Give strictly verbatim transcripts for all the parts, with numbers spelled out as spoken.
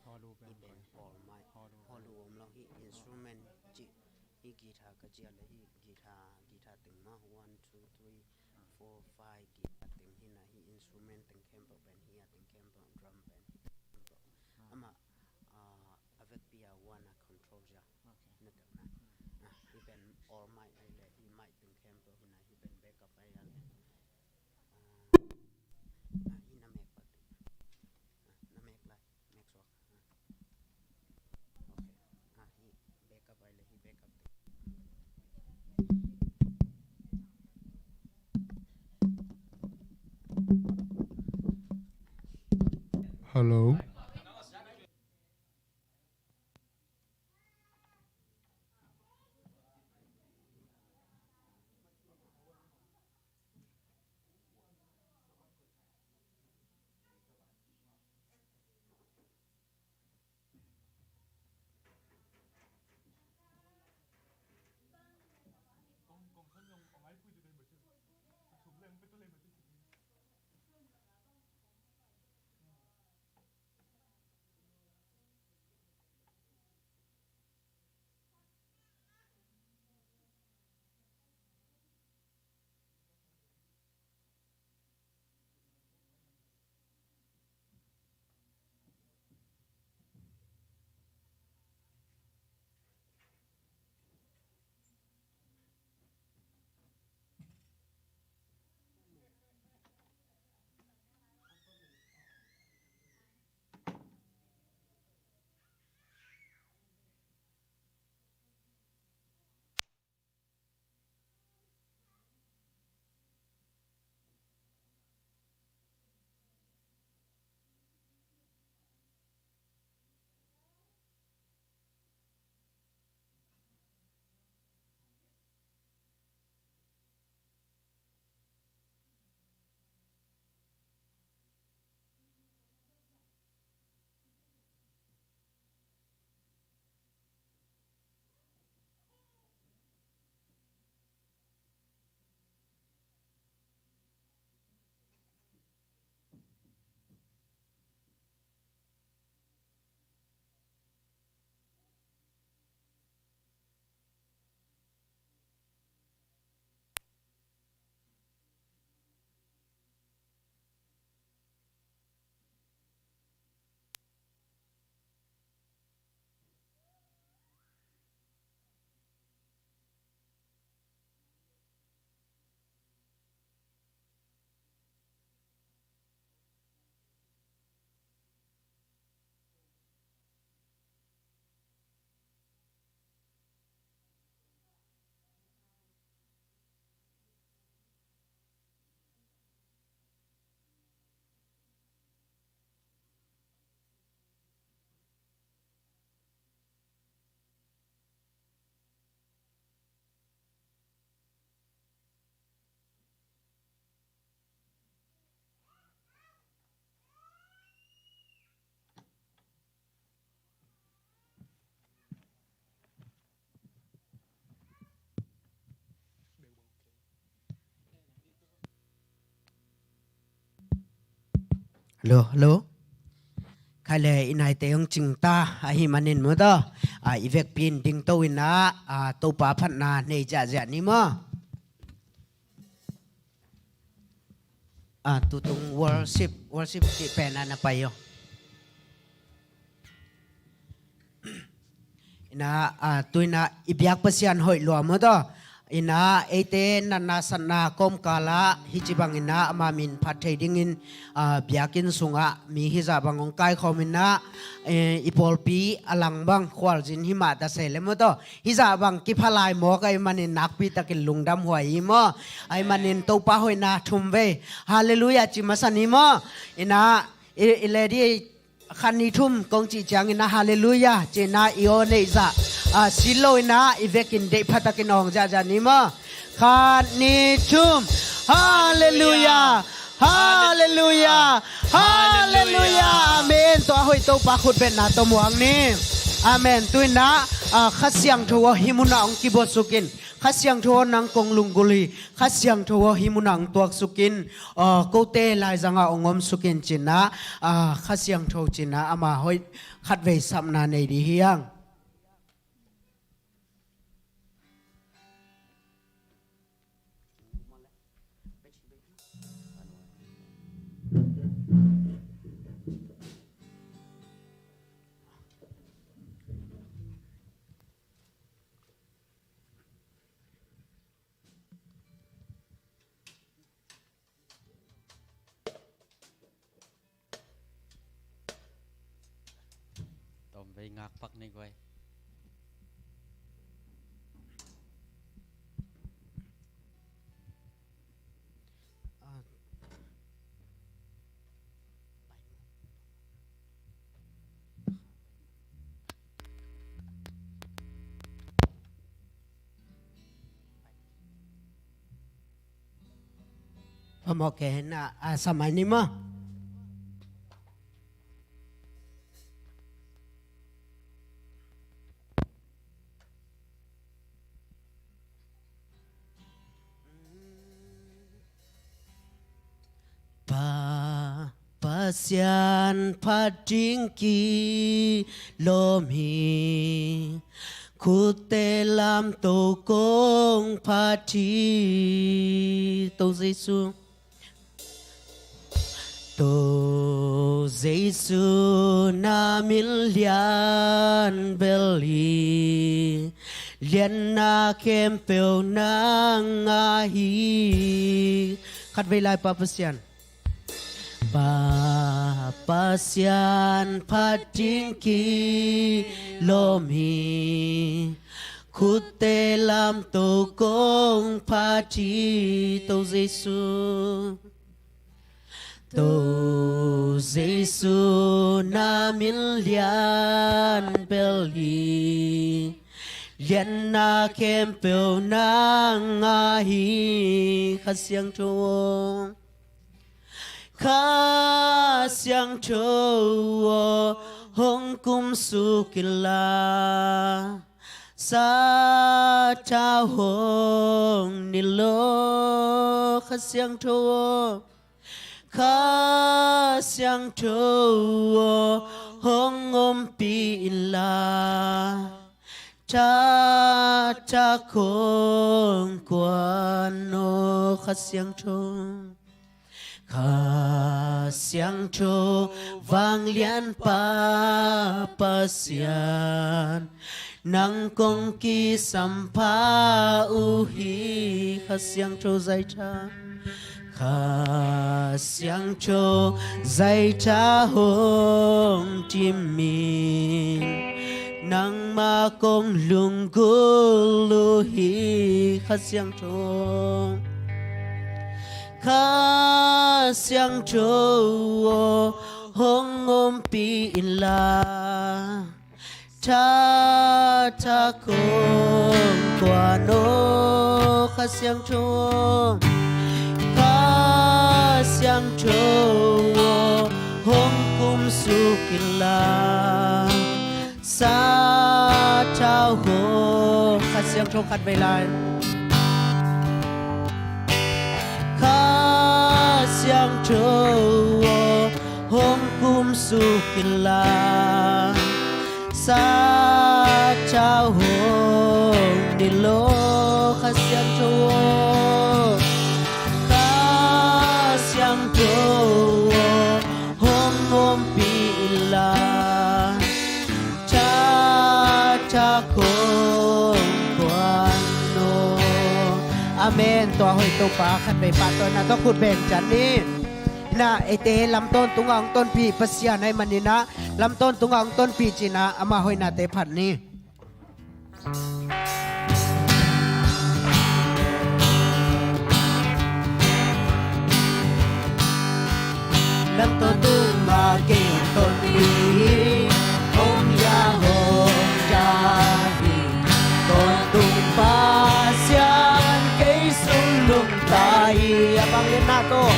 Hall uh pen i pen koi, hall mai. Hall uh, hall uh om lo hi, instrument ci. Hi guitar ka ci a le hi guitar, guitar teng ma, one, two, three, four, five, guitar teng hi na, hi instrument teng khempeuh pen hi a, teng khempeuh, drum pen hi khempeuh. Ah. Amah, ah, a vekpi a one a control cia. Okay. Na tel na. Hmm. Ah, hi pen all mic ai le, hi mic teng khempeuh hi na, hi pen backup ai a le. Ah, ah, hi na mek pak ding. Ah, na mek lai, mek suak. Ah. Okay. Ah, hi backup ai le, hi backup ding. Hello. Hello, hello. Khai le i naite hong cingta ahih manin maw taw, ah, i vekpi in dingto in ah, ah, Topa phatna nei ziahziah ni maw. Ah, tutung worship, worship cih pen ah na pai aw. Ina, ah, tu ina i biak Pasian hoih lua maw taw. Ina eite natna satna kawmkal ah hih ci bang ina ama min phat thei dingin, ah, biakinn sungah mi hizah bang hong kaikhawm ina, eh, i pawlpi a lang bang khualzin himah ta se le maw taw. Hizah bang kipha lai mawk ahih manin nakpi takin lungdam huai hi maw. Ahih manin Topa hoihna thum vei Halleluiah ci masa ni maw. Ina i, i lady khat ni thum kong cih ciang ina Halleluiah ci ina i aw neih zah, ah, si lo ina i vekin deih pha takin awng ziahziah ni maw. Khat ni thum. Halleluiah. Halleluiah. Halleluiah. Amen. Tua hoih Topa khut betna tawh muang ni. Amen. Tu ina, ah, Kha Siangtho aw hih munah hong kibuatsukin Kha Siangtho aw, nang kong lunggulh hi. Kha Siangtho aw, hih munah hong tuaksuk in, ah, kote laizangah hong omsuk in ci-in ah, ah, Kha Siangtho ci-in ah amah hoih khatvei sapna nei dih hi hang. Tawmvei ngakpak ni guai. Phamawh kei henah, a, sa mai ni maw. Pa, Pasian phat ding kilawm hi, khutte lamto kong phat hi. To Jesu. To Jesu, na min lian bel hi, lianna khempeuh nang a hi. Khatvei lai, Pa Pasian. Pa Pasian phat ding kilawm hi, khutte lamto kong phat hi. To Jesu. To Jesu, na min lian bel hi, lianna khempeuh nang a hi. Kha Siangtho aw. Kha Siangtho aw, hong kumsuk inla, sathau hong nilh aw. Kha Siangtho aw, Kha Siangtho aw, hong ompih inla, thatak hong kuan aw. Kha Siangtho. Kha Siangtho, vanglianpa Pasian, nang kong kisampha uh hi. Kha Siangtho zaitha, Kha Siangtho zaitha hong tim in, nangmah kong lunggulh uh hi. Kha Siangtho. Kha Siangtho aw, hong ompih inla, thatak hong kuan aw. Kha Siangtho aw, Kha Siangtho aw, hong kumsuk inla, sathau hong. Kha Siangtho khatvei lai. Kha Siangtho aw, hong kumsuk inla, sathau hong nilh aw. Kha Siangtho aw, Kha Siangtho aw, hong ompih inla, thatak hong kuan aw. Amen. Tua hoih Topa khatvei pahtawina tawh khut beng ciat ni. Inah eite lam tawntungah hong tonpih Pasian ahih maninah, lam tawntungah hong tonpih cinah amah hoihnate phat ni. Lam tawntung ah kei hong tonpih, hong liah hong da hi. Tawntung Pasian kei sung nungta hi. A vangliatna tawh,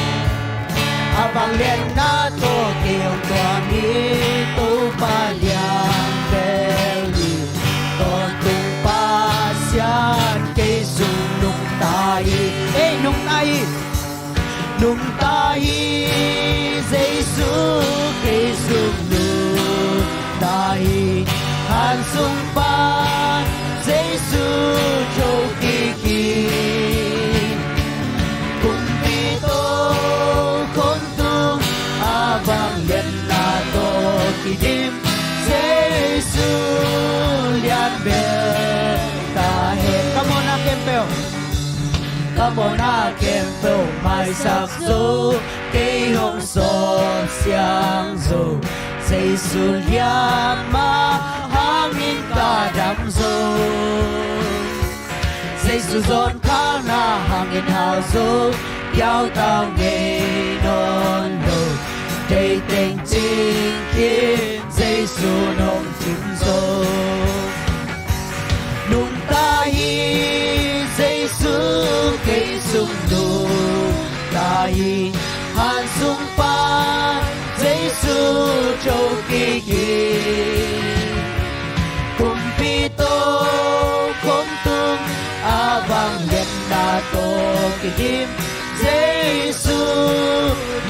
a vangliatna tawh kei hong tuam hi. Topa lian bel hi. Tawntung Pasian kei sung Nungta hi, Jesu kei sung nungta hi. Han sung pan Jesu thokik hi. Kumpi tokhom tung a vangliatna tawh kidim Jesu lian bel ta hen. Ka mawhna khempeuh, ka mawhna khempeuh maisak zo, kei hong sawm siang zo. Jesu lian mah hangin ka dam zo. Jesu zawnkhalna hangin hau zo, kiautau ngei nawn lo. Deih teng cing khin Jesu hong cim zo. Nungta hi, Jesu kei sung nungta hi. Han sung pan Jesu thokik hi. Kumpi tokhom tung a vangliatna tawh kidim Jesu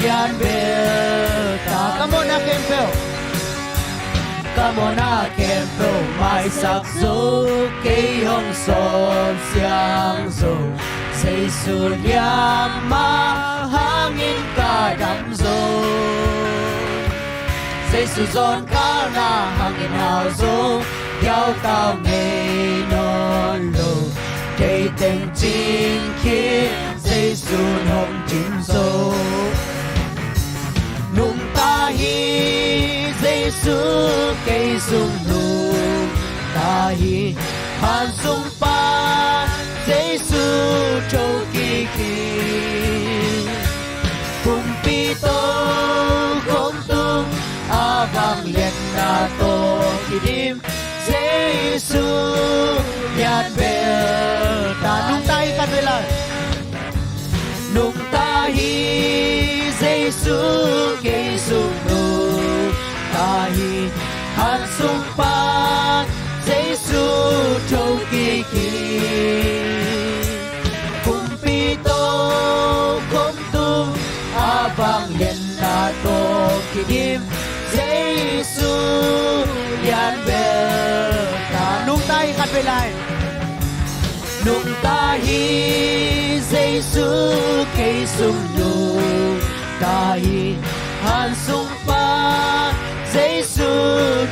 lian bel ta. Ka mawhna khempeuh, ka mawhna khempeuh maisak zo, kei hong sawm siang zo. Jesu lian mah hangin ka dam zo. Jesu zawnkhalna hangin hau zo, kiautau ngei nawn lo. Deih teng cing khin Jesu hong cim zo. Nungta hi, Jesu kei sung nungta hi. Han sung pan Jesu thokik hi. Kumpi tokhom tung a vangliatna tawh kidim Jesu lian bel ta. Nungta hi khat vei lai. Nungta hi, Jesu kei sung nungta hi. Han sung pan Jesu thokik hi. Kumpi tokhom tung a vangliatna tawh kidim Jesu lian bel ta. Nungta hi khat vei lai. Nungta hi, Jesu kei sung nungta hi. Han sung pan Jesu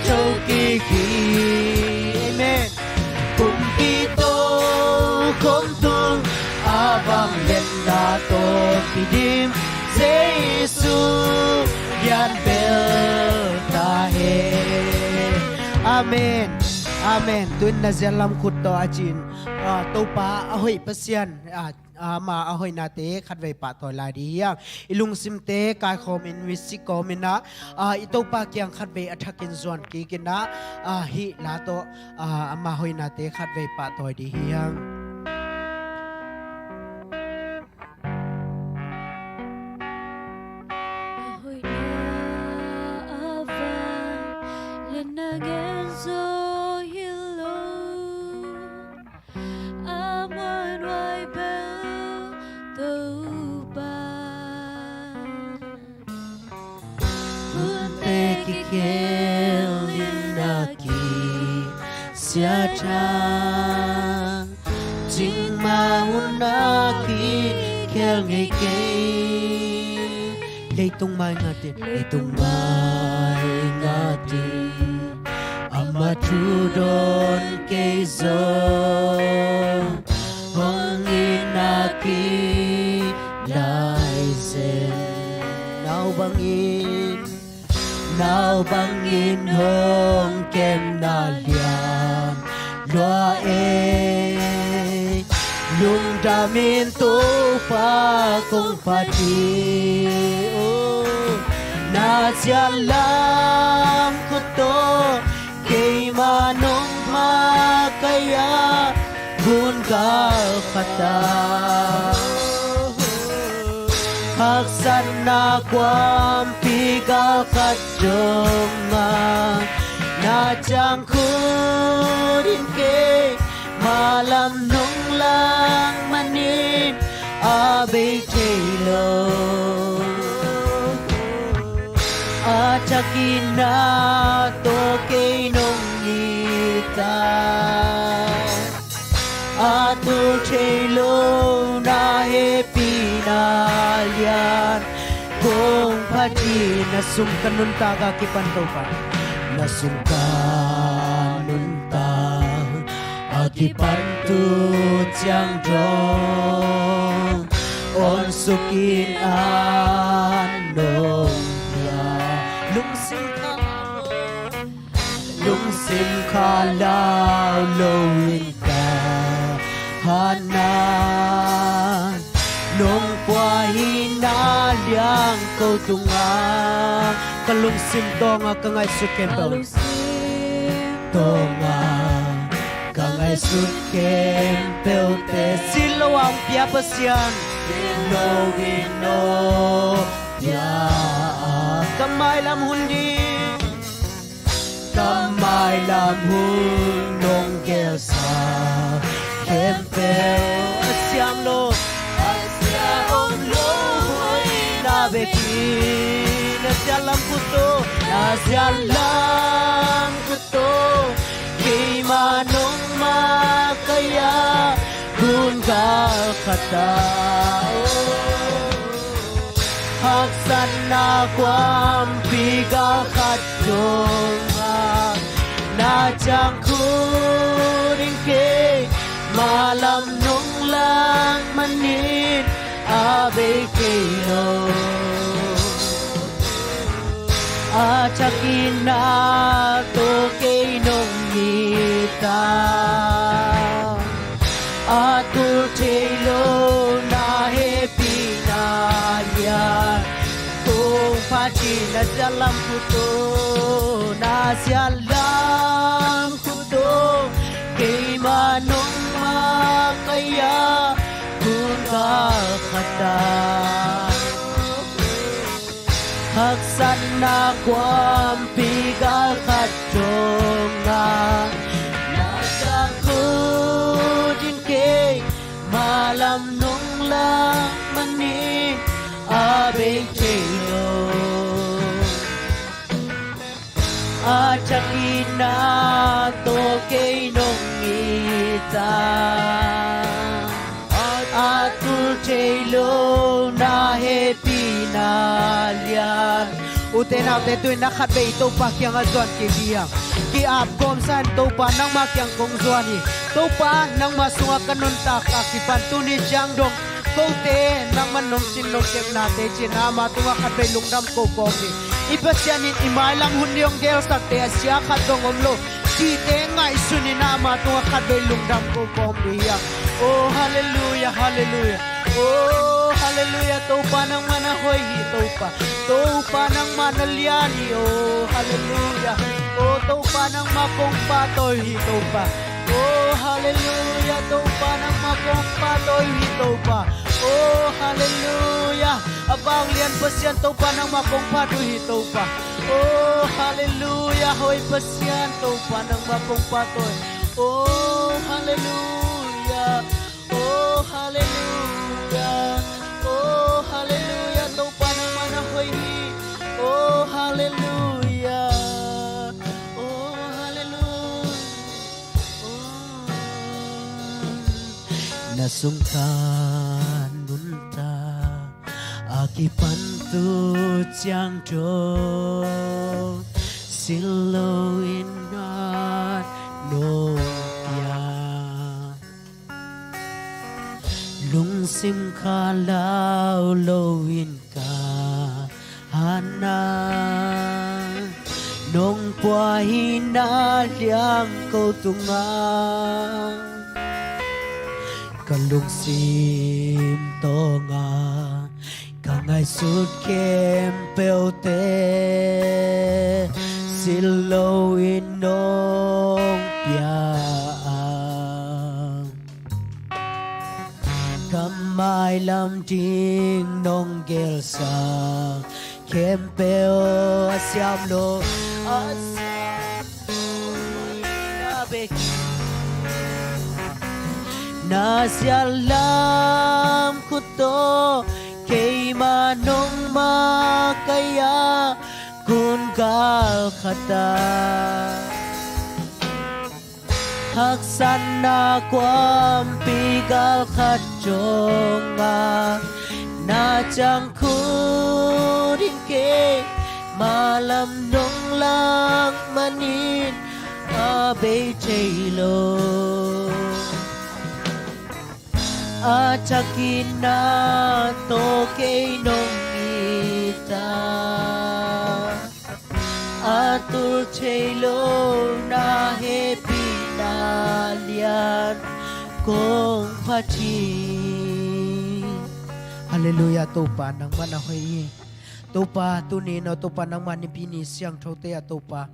thokik hi. Amen. Kumpi tokhom tung a vangliatna tawh kidim Jesu lian bel ta hen. Amen. Amen. Tu-in na zial lam khut tawh a cin, ah, Topa a hoih Pasian, ah, ama a hoihnate khatvei pahtawi lai ding hi hang. I lungsimte kaikhawmin, misik kawmin ah, ah, i Topa kiang khatvei a thakin zuan kikin ah, ah, hih la tawh, ah, ama hoihnate khatvei pahtawi ding hi hang. A hoihna a vangliatna gen zo hi lo. A muanhuai bel Topa. Hunte kikhel in a kisia tha. Cingmah hun a kikhel ngei kei. Leitung mai ngatin, leitung mai ngatin. Ama thu dawn kei zong hong in a kilai zen. Nau bangin, nau bangin hong kemna lian lua ei. Lungdamin Topa kong phat hi. Oh, na cian lam khut tawh keima nong makaih a gun gal khat ah haksatna kuampi gal khat dong a na ciang khut in keima lam nong lang manin a bei thei lo. Takin na tawh kei nong it a, a tul thei lo na hehpihna lian kong phat hi. Na sung ka nuntak a kipan Topa, na sung ka nuntak a kipan tu ciang dong, on suk in an nong pia. Lungsim kha, lungsim kha lau lo in ka hana, nong pua hi na liang ko tunga, ka lungsim tawnga ka ngaihsut khempeuh, ka lungsim tawnga ka ngaihsut khempeuhte, silh lo a hong pia Pasian, silh lo in nong pia a, ka mailam hun ding, ka mailam hun nong gelsa khempeuh, a siam lo, a sia om lo hoihna bekin, na siatlam khut tawh, na siatlam khut tawh, keimah nong makaih a, hun gal khat ah, haksatna kuampi gal khat dong a, na ciang khut in keimah lam nong lak manin a bei kei lo. A thakin na tawh kei nong it a, a tul thei lo na hehpihna lian kong phat hi. Na siatlam khut tawh, na siatlam khut tawh, keimah nong makaih a, hun gal khat ah, haksatna kuampi gal khat dong a, na ciang khut in keimah lam nong lak manin a bei thei lo. A thakin na tawh kei nong it a, a tul thei lo na hehpihna lian. Ute naute, tu-in na khatvei Topa kiangah zuan kik hi hang. Ki-ap kawmsa in Topa nangmah kiang kong zuan hi. Topa nangmah sungah ka nuntak a kipan tuni ciang dong, kote nangmah nong sin nong kepnate cih na amah tungah khatvei lungdam ko kawm hi. I Pasian in i mailam hun ding hong gelsakte a sia khat dong om lo cihte ngaihsun in na amah tungah khatvei lungdam ko kawm hi hang. Oh, halleluiah, halleluiah. Oh, halleluiah. Topa nangmah na hoih hi Topa. Topa nangmah na lian hi. Oh, halleluiah. Oh, Topa nangmah kong pahtawi hi Topa. Oh, halleluiah. Topa nangmah kong pahtawi hi Topa. Oh, halleluiah. A vanglian Pasian Topa nangmah kong phat uh hi Topa. Oh, halleluiah. Hoih Pasian Topa nangmah kong pahtawi. Oh, halleluiah. Oh, halleluiah. Oh, halleluiah. Topa nangmah na hoih hi. Oh, halleluiah. Oh, halleluiah. Oh. Na sung ka nuntak a kipan tu ciang dong, silh lo in an nong pia. Lungsim kha lau lo in ka hana, nong pua hi na liang ko tunga, ka lungsim tawnga ka ngaihsut khempeuhte, silh lo in nong pia a, ka mailam ding nong gelsa khempeuh a siam lo, a siam lo na bek, na siatlam khut tawh keimah nong makaih a, Kun gal khat ah haksatna kuampi gal khat cawng a, na ciang khut in keima lam nong lak manin a bei thei lo. A thakin na tawh kei nong it a, a tul thei lo na hehpihna lian kong phat hi. Halleluiah, Topa nangmah na hoih hi. Topa tuni in aw Topa nangmah Nipi ni siangthote ah Topa,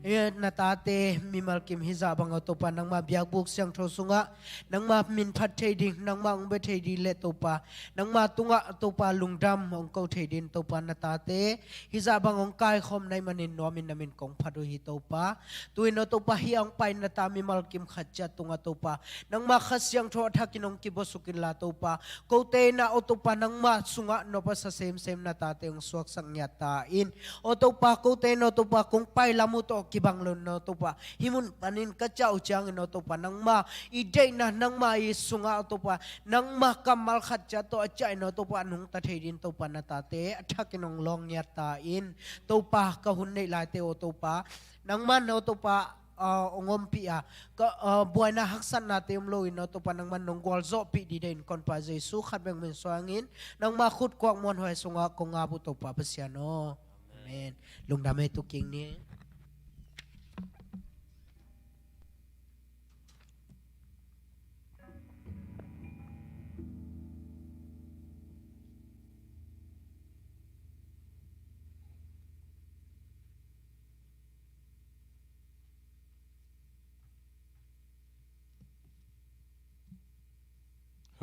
eh, na tate mimal kim hizah bang aw Topa nangmah biakbuk siangtho sungah nangmah min phat thei ding, nangmah hong bia thei ding le Topa, nangmah tungah Topa lungdam hong ko thei ding Topa na tate hizah bang hong kaikhawm na hih manin nuamin na min kong phat uh hi Topa. Tu-in aw Topa hih a hong pai na ta mimal kim khat ciat tungah Topa nangmah Kha Siangtho a thakin hong kibawsuk inla Topa, kote in aw Topa nangmah sungah nop a sa semsem na tate hong suaksak ngiat ta in. Aw Topa kote in aw Topa kong pai lam uh tawh kibang lo in aw Topa hih mun panin ka ciah uh ciangin aw Topa nangmah i deihna nangmah i sungah aw Topa nangmah kammal khat ciat tawh a ciah in aw Topa a nungta thei ding Topa na tate a thakin hong lawng ngiat ta in. Topa ka hun neih laite aw Topa nangmah in aw Topa ah, hong ompih a, ka, ah, buaina haksatnate om loin aw Topa nangmah nong gualzawhpih dide in Konpa Jesu khat bek min suangin nangmah khut kuak muanhuai sungah kong ap uh Topa Pasian aw. Amen. Lungdam ei tu king ni.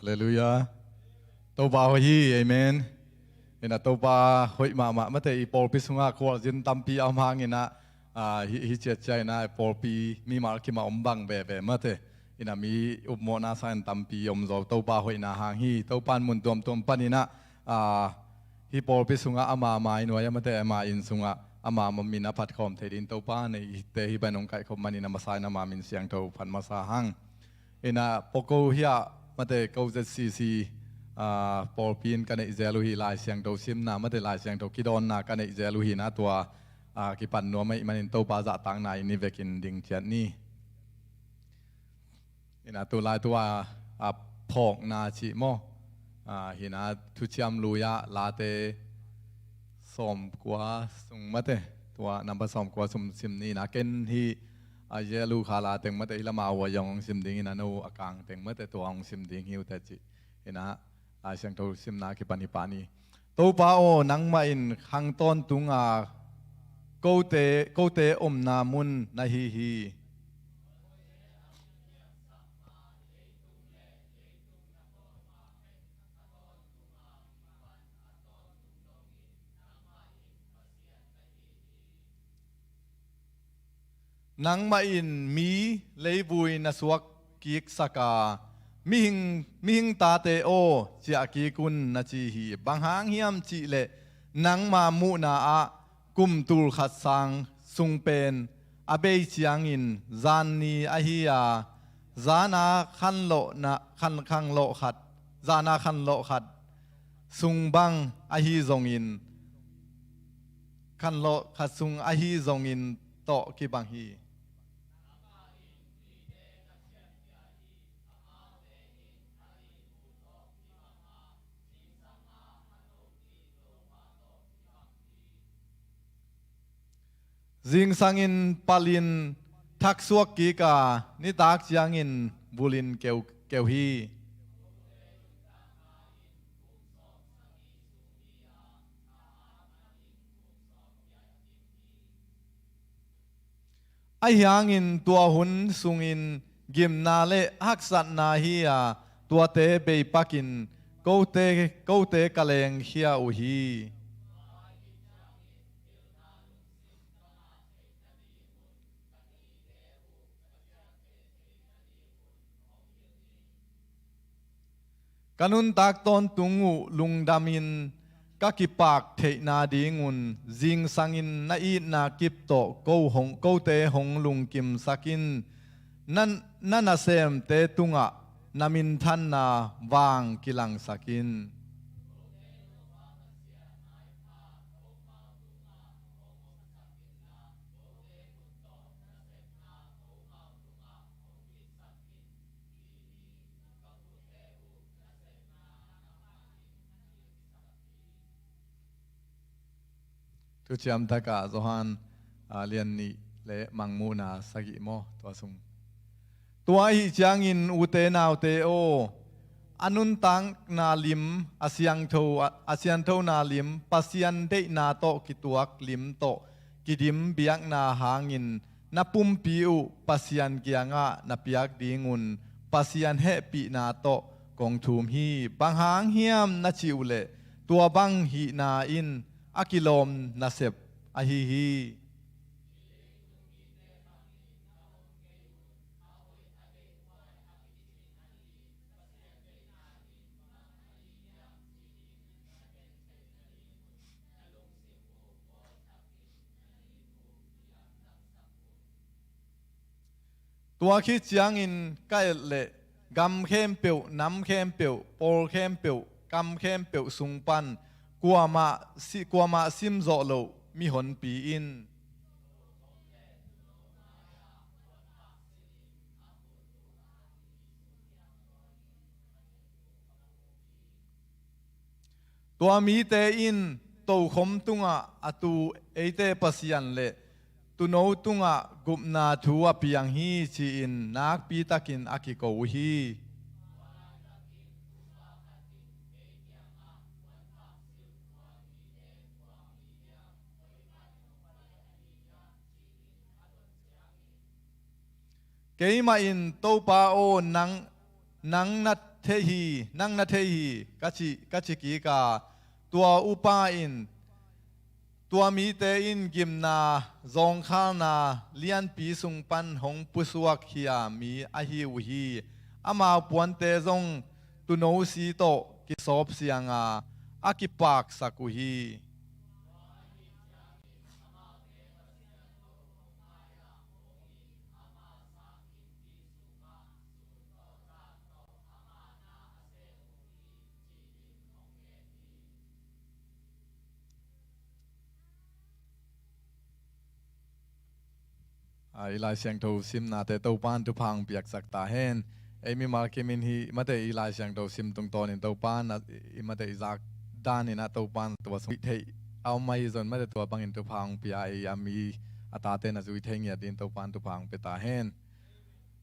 Halleluiah. Topa hoih hi, amen. Ina Topa hoih mahmah mate i pawlpi sungah khualzin tampi a om hang ina, ah, hi, hi ciatcia ina pawlpi mimal kimah om bang veve mate. Ina mi upmawhna sangin tampi om zo Topa hoihna hang hi. Topa in mun tuamtuam pan ina, ah, hih pawlpi sungah ama mai nuai a mate ama inn sungah ama min a phatkhawm thei ding Topa neihte hih bai nong kaihkhop manin a masa in ama min siangtho phat masa hang. Ina pawlko hiah mate ko Z C C, ah, pawlpi in ka neih zel uh hi Lai Siangtho simna mate Lai Siangtho kidawnna ka neih zel uh hi na tua, ah, kipan nuam ahih manin Topa zahtakna in i vekin ding ciat ni. Ina tulai tua, a, phawkna cih maw? A, hina thuciam lui-ah late sawmkua sung mate. Tua number sawmkua sung sim ni ina ken hi a yelu kha la teng mate hi lama ua yong hong sim ding ina no a kang teng mate tua hong sim ding hi ute cih. Ina Lai Siangtho simna kipan hi pah ni. Topa aw, nangmah in khang tawntunga kote, kote omna mun na hi hi. Nangmah in mi leivui na suak kiksak a, mihing, mihing tate aw, ciah kik un na ci hi. Bang hang hiam cihleh nangma muhna ah kum tul khat sang sung pen a bei ciangin zan ni ahi a, zana khanlawhna, khan, khanlawh khat, zana khanlawh khat sung bang ahi zongin, khanlawh khat sung ahi zongin tawh kibang hi. Zingsangin palin thaksuak kik a, nitak ciangin vulin keu, keu hi. Ahi hangin tua hun sungin gimna le haksatna hi a, tuate beipakin kote, kote ka lengkhia uh hi. Ka nuntak tawntung uh lungdamin ka kipak theihna dingun zingsangin na itna kip tawh ko hong, kote hong lungkimsak in. Na, na nasemte tungah na minthanna vang kilangsak in. Thuciam takah Johan, a, lian nih le Mangmuhna sagih maw, tua sung. Tua ahih ciangin ute naute aw, a nuntakna lim, a siangtho, a, a sianthona lim, Pasian deihna tawh kituak lim tawh kidim biakna hangin na pumpi uh Pasian kiangah na piak dingun Pasian hehpihna tawh kong thum hi. Bang hang hiam na cih uhleh tua bang hihna in a kilawm nasep ahi hi. Tua khit ciangin ka et leh gam khempeuh, nam khempeuh, pawl khempeuh, kam khempeuh sung pan kuamah si-, kuamah sim zawh loh mihonpi in. Tua mite in tokhom tungah a tu eite Pasian le tuuno tungah gupna thu a piang hi, ci-in nakpitakin a kiko uh hi. Keimah in, "Topa aw, nang, nang na thei hi, nang na thei hi," ka ci, ka ci kik a, tua upa in, "Tua mite in gimna zawngkhalna lianpi sung pan hong pusuak hi a, mi ahi uh hi. Amau puante zong tuuno si tawh kisawp siang a, a kipaksak uh hi." A, i Lai Siangtho simnate Topan thupha hong piaksak ta hen. Ei mimal kim in hih mate i Lai Siangtho sim tungtawnin Topan a, i mate i zak danin ah Topan tua sung theih a om ahi zong mate tua bangin thupha hong pia, ei a mi a tate na zui thei ngiat in Topan thupha hong pia ta hen.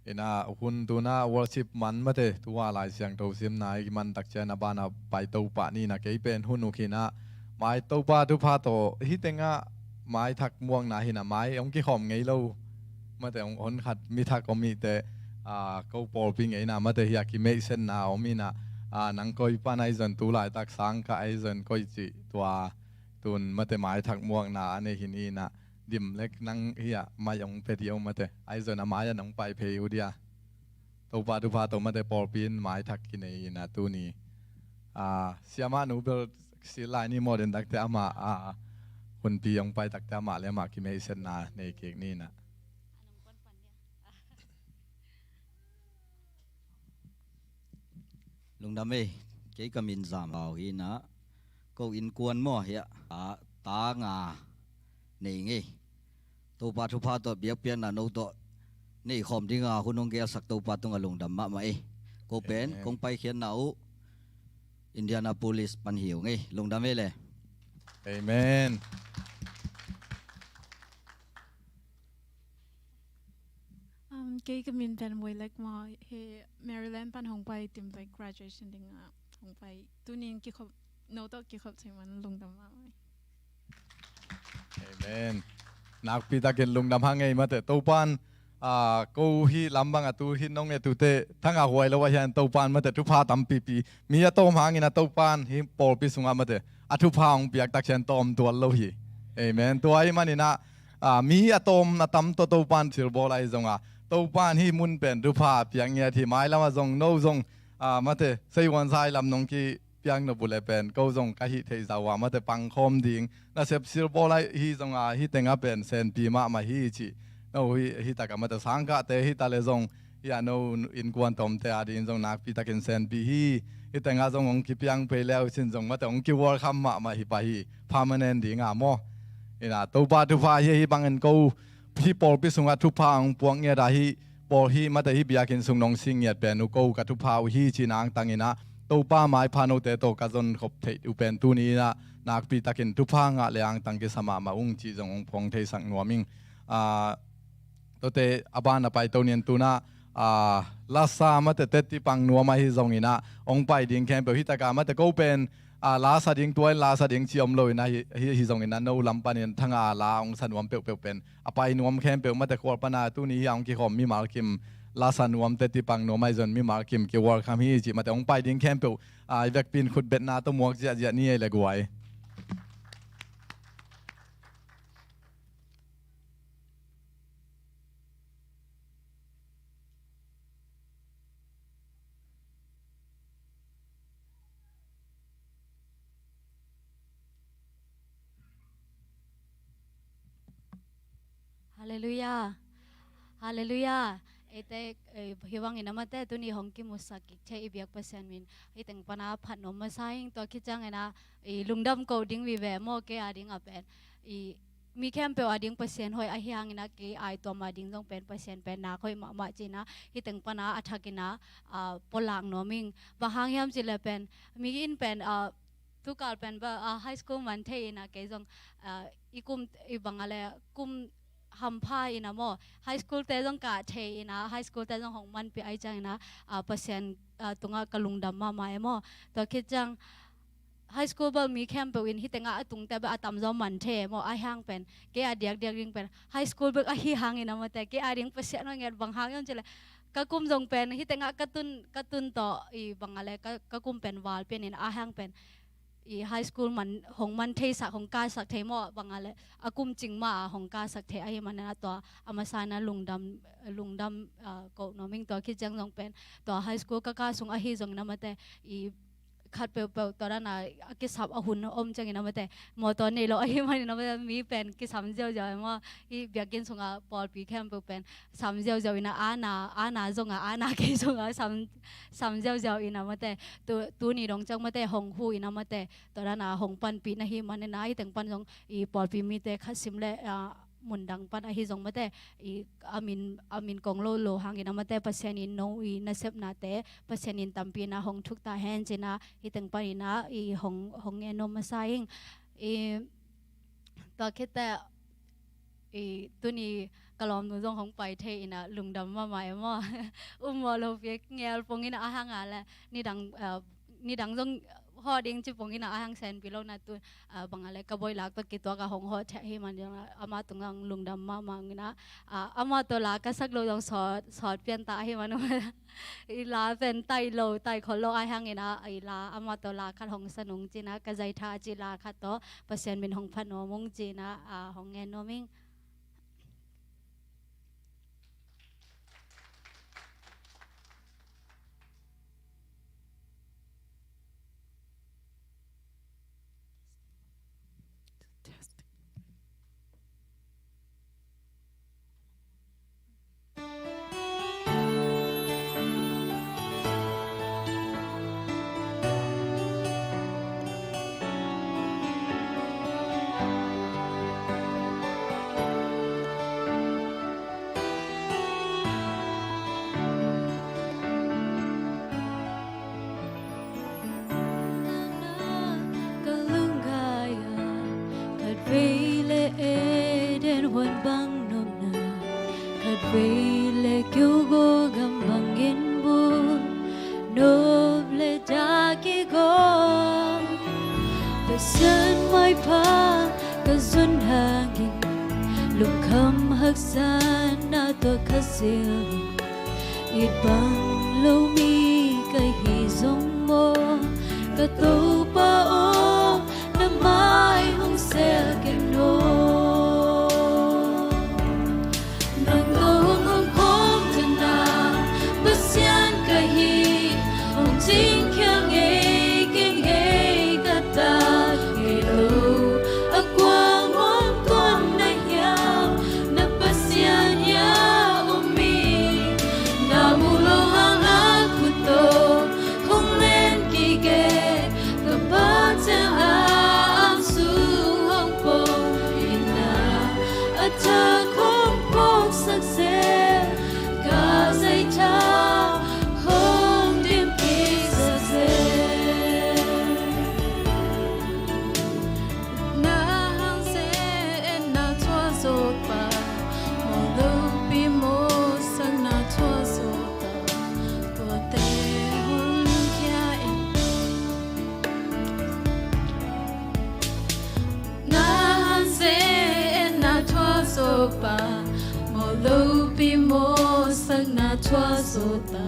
Ina hun tuna worship man mate tua Lai Siangtho simna i man takciang a bana pai Topa ni na kei pen hun uh khin ah mai Topa thupha tawh hih tengah mai thak muakna hi na mai hong kikhawm ngei lo. Mate hong hon khat mi thak om hi te, a, ko pawlpi ngei na mate hi a kimeihsetna om hi na, a, nang koi pan ahi zong tu laitak sang kah ahi zong koi cih tua tun mate mai thak muakna a nei hi ni na. Dim lek nang hi a mai hong pe dih uh mate. Ahi zong a mai a nong pai phei uh dia. Topa thupha tawh mate pawlpi in mai thak kinei ina tuni. A, siamah nu bel sil lai ni maw den takte amah, a, hunpi hong pai takte amah le amah kimeihsetna nei kik ni na. Lungdam ei, kei ka min Zam Hau hi na, ko innkuan maw hi a, a, ta nga nei ngei. Topa thupha tawh biakpiakna no tawh nei khawm dinga hun hong gelsak Topa tungah lungdam mahmah ei. Ko pen, amen, kong paikhiatna uh Indianapolis pan hi uh ngei. Lungdam ei le. Amen. Um, kei ka min pen Woilek maw, hi Maryland pan hong pai tim like graduation dingah hong pai. Tunin kikhop, no tawh kikhop thei man lungdam mahmah. Amen. Nakpi takin lungdam hang ei mate. Topan, a, ko hih lam bang a tu hih nong e tute thanga huai lo ahi hian Topan mate thupha tampipi. Mi a tawm hangin a Topan hih pawlpi sungah mate a thupha hong piak takciang tawm tual lo hi. Amen. Tua ahih manin ah, a, mi a tawm a tam tawh Topan thilbawl ahi zong a Topan hih mun pen thupha piak ngiat hi. Mailam a zong no zong, a, mate seihuan sai lam nong ki piak nop uh leh pen ko zong ka hih theih zah uh a mate pangkhawm ding. Nasep silbawl ahi zong a hih tengah pen senpi mahmah hi cih. No hih, hih takah mate sangkahte hih ta leh zong hih a no innkuan tawmte a dingin zong nakpi takin senpi hi. Hih tengah zong hong kipiang phei le uh cin zong mate hong ki-welcome mahmah hi pah hi. Permanent ding a maw. Ina Topa thupha hi, hih bangin ko hih pawlpi sungah thupha hong puak ngiat a hih pawl hih mate hih biakinn sung nong sing ngiat pen uh ko ka thupha uh hi cih na angtang ina Topa maipha note tawh ka zon khop theih uh pen tuni ina nakpi takin thupha ngah le angtang kisa mahmah ung cih zong hong phawng theisak nuam ing. Ah, tuate a ban a paito nian tuna, ah, lasa mate teti pang nuam ahi zong ina hong pai ding khempeuh hih taka mate ko pen, ah, lasa ding tuai lasa ding ci om lo ina hi, hi, hi zong ina no lam panin thanga la hong sa nuam peuhpeuh pen a pai nuam khempeuh mate khual pana tuni hi a hong kikhawm mimal kim lasa nuam teti pang nuam ahi zong mimal kim ki-welcome hi cih mate hong pai ding khempeuh, ah, i vekpi in khutbetna tawh muak ziahziah ni ei le guai. Halleluiah. Halleluiah. Eite, eh, hi bangin a mate tuni hong kimusak kik thei i biak Pasian min hih teng pana phat nuam masa ing. Tua khit ciangin a i lungdam ko ding vive maw, kei a ding a pen i mi khempeuh a ding Pasian hoih ahi hangin a kei a i tuam a ding zong pen Pasian pen nak hoih mahmah cih ina hih teng pana a thakin a, ah, pulak nuam ing. Bang hang hiam cih leh pen mi in pen, ah, tukal pen ba, ah, high school man thei ina kei zong, ah, i kum i bang a le kum hampha ina maw high school te zong kah thei ina high school te zong hong manpih ahi ciang ina, ah, Pasian, ah, tungah ka lungdam mahmah e maw. Tua khit ciang high school bel mi khempeuh in hih tengah a tungte bel a tamzaw man thei e maw, ahi hang pen kei a diakdiak ding pen high school bek ahi hangin a mate kei a ding Pasian hoih ngiat. Bang hang hiam cih leh ka kum zong pen hih tengah ka tun, ka tun tawh i bang a le ka, ka kum pen val pian in ahi hang pen i high school man hong man theisak hong kaisak thei maw, bang a le a kum cing mah a hong kaisak thei ahi manin a tua a masa ina lungdam, lungdam, ah, ko nuam ing. Tua khit ciang zong pen tua high school ka kai sung ahi zongin a mate i khat peuhpeuh tua dana a kisap a hun om ciangin a mate mawtaw nei lo ahi manin a mate mi pen kisam ziauziau e maw. Hih biakinn sunga pawlpi khempeuh pen sam ziauziau ina ana, ana zonga ana kei zonga sam, sam ziauziau ina mate tu, tuni dong ciang mate hong hu ina mate tua dana hong panpih na hi manin a hih teng pan zong i pawlpi mite khat sim le, ah, mundang pan ahi zong mate i a min, a min kong lo lo hangin a mate Pasian in no i nasepnate Pasian in tampi ina hong thuk ta hen cih ina hih teng pan ina i hong, hong ngen nuam masa ing. I tua khit teh i tuni ka lawmnu zong hong pai thei ina lungdam mahmah e maw. Um mawh lo pi ngel pong ina ahi hang a le nidang, ah, nidang zong hawh ding ci pong ina ahi hang senpi lo na tu, ah, bang a le ka boilak tawh kituak a hong hawh thei ahi man zong a, amah tungah lungdam mahmah ina, ah, amah tawh la ka sak lo zong sawt, sawt pian ta ahi man i la pen tai lo, tai khol lo ahi hang ina i la amah tawh la khat hong sa nung cih ina ka zaitha a cih la khat tawh Pasian min hong phat nuam ung cih ina, ah, hong ngen nuam ing. Ka lungngai a khatvei le Eden huan bang nopna, khatvei le Gilgal gam bang ginbul nop le dak i gawm. Pasian maipha ka zon hangin lungkham haksatna tua ka zil it bang lo mi ka hi zong maw, ka Topa aw, na mai hong sel ken aw. Nang tawh hong omkhawm tana Pasian ka hi, hong cingkhia ngei keng e. Topa, mawh lopi mawhsakna thuah zawta,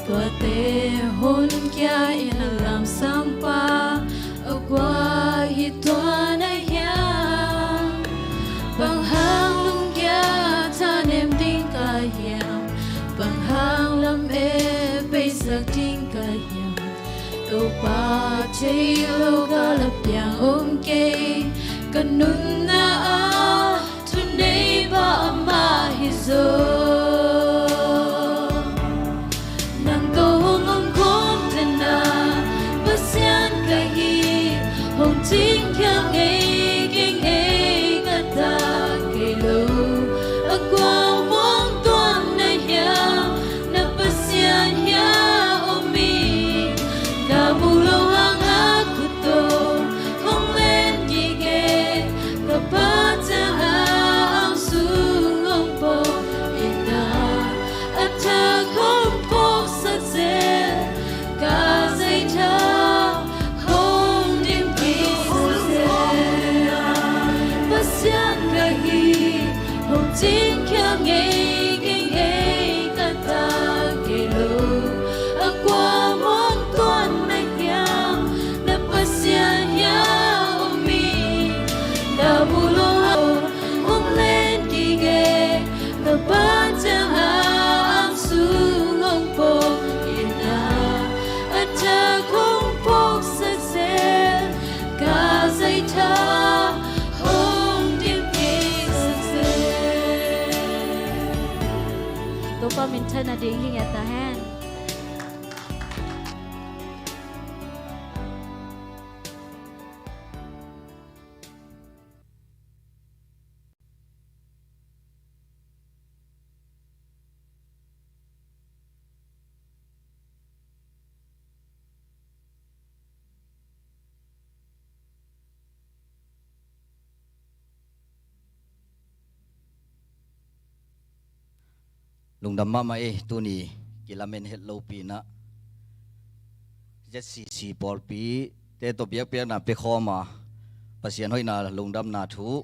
tuate honkhia in a lamsang pa a kua hi tuan a hiam? Bang hang lungkia thanem ding ka hiam? Bang hang lam e peisak ding ka hiam? Topa thei lo ka la piang om kei, ka nunna ah thuneipa amah hi zaw. Nang tawh hong om khawm tena, Pasian ka hi, hong cingkhia ngei kei ngei ka ta kei lo. A kua muang tuan na hiam, na Pasian hia om i, ka bu lo hang a kut tawh hong len kik e, ka Pa ciang a ang sung hong pawk in a, a thak hong phawksak zel, ka zei thak hong dim kik zel. Pasian ka hi, hong cingkhia ngei kei ngei ka ta kei lo. A kua muang tuan na hiam, na Pasian hia om i, ka bu lo hong len kik e, ka Pa ciang a ang sung hong pawk in a, a thak hong phawksak zel, ka zei thak hong dim kik zel. Topa minthanna ding hi ngiat ta hen. Lungdam mahmah ei, tuni kilamen het lopi in a, Z C C pawlpi te tawh biakpiakna pia khawm a, Pasian hoihna lungdamna thu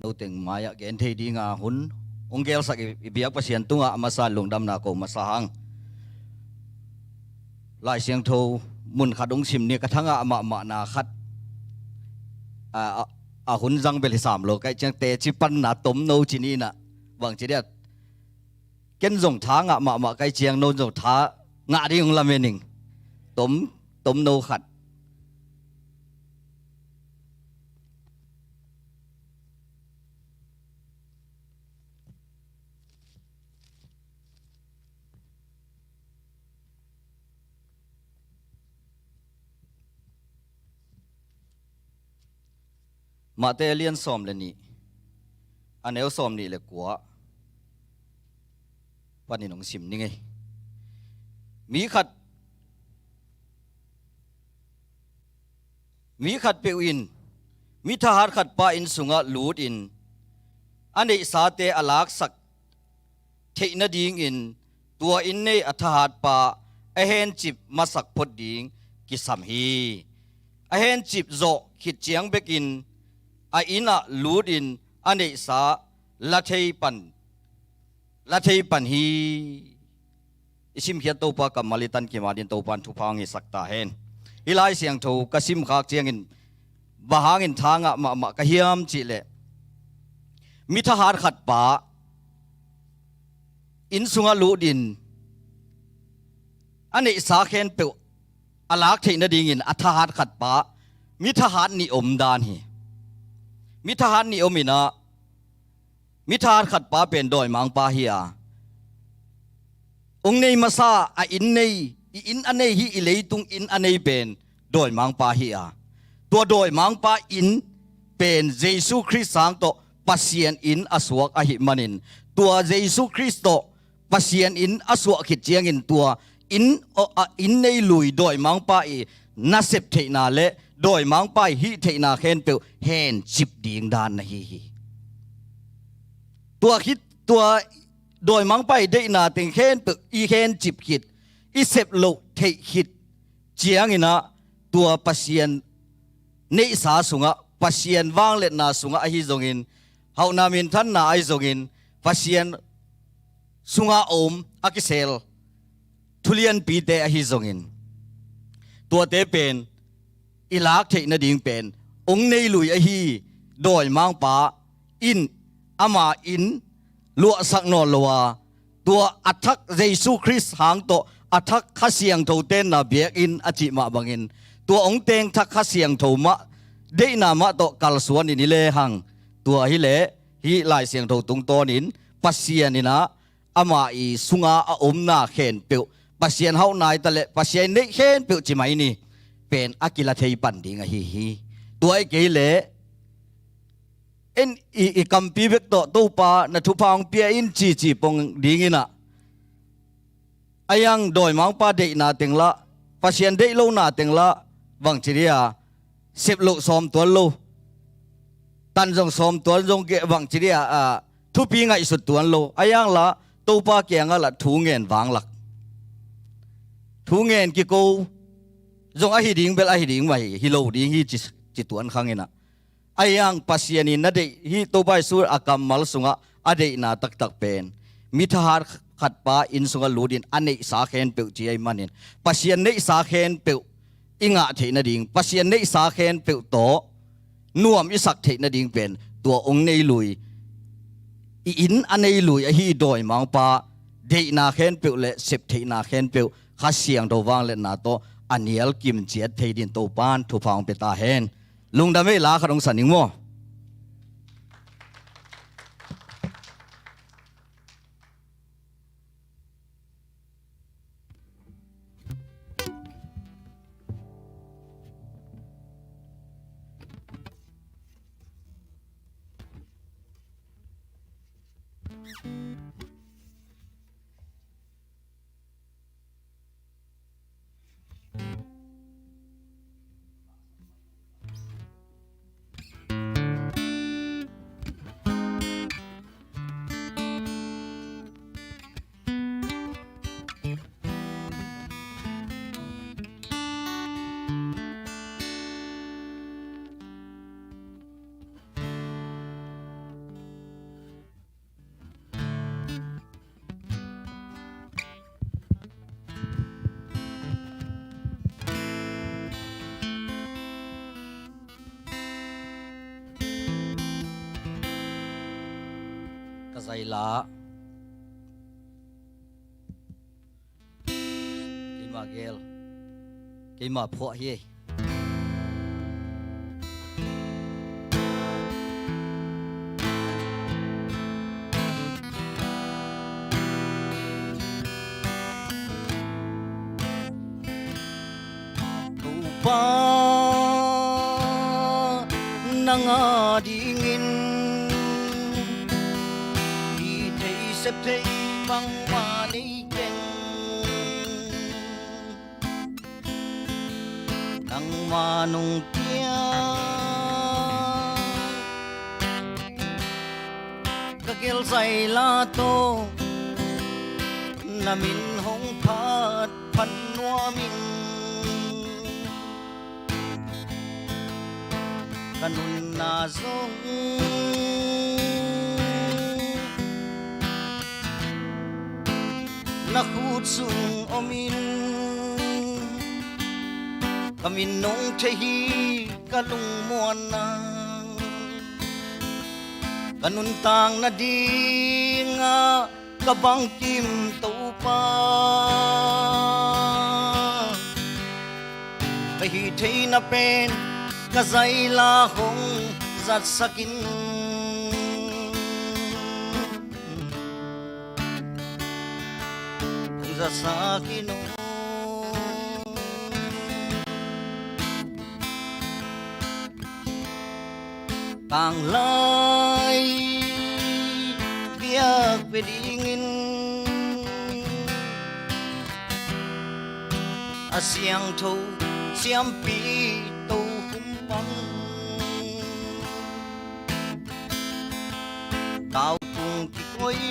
noteng mai-ah gen thei dinga hun hong gelsak i, i biak Pasian tungah a masa lungdamna ko masa hang. Lai Siangtho mun khat hong sim ni, ka thangah mahmahna khat, a, a, a hun zang bel hi sam lo, kaih ciang teci panna tomno ci ni in a, bang ci dia, ken zong tha ngah mahmah kaih ciang, no zong tha ngah ding hong lamen ing. Tom, tomno khat. Matthai a lian sawm le nih, a neu sawm nih le kua panin hong sim ning ei. Mi khat, mi khat peuh in mi thahat khat pa inn sungah lut in a neihsate a laksak theih nadingin tua inn nei a thahat pa a hencip masak phot ding kisam hi. A hencip zawh khit ciang bekin a inn ah lut in a neihsa la thei pan, la thei pan hi. I simkhiat Topa kammal i tan kim adingin Topa in thupha hong hisak ta hen. Hih Lai Siangtho ka simkhak ciangin bang hangin tha ngah mahmah ka hiam cih leh, mi thahat khat pa inn sungah lut in a neihsa khempeuh a lak theih nadingin a thahat khat pa, mi thahat nih om dan hi. Mi thahat nih om in a, mi thahat khat pa pen dawimangpa hi a, hong nei masa a inn nei, i inn a nei hi, i leitung inn a nei pen dawimangpa hi a, tua dawimangpa inn pen Jesu Khrist sang tawh Pasian inn a suak ahih manin, tua Jesu Khrist tawh Pasian inn a suah khit ciangin tua inn, a, inn nei lui dawimangpa i nasep theihna le dawimangpa i hih theihna khempeuh hencip ding dan na hi hi. Tua khit, tua dawimangpa i deihna teng khempeuh i hencip khit, i sep loh theih khit ciangin a, tua Pasian neihsa sungah Pasian vangliatna sungah ahi zongin, hauhna minthanna ahi zongin, Pasian sungah a om a kisel thulianpite ahi zongin, tuate pen i lak theih nading pen ong nei lui ahi dawimangpa in ama in luahsak nawn lo a, tua a thak Jesu Khrist hang tawh a thak Kha Siangtho tenna biakinn a cih mah bangin, tua ong teng thak Kha Siangtho mah deihna mah tawh kalsuan in i lehang, tua hileh hih Lai Siangtho tungtawnin Pasian in ah ama i sunga a omna khempeuh, Pasian hauh nai ta leh Pasian neih khempeuh ci mai ni, pen a kila thei pan ding ahi hi. Tua i kei leh en i, i kampi bek tawh Topa na thupha hong pia in cici pong dingin ah, a iang dawimangpa deihna teng lah, Pasian deih lona teng lah, bangci dia sep loh sawm tuan lo, tan zong sawm tuan zong keh bangci dia, a, thupi ngaihsut tuan lo, a iang lah Topa kiangah lah thu ngen vanglak, thu ngen kiko zong ahi ding bel ahi ding mah hi, hi lo ding hi ci, ci tuan khang in ah, a iang Pasian in na deih hi, Topa Jesu a kammal sungah a deihna taktak pen mi thahat khatpa inn sungah lutin a neihsa khempeuh ci ahih manin, Pasian neihsa khempeuh i ngah theih nading, Pasian neihsa khempeuh tawh nuam i sak theih nading pen tua ong nei lui, i inn a nei lui ahi dawimangpa deihna khempeuh le sep theihna khempeuh Kha Siangtho vangliatna tawh a nial kim ciat thei din Topan thupha hong pia ta hen. Lungdam ei, la khat hong sa ning maw? Ka zaila. Keima gel. Keima phuah hi. Topa nang a dingin, hi thei sep thei bangmah nei keng. Nangmah nong pia ka gel zaila tawh na min hong phat phat nuam in, ka nunna zong na khut sung om in, ka min nong thei hi ka lungmuanna, ka nuntak nadingah ka bangkim Topa. Ka hih theihna pen ka zaila hong zatsak in, hong zatsak in aw. Tanglai biak pia dingin a siangtho siampi tokhom pan tau tung kikoi,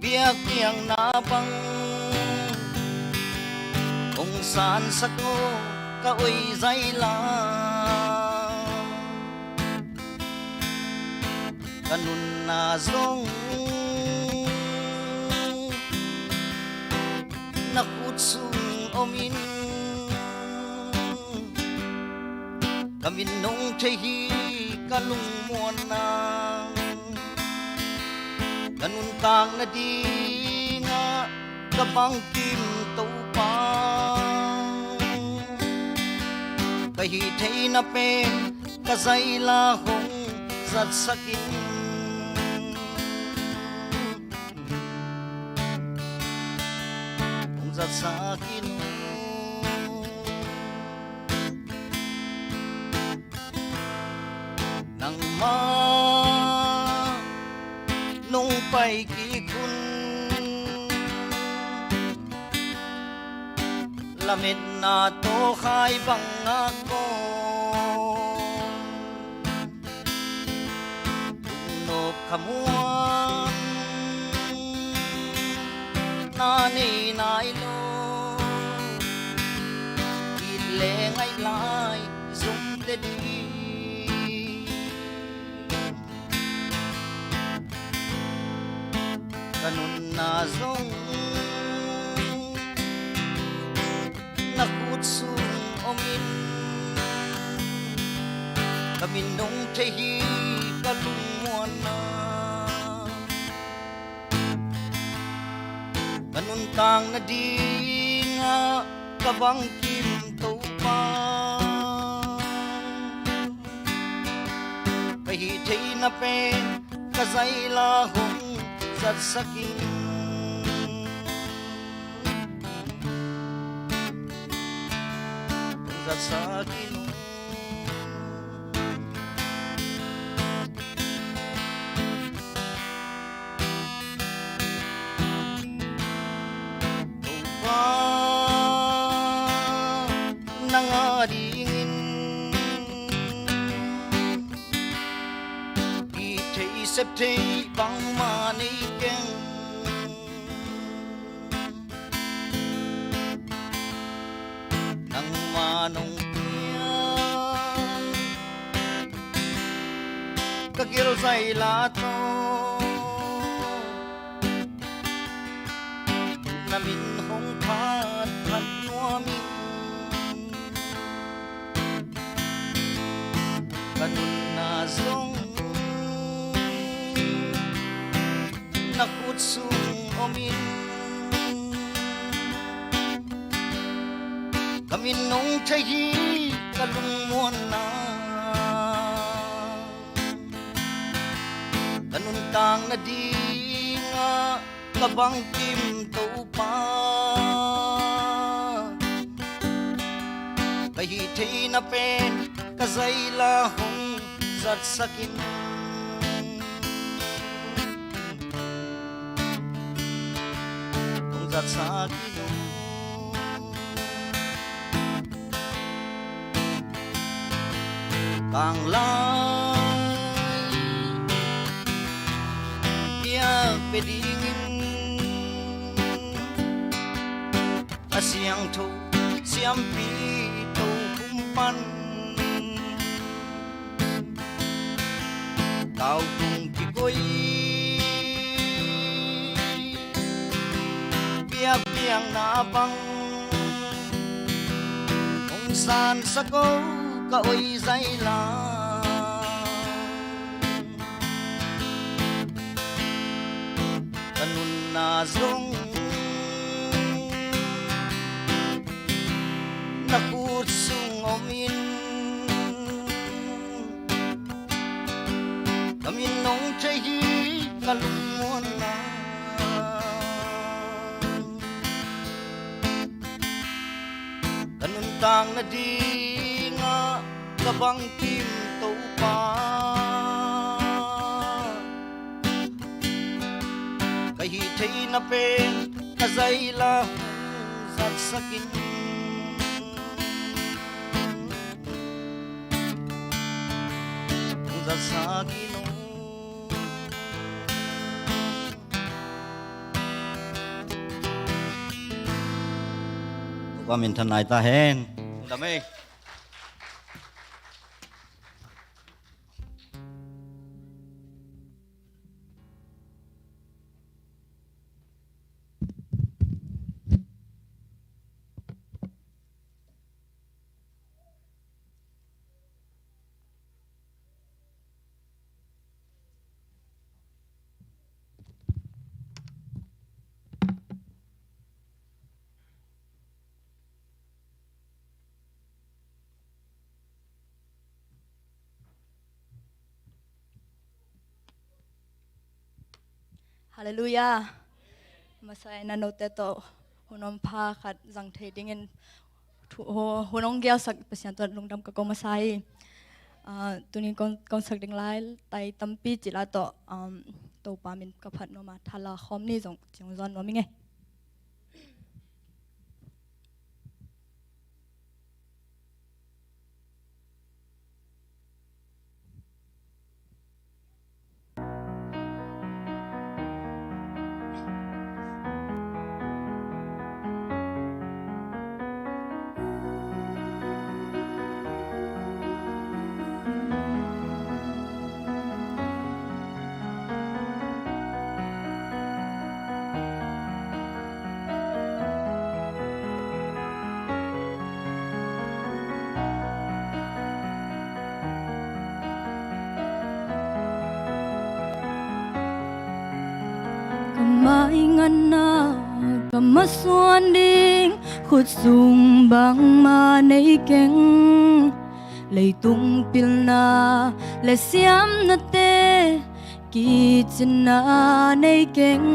biakpiakna bang hong sansak aw. ka oi zai la, ka nunna zong na khut sung om in. Ka min nong thei hi, ka lungmuanna, ka nuntakna dingah ka bangkim Topa. Ka hih theihna pen ka zai la hong zatsak in. Hong zatsak in. Nangmah nong pai kik hun, lametna tawh khai bangah kong nop khamuan, na nei nai lo, it le ngaih lai zong te ding. Ka nunna zong na khut sung om in. Ka min nong thei hi, ka lungmuanna, ka nuntakna dingah ka bangkim Topa. Ka hih theihna pen ka zai la hong zatsak in. Hong zatsak in. Topa, nang a dingin hih thei sep thei bangmah nei keng. Nangmah nong piak ka gil zai la tawh na min hong phat phat nuam in. Ka nunna zong na khut sung om in. Ka min nong thei hi, ka lungmuanna, ka nuntakna dingah ka bangkim Topa. Ka hih theihna pen ka zai la hong zatsak in. Hong zatsak in. Tanglai biak pia dingin a siangtho siampi Topa kum pan tau tung kikoi biakpiakna bang hong sansak o, ka oi zai la. Ka nunna zong na khut sung om in. Ka min nong thei hi, ka lungmuanna, ka nuntakna dingah ka bangkim Topa. Ka hih theihna pen ka zai la hong zatsak in. Hong zatsak in o. Topa minthan nai ta hen. Dam ei. Halleluiah. Masa in a note tawh hun om pha khat zang thei dingin thu-, hu-, hun hong gelsak Pasian tawh lungdam ka ko masa hi. Ah, tuni kong, kong sak ding lai tai tampi cila tawh, um, Topa min ka phat nuam a, thala khawm ni zong ciong zawn nuam ing ei. Ka mai nganna ka masuan ding, khut sung bangmah nei keng. Leitung pilna le siamnate, kicinna nei keng.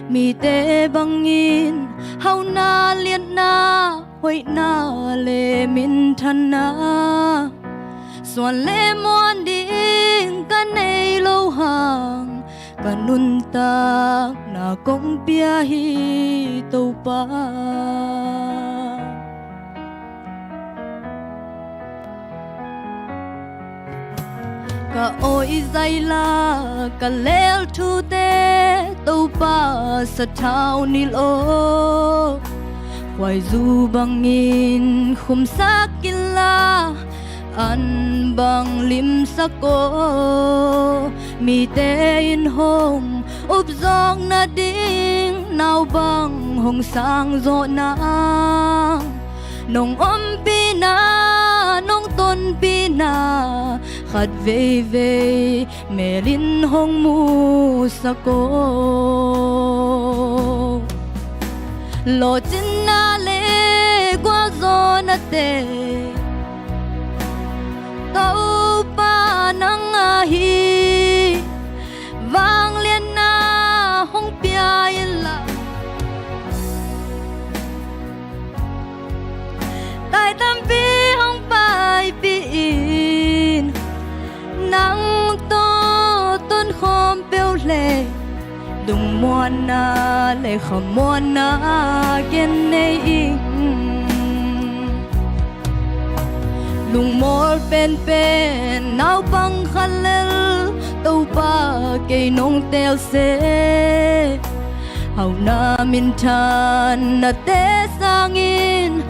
Mite bangin hauna, liatna, hoihna le minthanna, suan le muan ding ka nei lo hang, ka nuntakna kong pia hi Topa. Ka awih zaila ka lel thute, Topa sathau nilh aw. Khuaizu bangin khumsak inla, an bang limsak aw. Mite in hong upzawk nading, nau bang hong sang zawh nang. Nong ompihna, nong tonpihna, khat veivei mel in hong musak aw. Lawhcinna le gualzawhnate, Topa nang ahi. Vangliatna hong pia inla, tai tampi hong paipih in. Nang tawh tonkhawm peuh leh, lungmuanna le khamuanna gen nei ing. Lungmawl penpen naupang khat lel, Topa kei nong teel seh. Hauna minthannate sangin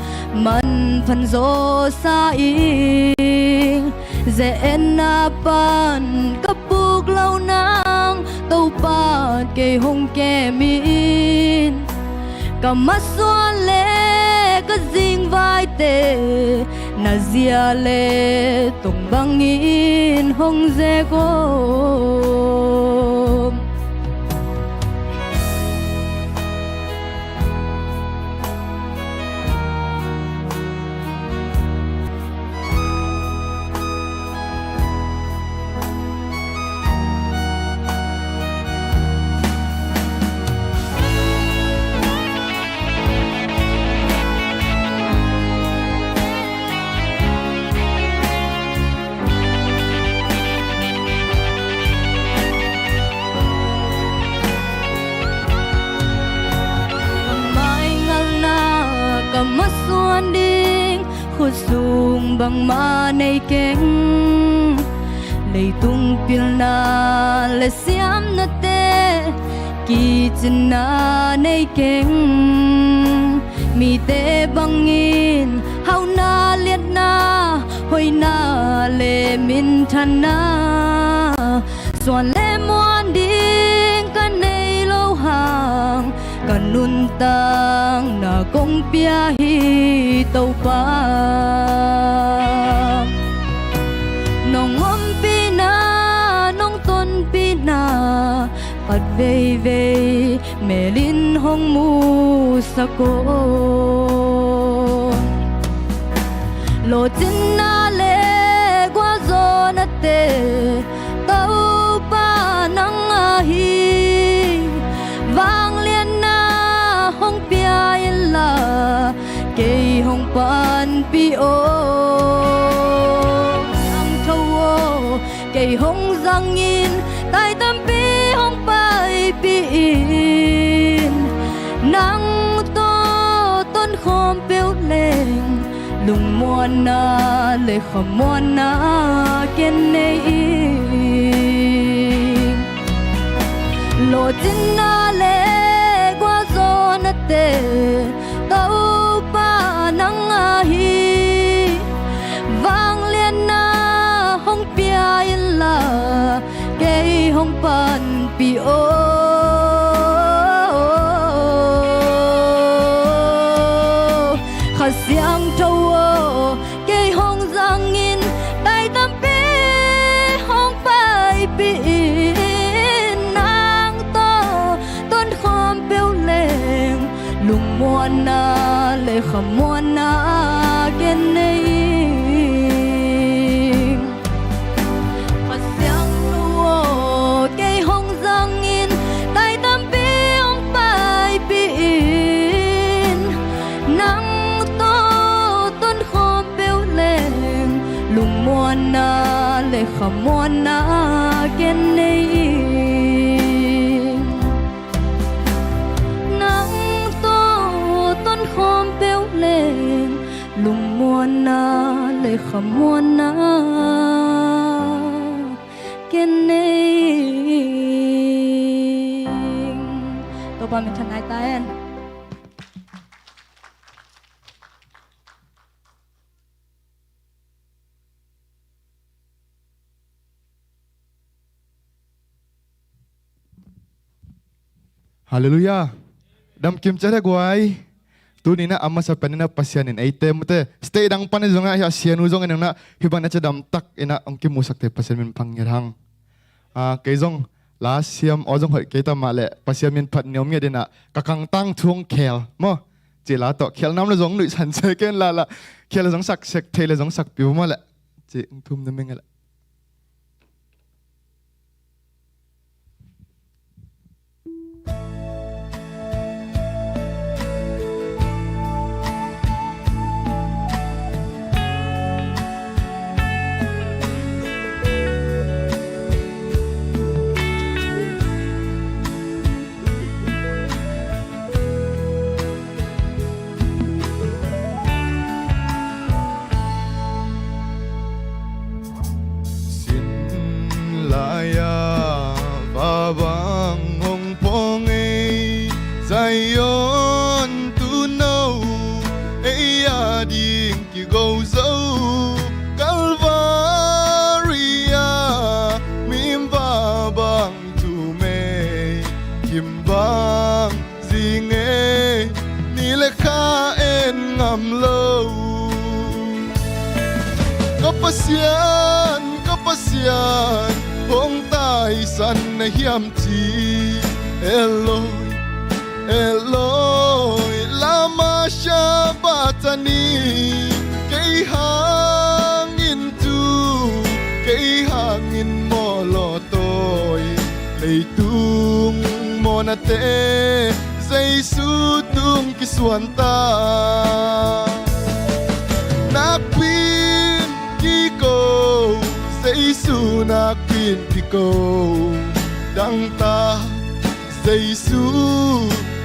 manpha zaw sa ing. Ze-etna pan ka puk loh nang, Topa kei hong kem in. Ka masuan le ka zingvaite, na zia le tong bangin hong zek aw. Ka maingalna ka masuan ding, khut sung bangmah nei keng. Leitung pilna le siamnate, kicinna nei keng. Mite bangin hauhna, liatna, hoihna le minthanna, suan le muan ding ka nei lo hang, ka nuntakna kong pia hi Topa. Nong ompihna, nong tonpihna, khat veivei melin hong musak aw. Lawhcinna le gualzawhnate Topa nang ahi. Vangliatna hong pia inla, kei hong panpih aw. Siangtho aw, kei hong zangin, tai tampi hong paipih in. Nang tawh tonkhawm peuh leng, lungmuanna le khamuanna ken nei ing. Lawhcinna le gualzawhnate Topa nang ahi. Vangliatna hong pia inla, kei hong panpih aw. Kha Siangtho aw, kei hong zangin, tai tampi hong paipih in. Nang tawh tonkhawm peuh leng, lungmuanna le khamuanna ken nei ing. Kha Siangtho aw, kei hong zangin, tai tampi hong paipih in. Nang tawh tonkhawm peuh leng, lungmuanna le khamuanna ken nei ing. Nang tawh tonkhawm peuh leng, lungmuanna le khamuanna ken nei ing. Topa minthanna hi ta hen. Halleluiah. Damkim ciat e guai. Tuni in ah a masa pen in ah Pasian in eite mate, state dang pan in zong ah, hih a sianu zong in ah hih bang in ah cidamtak in ah hong kimusakte Pasian min phat ngiat hang. Ah, kei zong la siam aw zong hoih kei ta mah leh, Pasian min phat ni om ngiat in ah, ka kangtang thu hong khel maw, cih la tawh, khel nam le zong nuihsan se ken la la, khel le zong sak sek, thei le zong sak piu maw leh, cih hong thum na meng e leh. Sin lai-a va bang hong pawng ei, Zion tuuno ei a ding kigo zo. Kalvari-a mim va bang thum ei, kim bang zing ei, ni le kha en ngam lo. Ka Pasian, ka Pasian, hong taisan na hiam ci. Eloi, Eloi, lama sabachthani. Kei hangin tu, kei hangin mawh lawh tawi, leitung mawhnate Jesu tung kisuan ta. Nakpi-in kiko, Jesu nakpi-in kiko, dangtak Jesu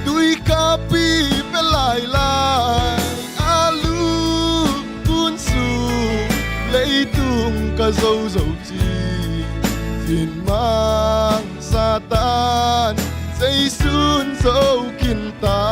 tuikhapi pia lailai, a lungkun sung leitung ka zo zo ci. Sin mang Satan Jesu'n zo khin ta.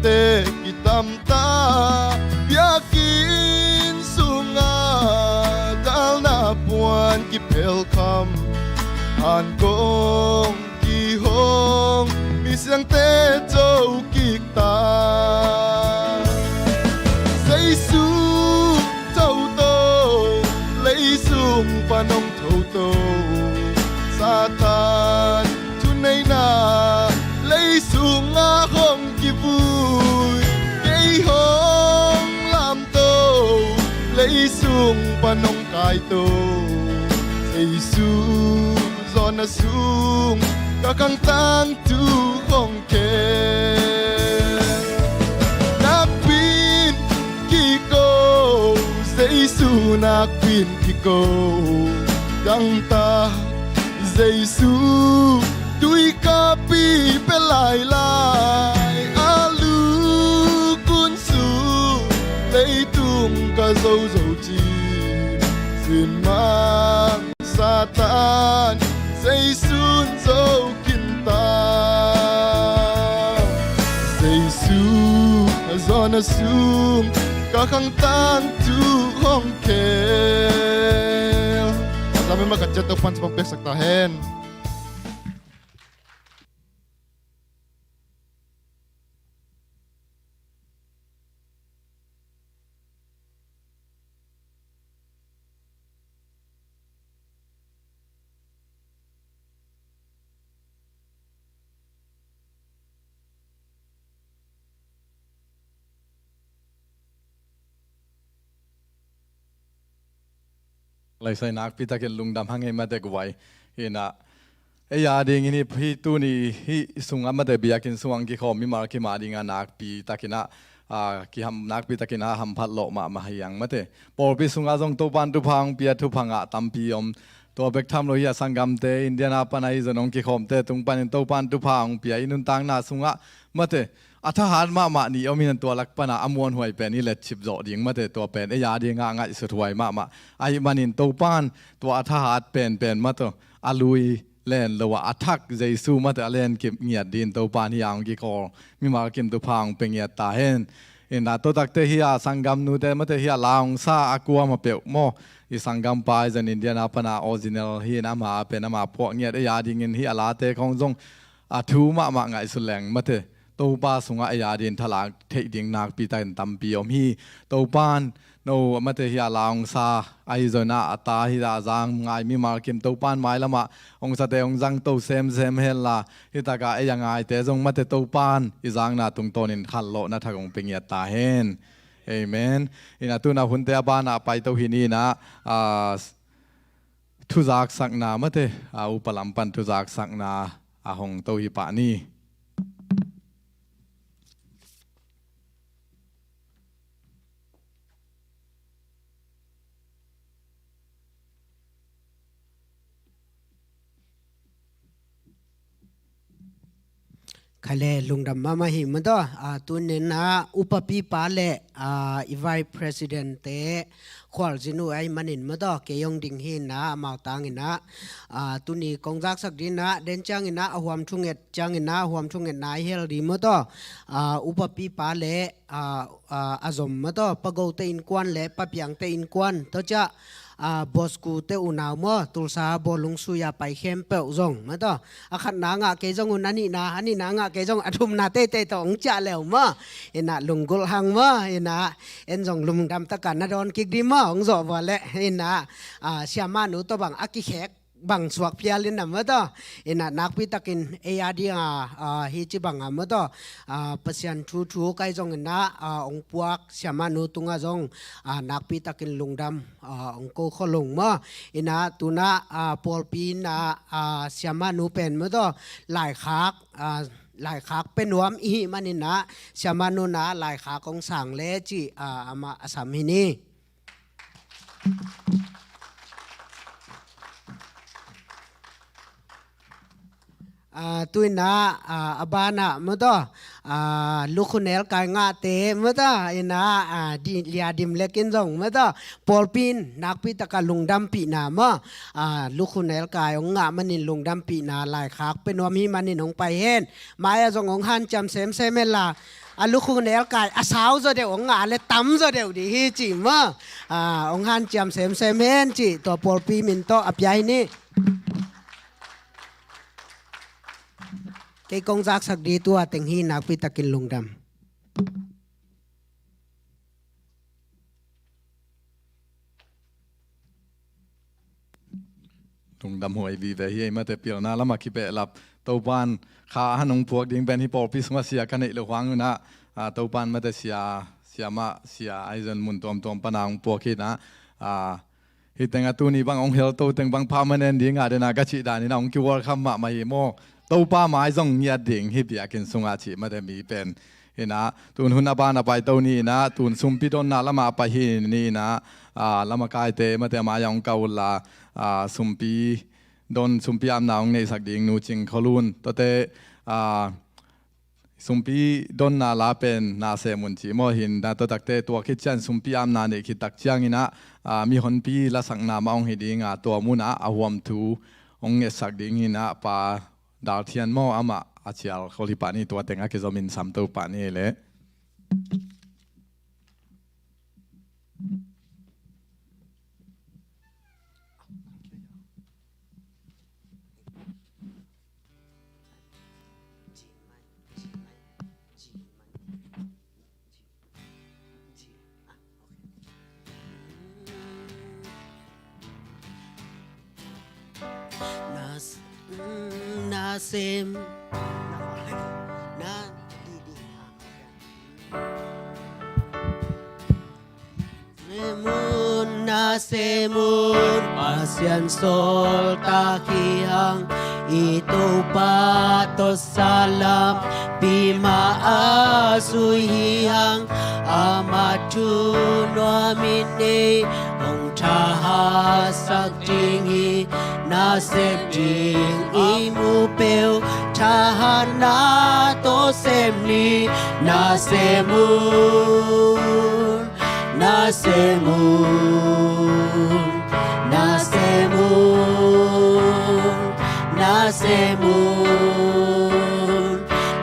Te kitamta biakinn sungah dalna puan kiphelkham, han kong kihong misiangte co kikta. Jesu thoto, leisung pan hong thoto, Satan thuneina leisungah hong kivui, kei hong lamto, leisung pan hong kaito, Jesu zawhna sung ka khangtang tu hong khel. Nakpi in kiko, Jesu nakpi in kiko, dangtak Jesu tui kapi pia lailai, a lukun sung leitung ka zozo cin, sin mang Satan Jesu'n zo kinta. Jesu zawhna sung ka khangtang tu hong khel. Lam in makaciat Topa'n thupha piaksak ta hen. Laisai nakpi takin lungdam hang ei mate guai. Hi na, ei a dingin hih, hih tuni hih sungah mate biakinn sungah kikhawm mimal kim a dingah nakpi takin ah, a, kiham, nakpi takin a hamphat lawh mahmah hi ang mate. Pawlpi sungah zong Topa'n thupha hong pia, thupha ngah tampi om. Tua bek tham lo hi a, sanggamte India na pan ahi zong hong kikhawmte tung panin Topa'n thupha hong pia, i nuntakna sungah mate, a thahat mahmah nih om in, tua lak panah a muanhuai pen i letcip zawh ding mate, tua pen ei a dingah ngaihsut huai mahmah. Ahih manin Topa'n tua a thahat penpen mate, a lui len lo a, a thak Jesu mate a len kip ngiat dingin Topa'n hih a hong kikawl mimal kim thupha hong pia ngiat ta hen. Inah tua takte hih a sanggamnute mate hih a la hong sa a kuamah peuh maw, i sanggampa i zon India na pana original hi in, ama pen ama phuah ngiat ei a dingin hih a late khawng zong a thu mahmah ngaihsut leng mate, Topa sungah ei a dingin thalak theih ding nakpi takin tampi om hi. Topa'n no mate hih a la hong sa ahi zon ah, a ta hih a zang ngai mimal kim Topa'n mailamah hong sate hong zangto semsem henla, hih takah ei a ngaite zong mate Topa'n i zakna tungtawnin khanlawhna thak hong pia ngiat ta hen. Amen. Inah tu-in ah hunte a banah paito hi ni inah, a, thuzaksakna mate, a, upa lam pan thuzaksakna a hong to hi pah ni. Khaile, lungdam mahmah hi mataw. A, tuni-in ah upapipa le, a, i vice president-te khualzin uh ahih manin mataw, kei hong ding hi inah amau tangin ah, a, tuni kong zaksak dingin ah, den ciangin ah a huam thunget ciangin ah a huam thungetna i hel ding mataw. A, upapipa le, a, a, a zom mataw, Pa Go-te innkuan le Pa Piang-te innkuan, tua ciah, a, Bosku-te unau maw, Tulsa bawlung sui-a pai khempeuh zong mataw. A khatna ngah kei zong un, a nihna, a nihna ngah kei zong a thumna teitei tawh hong ciah leu maw. Inah lunggulh hang maw, inah en zong lungdam takin na dawn kik ding maw, hong zawh vua leh. Inah, a, siamahnu tawh bang a kikhek bang suak phial in ah mataw. Inah nakpi takin ei a dingah, a, hih ci bangah mataw, a, Pasian thu thu kai zongin ah, a, hong puak siamahnu tungah zong, a, nakpi takin lungdam, a, hong ko khol ung maw. Inah tu-in ah, a, pawlpi in ah, a, siamahnu pen mataw, laikhak, a, laikhak pia nuam i hih manin ah siamahnu in ah laikhak hong sang le cih, a, amah a sam hi ni. A, tu-in ah, a, a banah mataw, a, lukhunel kai ngahte mataw, inah, a, di, Lia Dim Lek in zong mataw, pawlpi in nakpi takin lungdampihna maw, a, lukhunel kai hong ngah manin lungdampihna laikhak pia nuam hi manin hong pai hen. Mai-ah zong hong hanciam semsem henla, a lukhu nelkai a sau zaw deuh hong ngah le tam zaw deuh dih hi cih maw? A, hong hanciam semsem hen cih tua pawlpi min tawh a pia hi ni. Kei kong zaksak dih tua teng hi, nakpi takin lungdam. Lungdam huai vive hi ei mate, pilna lamah kibehlap. Topan kha a han hong puak ding pen hi pawlpi sungah sia ka neih loh huang unah, a, Topan mate sia, sia mah sia ahi zon mun tuamtuam pana hong puak hi nah, a, hih tengah tuni bang hong hel to teng bang permanent dingah dena ka cih daninah hong ki-welcome mahmah hi maw? Topa mai zong ngiat ding hi biakinn sungah cih mate mi pen. Hinah tun hun a ban a pai to ni inah tun sumpi donna lamah a pai hi ni inah, a, lamakaite mate mai a hong kah unla, a, sumpi don sumpi apna hong neihsak ding Nu Cing Khua Lun tuate, a, sumpi donna la pen na sem un cih maw? Hinah tua takte tua khit ciang sumpi apna neih khit tak cianginah, a, mihonpi lasakna mah hong hi dinga tua munah a huam thu hong ngetsak ding hinah Pa Dal Thian maw, amah a cial khol hi pah ni, tua teng a kizom in sam to pah ni leh. Na s-, mm, na sem, na, di, di, ah, okay. Semun, na semun, Pasian sawltak hi hang, i Topa tawh salam pi mah a zui hi hang, amah thu nuamin ei hong thahatsak ding hi. Na sep ding i mu peuh thahatna tawh sem ni. Na semun, na semun, na semun, na semun.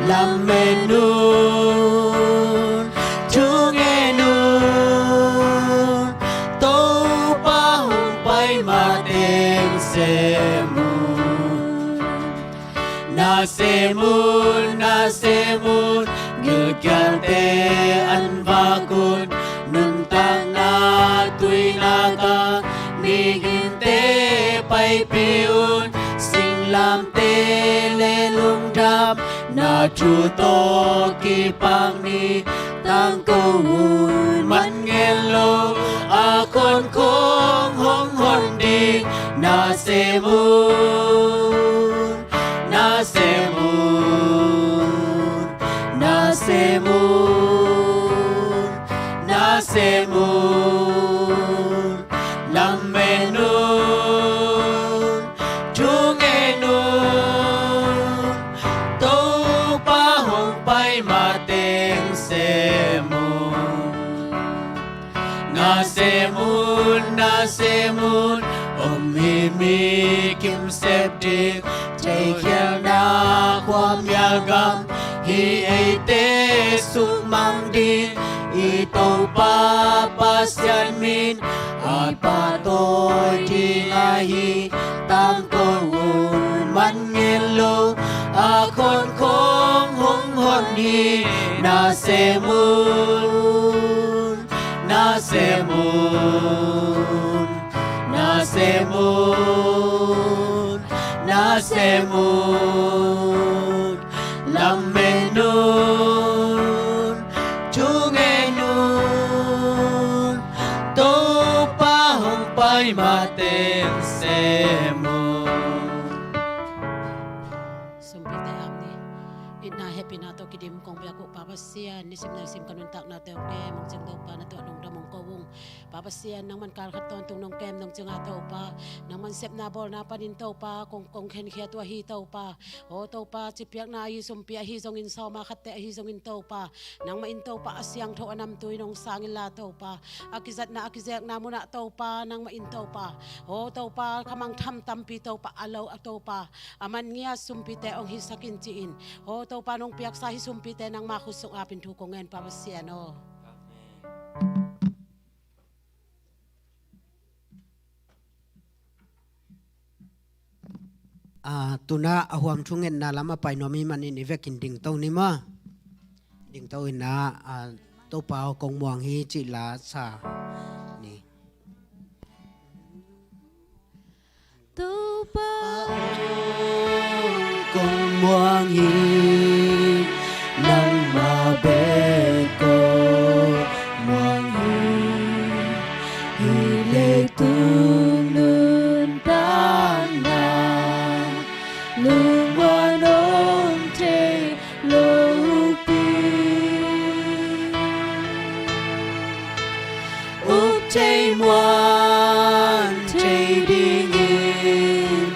Lamen un, thungen un, Topa hong pai mateng sem un. Na sem un, na sem un, gilkialte an vak un, nuntakna tuinak a migingte paipih un, singlamteh le lungdamna thu tawh kipak ni. Tangko un, man ngen lo a khon khong hong hon ding. Na sem un, na sem un, na sem un, na sem un. Lamen un, thungen un, Topa hong pai mateng sem un. Na sem un, na sem un, om hi mi kim sep ding. Theikhialhna khuamial gam hi eite sukmang ding. I Topa Pasian min a pahtawi ding ahi. Tangko un, man ngen lo a khon khong hong hon hi. Na sem un, na sem un, na sem un, na sem un. Lamen un, thungen un, Topa hong pai mateng sem un. Sumpite ap ni. Itna hehpihna tawh kidim kong biak uh Pa Pasian, nisim naisim ka nuntakna tawh hong kem, hong cing Topa na tuah lungdam hong ko ung. Pa Pasian, nangman kal khat tawntung nong kem nong cing a Topa, nangman sepna bawlna panin Topa kong, kong khenkhiat uh ahi Topa. Aw Topa, cipiakna ahi, sumpi ahi zongin, sawma khatte ahi zongin Topa, nangmah in Topa a siangtho a namtui nong sang inla Topa, a kizatna a kizekna munah Topa, nangmah in Topa, aw Topa, khamangtham tampi Topa a lo a Topa, a man ngiat sumpite hong hisak in ci-in, aw Topa, nong piaksa hi sumpite nang Nangma khut sung apin thu kong ngen Pa Pasian aw. A, tuna a huam thungetna lam a pai nuam i manin i vekin dingto ni maw? Dingto in a, a, Topa aw kong muang hi cih la sa ni. Topa aw kong muang hi, nangma bek kong muang hi. Hih leitung nuntakna lungmuan om thei lopi, up thei muan thei dingin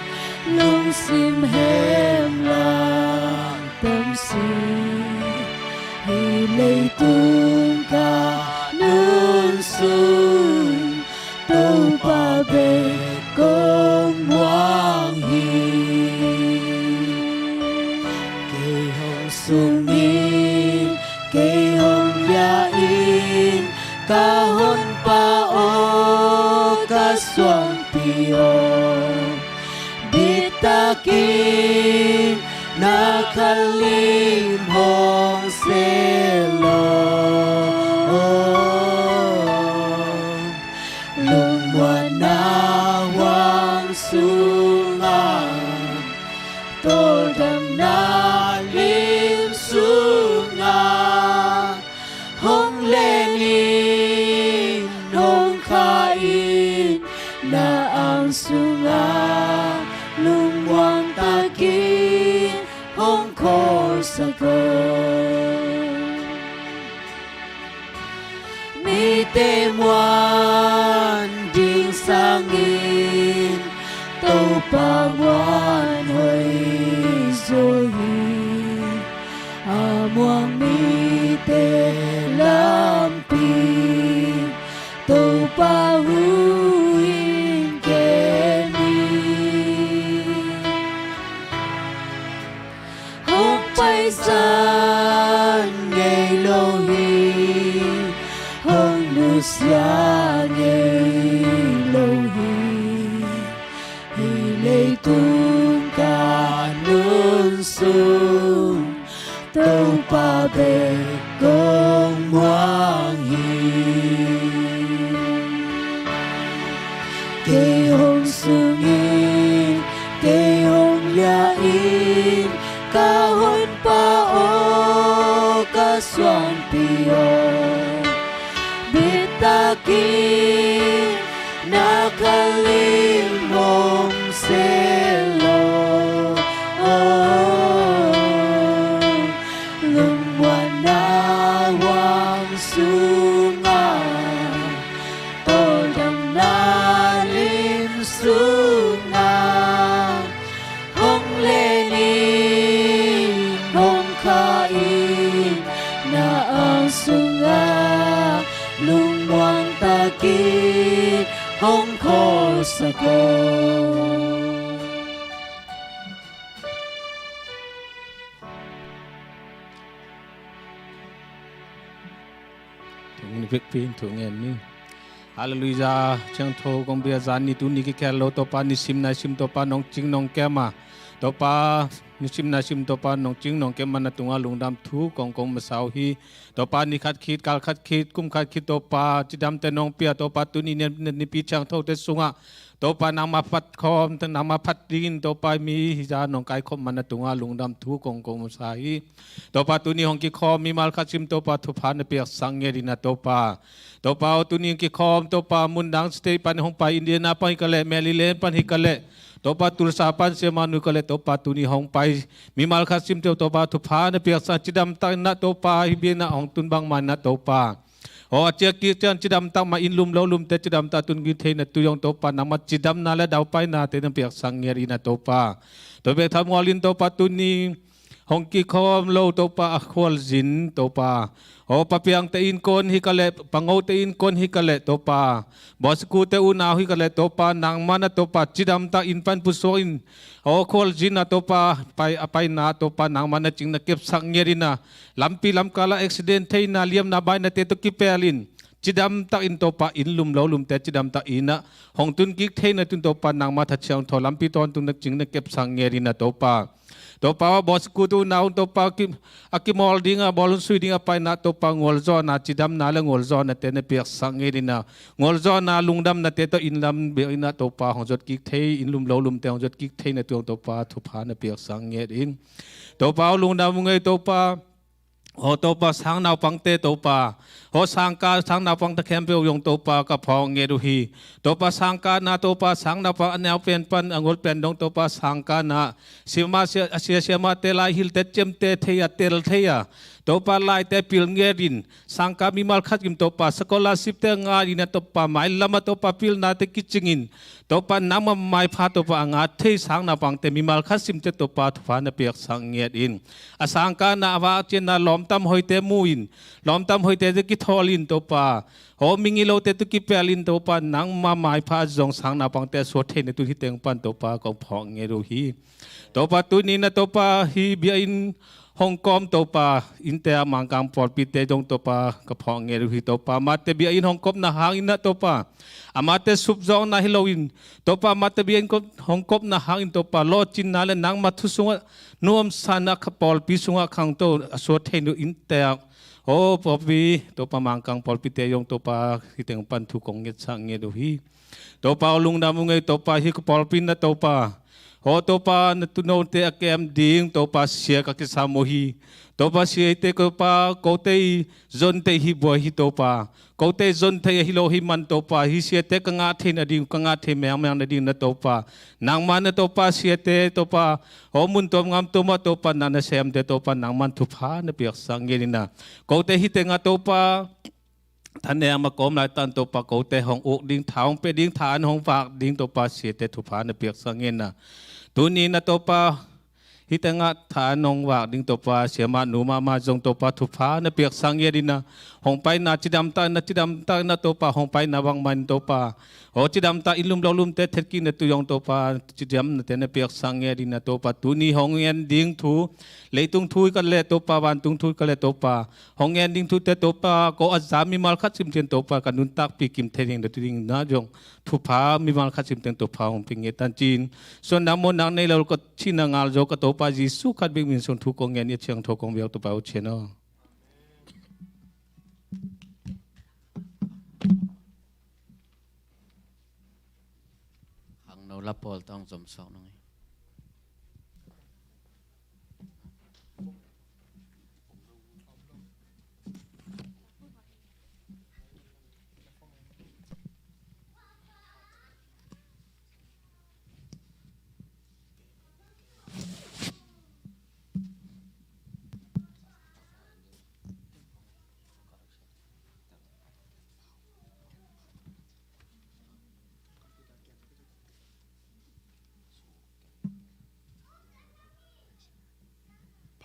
lungsim hemlang tamsi. Hih leitung ka nun sung Topa bek kong muang hi. Kei hong sungin, kei hong liahin, ka Honpa aw, ka suangpi aw, bitak in na khalim hong sel aw. Lungmuanna huang sungah, tawldamna lim sungah, hong len in hong kha in, na ang sungah lungmuang takin hong khawlsak aw. Mite muan ding sangin Topa muan hoih zaw hi. A muang mite lampi Topa hu in kem hi. Hong paisan ngei lo hi, hong nusia ngei lo hi. Hih leitung ka nun sung Topa bek kong muang hi. Kei hong sungin, kei hong liahin, ka Honpa aw, ka suangpi aw, bitak in na khalim hong sel aw. Lungmuanna huang sungah, tawldamna lim sungah, hong len in hong kha in, na ang sungah lungmuang takin hong khawlsak aw. Tuni vekpi in thu ngen ni. Halleluijah. Siangtho kong bia zan ni, tuni kikhel lo Topa, nisim naisim Topa nong cing nong kem a, Topa nisim naisim Topa nong cing nong kem a, na tungah lungdam thu kong kong masa uh hi. Topa ni khat khit, kal khat khit, kum khat khit Topa cidamte nong pia, Topa tuni nipi siangthote sungah Topa nangma phat khawm, nangma phat dingin Topa mi hizah nong kaikhop man na tungah lungdam thu kong kong masa hi. Topa tuni hong kikhawm mimal khat sim Topa thupha na piaksak ngiat in a Topa. Topa aw tuni hong kikhawm Topa mundang state pan hong pai Indiana pan hi ka leh, Maryland pan hi ka leh, Topa Tulsa pan siamanu ka leh Topa tuni hong pai mimal khat sim Topa thupha na piaksak cidamtak in a Topa hi biakna hong tun bangmah in a Topa. Aw a ciak kik ciang cidamtak mah in lum lo lumte cidamtak tun kik theihna tui hong Topa nangma cidamna le daupainate na piaksak ngiat in a Topa. Tua bek tham mual in Topa tuni hong kikhawm lo Topa a khualzin Topa, aw, Pa Piangte innkuan hi ka leh, Pa Ngote innkuan hi ka leh Topa, Bawsikute unau hi ka leh Topa, nangmah na Topa cidamtak inn pan pusuak in, aw, khualzin ah Topa pai, a paina Topa nangmah na cing na kepsak ngiat in ah, lampi lamkal ah accident theina liamna bainate tawh kipelin cidamtak in Topa inn lum lo lumte cidamtak inn ah hong tun kik theina tun Topa nangmah Kha Siangtho lampi tawntung na cing na kepsak ngiat in ah Topa. Topa aw, Bawsikute unau Topa ki, a kimawl ding a, bawl hun sui ding a paina Topa, gualzawhna cidamna le gualzawhnate na piaksak ngiat in ah, gualzawhna lungdamnate tawh inn lam biakinn ah Topa hong zuat kik thei, inn lum lo lumte hong zuat kik theina tun Topa thupha na piaksak ngiat in. Topa aw, lungdam ung ei Topa. Aw Topa, sang naupangte Topa, aw sangkah sang naupangte khempeuh zong Topa ka phawk ngiat uh hi. Topa sangkahna Topa sang naupang a neu pen pan a gual pen dong Topa sangkahna, siama sia, a sia siamate lai hilte ciamteh thei a, tel thei a, Topa laite pil ngiat in, sangkah mimal khat kim Topa scholarship te ngat in ah Topa mailam ah Topa pilnate kicing in, Topa nangmah maipha Topa a ngat thei sang naupangte mimal khat simte Topa thupha na piaksak ngiat in. A sangkahna a vak cianna lawmtam hoihte mu in, lawmtam hoihte te kithawl in Topa, aw, migilote tawh kipelin Topa nangmah maipha zong sang naupangte a suak theina tun hih teng pan Topa kong phawk ngiat uh hi. Topa tuni in ah Topa hih biakinn hong kawm Topa, innte ah Mangkang pawlpite zong Topa ka phawk ngiat uh hi Topa. Amate biakinn hong kawmna hangin ah Topa, amate supzawkna hi loin Topa, amate biakinn kawm, hong kawmna hangin Topa lawhcinna le nangmah thu sungah nuamsa in ah kha pawlpi sungah khangto a suak theina tun innte ah, aw pawlpi Topa Mangkang pawlpite zong Topa hih teng pan thu kong ngetsak ngiat uh hi. Topa aw, lungdam ung ei Topa, hih ka pawlpi in ah Topa, aw Topa na tuunote a kem ding Topa sia ka kisam uh hi. Topa siate Topa kote i zon thei hi buai hi Topa, kote i zon thei ahi lo hi man Topa, hih siate ka ngah thei nading, ka ngah thei mengmeng nading in ah Topa, nangmah in ah Topa siate Topa, aw mun tuam gam tuam ah Topa na nasemte Topa nangmah in thupha na piaksak ngiat in ah, kote hih teng ah Topa thanem a kawm laitak in Topa kote hong uk ding, tha hong pia ding, tha an hong vak ding Topa siate thupha na piaksak ngiat in ah, tuni in ah Topa hih teng ah tha an hong vak ding Topa siamah nu mahmah zong Topa thupha na piaksak ngiat in ah, hong paina cidamtak in ah, cidamtak in ah Topa hong paina bangmah in Topa, aw cidamtak inn lum lo lumte thetkikna tun zong Topa cidamnate na piaksak ngiat in ah Topa, tuni hong en ding thu, leitung thu hi ka leh Topa, vantung thu hi ka leh Topa, hong en ding thute Topa, ko a za mimal khat sim teng Topa ka nuntakpih kim thei ding na tu ding na zong thupha mimal khat sim teng Topa hong pia ngiat tan ci-in, suahna muanna nei lo ka cihna ngal zo ka Topa Jesu khat bek min sung thu kong ngen, i a ciangtho kong biak Topa aw, Chin aw. Khangno la pawl tawng zom sawk nung hi.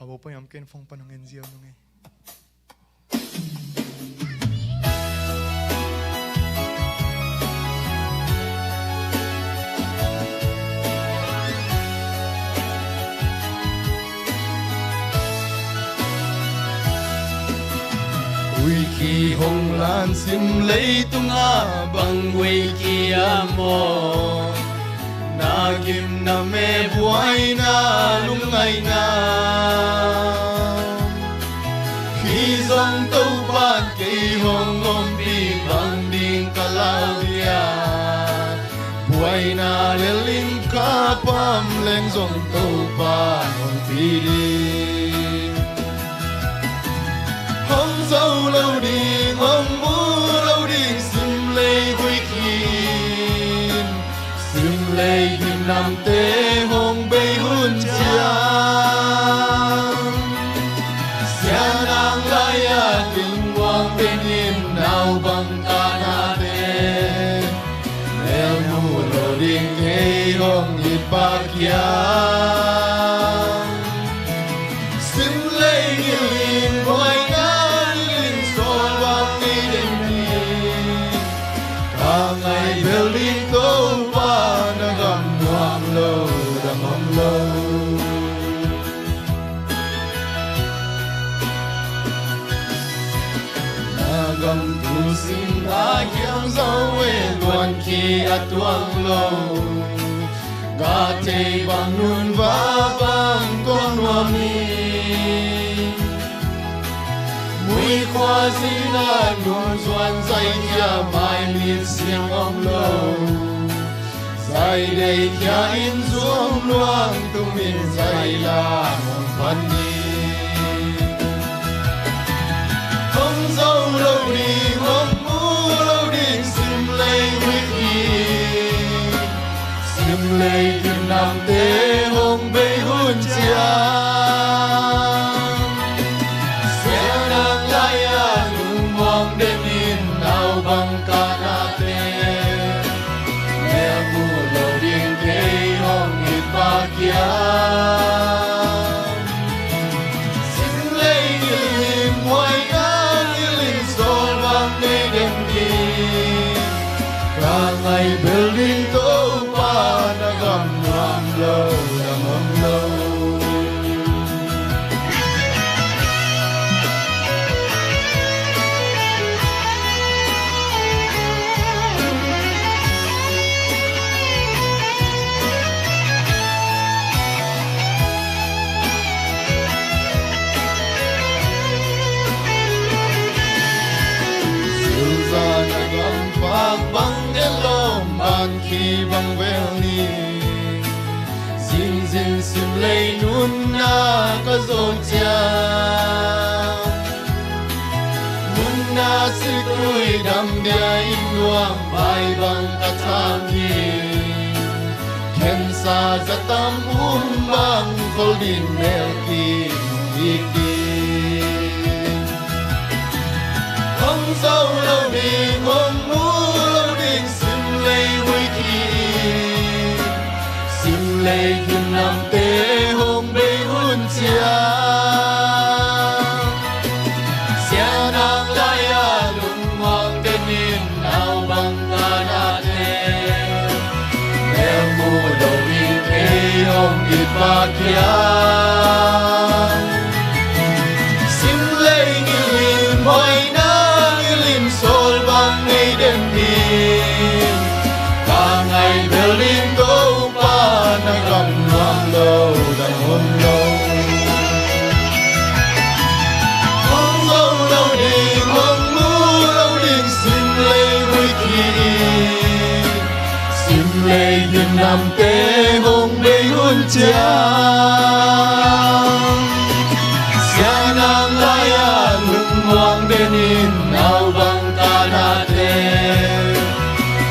Phabopa yam ken phone pan hong en ziau nung e. Huiki hong lan sim leitungah bang huiki a maw? Na gimna me buaina lungngaihna. Hih zong Topa kei hong ompih bang ding ka lau dia. Buaina lel in ka pam leng zong Topa hong pi ding. Hong zo lo ding, hong mu lo ding, sim lei huiki in. Sim lei gimnamte hong bei hun ciang, sianang lai-a Tingwang tenin naupang tahnate, mel mu lo ding kei hong it Pa kiang. Gam tu sing a hiam zo e, luan khi a tuang lo. Gah thei bang nun va bang tuang nuam hi. Mui khua zin a nun zuan zai kia mai mit siang om lo. Zai dei kia in zuam luang tung in zai la hong pan ni. Hong zo lo ding, hong mu lo ding, sim lei wik hi. Sim lei kin namte hong bei hun ciang. Sianang lai-a lungmuang den in nau bang kanate. Mel mu lo ding kei hong it pa kiang. Sim lei ngil in muai nang ngil in sawl bang nei den ding. Ka ngai bel ding Topa na gam nuam lo, na nuam lo. Zilzan a gam pak bang den lawm ban khi bang vel ni. Zingzing sim lei nunna ka zo ciang. Nunna sikui dam dia in nuam bai bang ka tham hi. Khensa zatam um bang khol din mel ki mu hi ki. Hong zo lo ding, hong mu lo ding, sim lei wik hi. Sim lei kin namte hong bei hun ciang. Sianang lai-a lungmuang den in nau bang kanate. Mel mu lo ding kei hong it pa kiang. Sim lei ngil in buaina ngil in sawl bang nei den ding. Ka ngai bel ding Topa na gam nuam lo, dang om lo. Hong zo lo ding, hong mu lo ding, sim lei wik hi. Sim lei kin namte hong bei hun ciang. Sianang lai-a lungmuang den in nau bang kanate.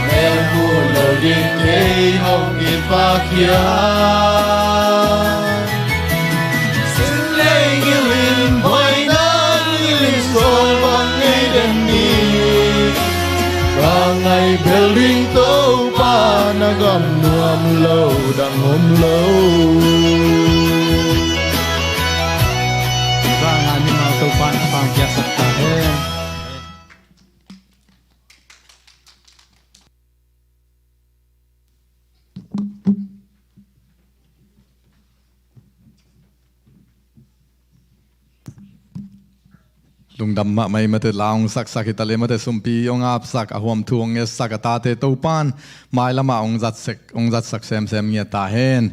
Mel mu lo ding kei hong it pa kiang. Sim lei ngil in buaina ngil in sawl bang nei den ni. Ka ngai bel ding Topa na gam nuam lo, dang om lo. Za ngai mimal Topa na pang piaksak ta hen. Lungdam mahmah ei mate, la hong saksak hi ta le mate, sumpi hong apsak, a huam thu hong ngetsak, a tate Topan mailamah hong zatsak, hong zatsak semsem ngiat ta hen.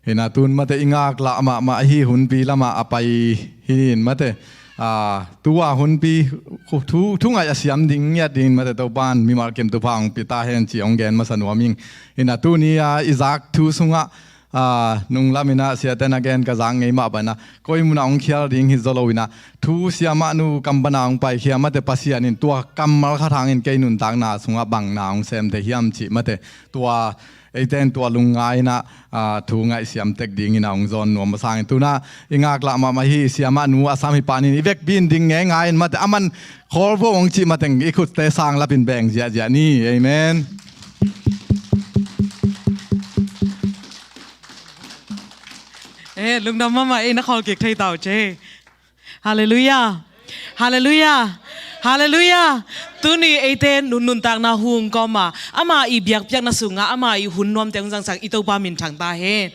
Hina tun mate i ngaklah mahmah ahi hunpi lamah a pai hi in mate. Ah, tua hunpi thu, thu, thungaih a siam ding ngiat dingin mate Topan mimal kim thupha hong pia ta hen ci hong gen masa nuam ing. Hina tuni a i zak thu sungah, ah, nunglam inah siate na gen ka zak ngei mah banah koi munah hong khial ding hi zaw lo inah thu siamah nu kam pana hong paikhia mate Pasian in tua kammal khat hangin kei nuntakna sungah bang na hong semte hiam cih mate tua eite in tua lungngai inah, ah, thu ngaihsiam tek dingin a hong zawn nuam a sangin tunah i ngaklah mahmah hi siamah nu a sam hi panin i vekpi in ding ngeingai in mate aman khawlvo hong cih mateng i khutte sanglap in beng ziahziah ni. Amen. Eh, lungdam mahmah ei, na khawl kik thei tau ce. Halleluiah. Halleluiah. Halleluiah. Tuni eite nun, nuntakna hung kawma ama i biakpiakna sungah ama i hun nuamte hong zangsak i Topa min thang ta hen.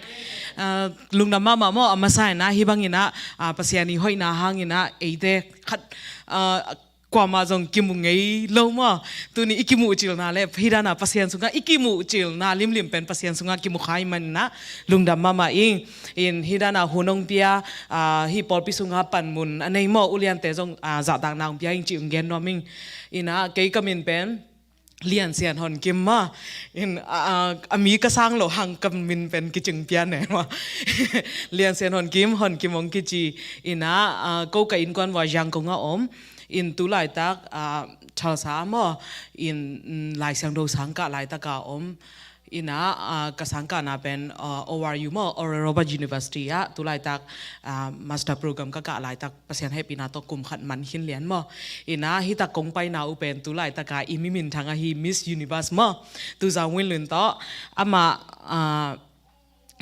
Ah, lungdam mahmah maw, a masa inah hih bang inah, ah, Pasian i hoihna hang inah eite khat, ah, kuamah zong kimu ngei lo maw. Tuni i kimuhcilna le hih dana Pasian sungah i kimuhcilna limlim pen Pasian sungah kimu kha ahih manin ah lungdam mahmah ing. In hih dana hun hong pia, ah, hih pawlpi sungah panmun a nei maw, uliante zong, ah, zahtakna hong pia ing cih hong gen nuam ing. In ah kei ka min pen Lian Sian Hon Kim maw. In, ah, ah, a mi ka sang loh hang ka min pen kicing pian e maw. Lian Sian Hon Kim, Hon Kim hong kici. In ah, ah, ko ka innkuan vua Yangon ah om. In tu laitak, ah, Tulsa maw, in, mm, Lai Siangtho sang kah laitak a om. In ah, ah, ka sang kahna pen, ah, O R U maw, Oral Roberts University ah tu laitak, ah, master program ka kah laitak Pasian hehpihna tawh kum khat man khin lian maw. In ah hih tak kong paina uh pen tu laitak a i mi minthang ahi Miss Universe maw, Tu Zau Win Lun tawh. Amah, ah,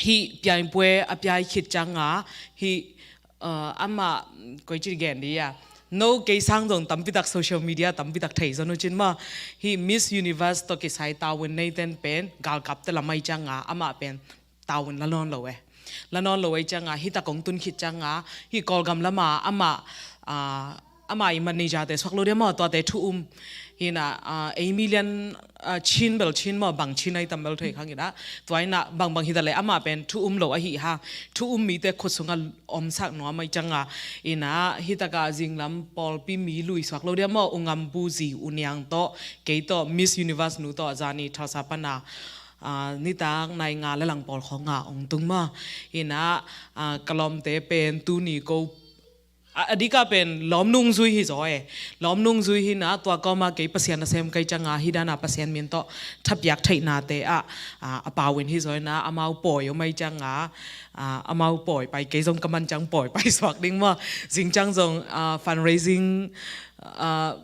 hih piaipue a piai khit cianga hih, ah, amah, koici gen dih a, no kei sang zong tampitak social media tampitak thei zon uh cin maw. Hih Miss Universe tawh kisai tavuan neiten pen galkapte lam ahih cianga amah pen tavuan la nawn lo e. La nawn lo ahih cianga hih tak kong tun khit cianga hih Kawlgam lama amah, ah, amah i managerte suak lo dia maw, tuate thu um. Hi na, ah, ei mi lian, ah, Chin bel Chin maw, bang Chin ahi tam bel thei khang hi na. Tua hi na bangbang hi ta le amah pen thu um lo ahi ha. Thu um mite khut sunga omsak nuam ahih cianga. Hi na hih taka zinglam pawlpi mi lui suak lo dia maw, U Ngam Bu zi, U Niang tawh, kei tawh, Miss Universe nu tawh, zani Tulsa pana, ah, nitak nai nga le lang pawl khawng a ong tung maw. Hi na, ah, ka lawmte pen tuni ko a, a dika pen lawm nungzui hi zaw e. Lawm nungzui hi na, tua kawma kei Pasian nasem ka hih cianga hih dana Pasian min tawh thapiak theihnate ah, ah, a pau in hi zaw hi na, amau pawi om ahih cianga, ah, amau pawi pai, kei zong ka man ciang pawi pai suak ding maw. Zing ciang zong, ah, fundraising, ah,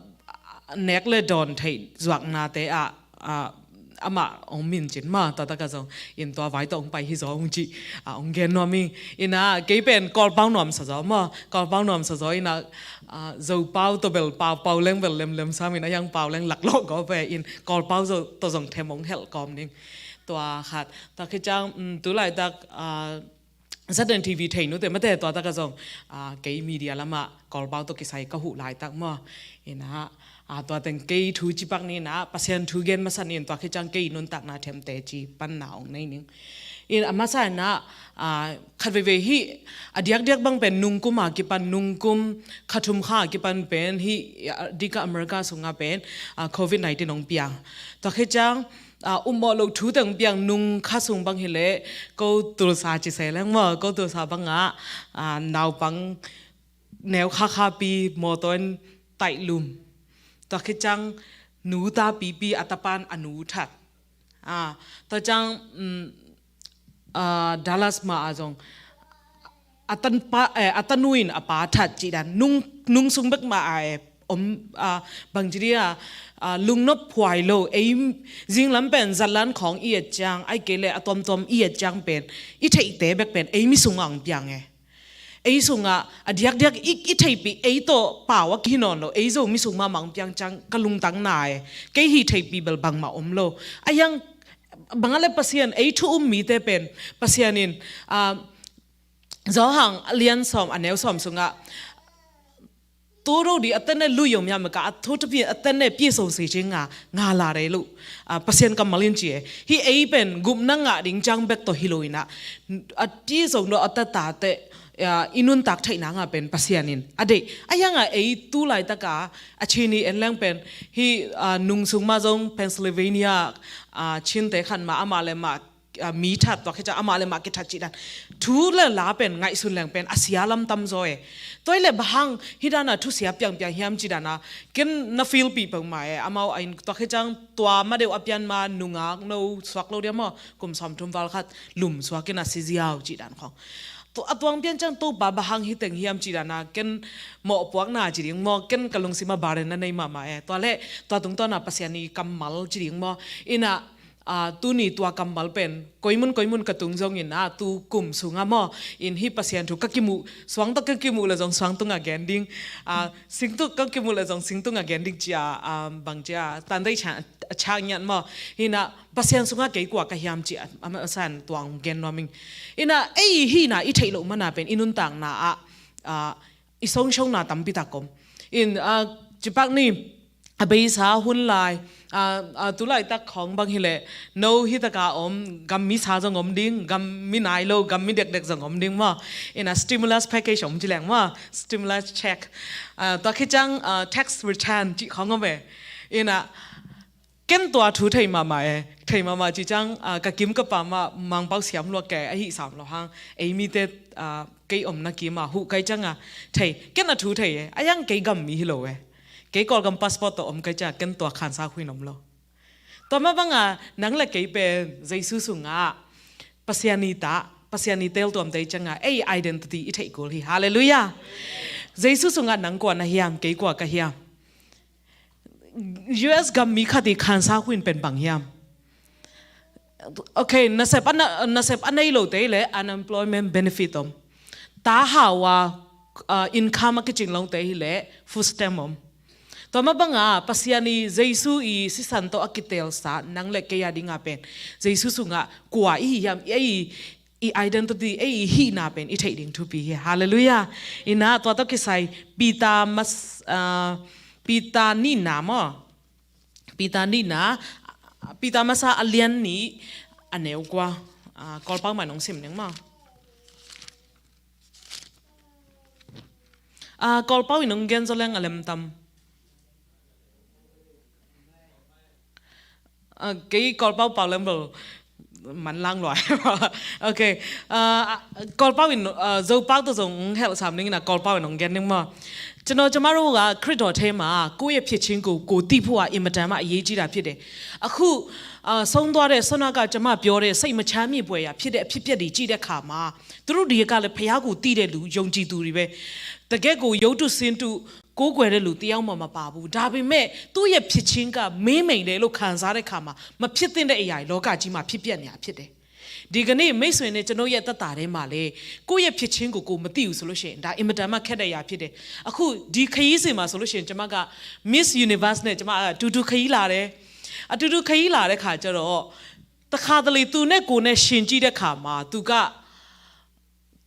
nek le dawn theih zuaknate ah, ah, amah ong min cin maw, tua taka zong in tua vai tawh ong pai hi zaw ong ci, ah, ong gen nuam ing. Hi na kei pen Kawlpau nuamsa zaw maw, Kawlpau nuamsa zaw hi na, ah, Zopau tawh bel pau, pau leng bel lemlem sam hi na, hiang pau leng laklawh gawp e, in Kawlpau zaw tawh zong them ong helh kawm ding. Tua khat, tua khit ciang, um, tu laitak, ah, Zaden T V thei nute mate tua taka zong, ah, kei media lama Kawlpau tawh kisai ka huh laitak maw. Hi na, ah, tua teng kei thu cipak ni na, Pasian thu gen masa ni, tua khit ciang kei nuntakna themte ci panna ong nei ning. Hi na, a masa na, ah, khat veivei hi, a diakdiak bang pen nungkum a kipan, nungkum kha thum kha a kipan pen hi, ah, dika America sunga pen, ah, covid nineteen ong piang. Tua khit ciang, ah, upmawh loh thu teng piang nung kha sung bang hi leh, ko Tulsa ci se leng maw, ko Tulsa bang ah, ah, naupang neu kha kha pi mawtaw in taih lum. Tua khit ciang nu ta pipi a tapan a nu that. Ah, tua ciang, um, ah, Dallas ma a zong a tan pa, eh, a tanu in a pa that cih dan nung, nung sung bek ma a, eh, om, ah, bang ci dia, ah, lungnop phuai lo, ei zinglam pen zatlan khawng i et ciang, ai kei le a tuamtuam i et ciang pen, i theihte bek pen ei mi sungah ong piang e. Ei sungah a diakdiak i, i theihpih, ei tawh pau a kihi nawn lo, ei Zo mi sung mahmah ong piang ciang ka lungtang na e. Kei hi theihpih bel bangmah om lo. A hiang bang a le Pasian, ei thu um mite pen Pasian in, ah, Zawhang a lian sawm, a neu sawm sungah, tu ro di a tene lui yom yam ka a thu tapi a tene pie so si cing a nga la re lu. Ah, Pasian kammal in ci e. Hi ei pen gupna ngah ding ciang bek tawh hi lo hi na, a ti so no a ta ta te, ah, i nuntak theihna ngah pen Pasian in a deih. A hiang a ei tu laitaka a Chin i en leng pen hi, ah, nung sung ma zong Pennsylvania, ah, Chin te khan ma amah le mah, ah, mi that, tua khit ciang amah le mah kithat cih dan. Thu le la pen ngaihsun leng pen a sia lam tam zaw e. Tua hi le bang hang hih dana thusia piangpiang hiam cih dana ken na feel pih peuhmah e. Amau a in tua khit ciang tua ma deuh a pian ma nungak no suak lo dia maw, kum sawmthum val khat lum suak in a si ziau cih dan khawng. Tu a tuang pian ciang Topa bang hang hih teng hiam cih dana ken mawhpuakna ci ding maw, ken ka lungsima burden na nei mahmah e. Tua le tua tungtawna Pasian i kammal ci ding maw. Hi na, ah, tuni tua kammal pen koimun koimun ka tung zongin, ah, tu kum sunga maw, in hi Pasian thu ka kimuh, suang tawh ka kimuh le zong suang tungah gen ding, ah, sing tawh ka kimuh le zong sing tungah gen ding cia, ah, bang cia tandai cha, cha ngiat maw. Hi na Pasian sungah kei kua ka hiam cia, ah, a masa in tuang gen nuam ing. Hi na ei hi na i theih loh mana pen i nuntakna ah, ah, i songshona tampi tak om. In, ah, Cipak ni, a beisa hun lai, a, a, tu laitak khawng bang hileh, no hitaka om, gam mi sa zong om ding, gam mi nai lo, gam mi dekdek zong om ding maw. Ina stimulus package om ci leng maw, stimulus check. A, tua khit ciang, a, tax return cih khawng om e. Ina, ken tua thu thei mahmah e, thei mahmah cih ciang, a, ka kim ka pam ah Mangpau siam lua kei, ahi sam lo hang, ei mite, a, kei omna kim ah huh kei ciang a, thei, ken a thu thei e, a yang kei gam mi hi lo e. Kei Kawlgam passport tawh om kei ciang a, ken tua khansa khuin om lo. Tua mah bang a, nang le kei pen, Jesu sungah, Pasian i ta, Pasian i tel tuamte ciang a, ei identity i theih kul hi. Hallelujah. Jesu sungah nang kua na hiam, kei kua ka hiam. U S gam mi khat i khansa khuin pen bang hiam. Ok, nasep a na, nasep a nei lote hileh unemployment benefit om. Ta hau a, uh, income a kicing lote hileh food stamp om. Tua mah bang a, Pasian i Jesu i sisan tawh a kitelsa, nang le kei a ding a pen. Jesu sungah kua i hi hiam, ei i identity, ei i hihna pen i theih ding thupi hi. Hallelujah. Ina tua tawh kisai, Peter mas-, ah, Peter nihna maw. Peter nihna, Peter masa a lian nih a neu kua, ah, Kawlpau mah nong sim ning maw. Ah, Kawlpau in nong gen zaw leng a lem tam. Ah, kei Kawlpau pau lem bel manlang lua. Ok. Ah, Kawlpau in, ah, Zopau tawh zong hong helh sam ning ina Kawlpau in hong gen ning maw. ကျွန်တော်၊ ကျွန်မတို့က ခရစ်တော်ထဲမှာ ကိုယ့်ရဲ့ဖြစ်ခြင်းကို ကိုယ်သိဖို့က အင်မတန်မှ အရေးကြီးတာ ဖြစ်တယ်။ အခု၊ အာ၊ ဆုံးသွားတဲ့ စောနက ကျွန်မပြောတဲ့ စိတ်မချမ်းမြေ့ဖွယ်ရာ ဖြစ်တဲ့ အဖြစ်အပျက်တွေ ကြည့်တဲ့အခါမှာ သူတို့တွေကလည်း ဘုရားကို သိတဲ့လူ၊ ယုံကြည်သူတွေပဲ။ တကယ့်ကို ရုပ်တုဆင်းတု ကိုးကွယ်တဲ့လူ တစ်ယောက်မှ မပါဘူး။ ဒါပေမဲ့ သူ့ရဲ့ဖြစ်ခြင်းက မင်းမိန်တယ်လို့ ခံစားတဲ့အခါမှာ မဖြစ်သင့်တဲ့အရာတွေ လောကကြီးမှာ ဖြစ်ပျက်နေတာ ဖြစ်တယ်။ ဒီကနေ့ မိတ်ဆွေနဲ့ ကျွန်တော်ရဲ့ အသက်တာထဲမှာလည်း ကိုယ့်ရဲ့ဖြစ်ခြင်းကို ကိုယ်မသိဘူးဆိုလို့ရှိရင် ဒါ အင်မတန်မှ ခက်တဲ့အရာ ဖြစ်တယ်။ အခု ဒီခရီးစဉ်မှာ ဆိုလို့ရှိရင် ကျွန်မက Miss Universe နဲ့ ကျွန်မ အတူတူ ခရီးလာတယ်။ အတူတူ ခရီးလာတဲ့အခါကျတော့ တခါတလေ သူနဲ့ကိုယ်နဲ့ ယှဉ်ကြည့်တဲ့အခါမှာ သူက၊